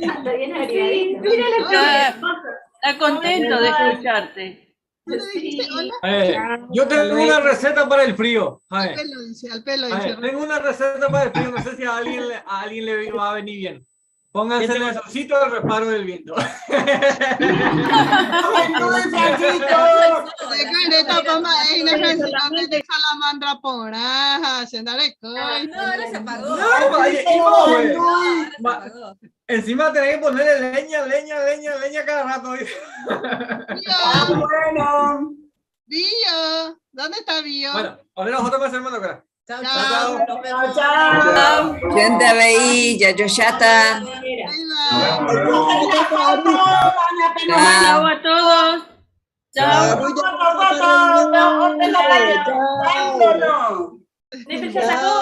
Está bien abrigadito. Mira Está, está contento de escucharte. ¿Tú le dijiste hola? Yo tengo una receta para el frío. A Al ver, pelo, dice, al pelo, a dice. ver, tengo una receta para el frío. No sé si a alguien le va a venir bien. Pónganse en el solcito al reparo del viento. De careta, papá, ey, la Francisca de salamandra poraja, sendare coi. No, ahora se apagó. No, oye, y no, güey. Ahora se apagó. Encima tenés que ponerle leña, leña, leña, leña cada rato. Bio. Bueno. Bio. ¿Dónde está Bio? Bueno, ahora nosotros más hermano acá. Chao, chao. Chao, chao. Gente veía, yo ya está. Chao a todos. Chao. Chao. Chao.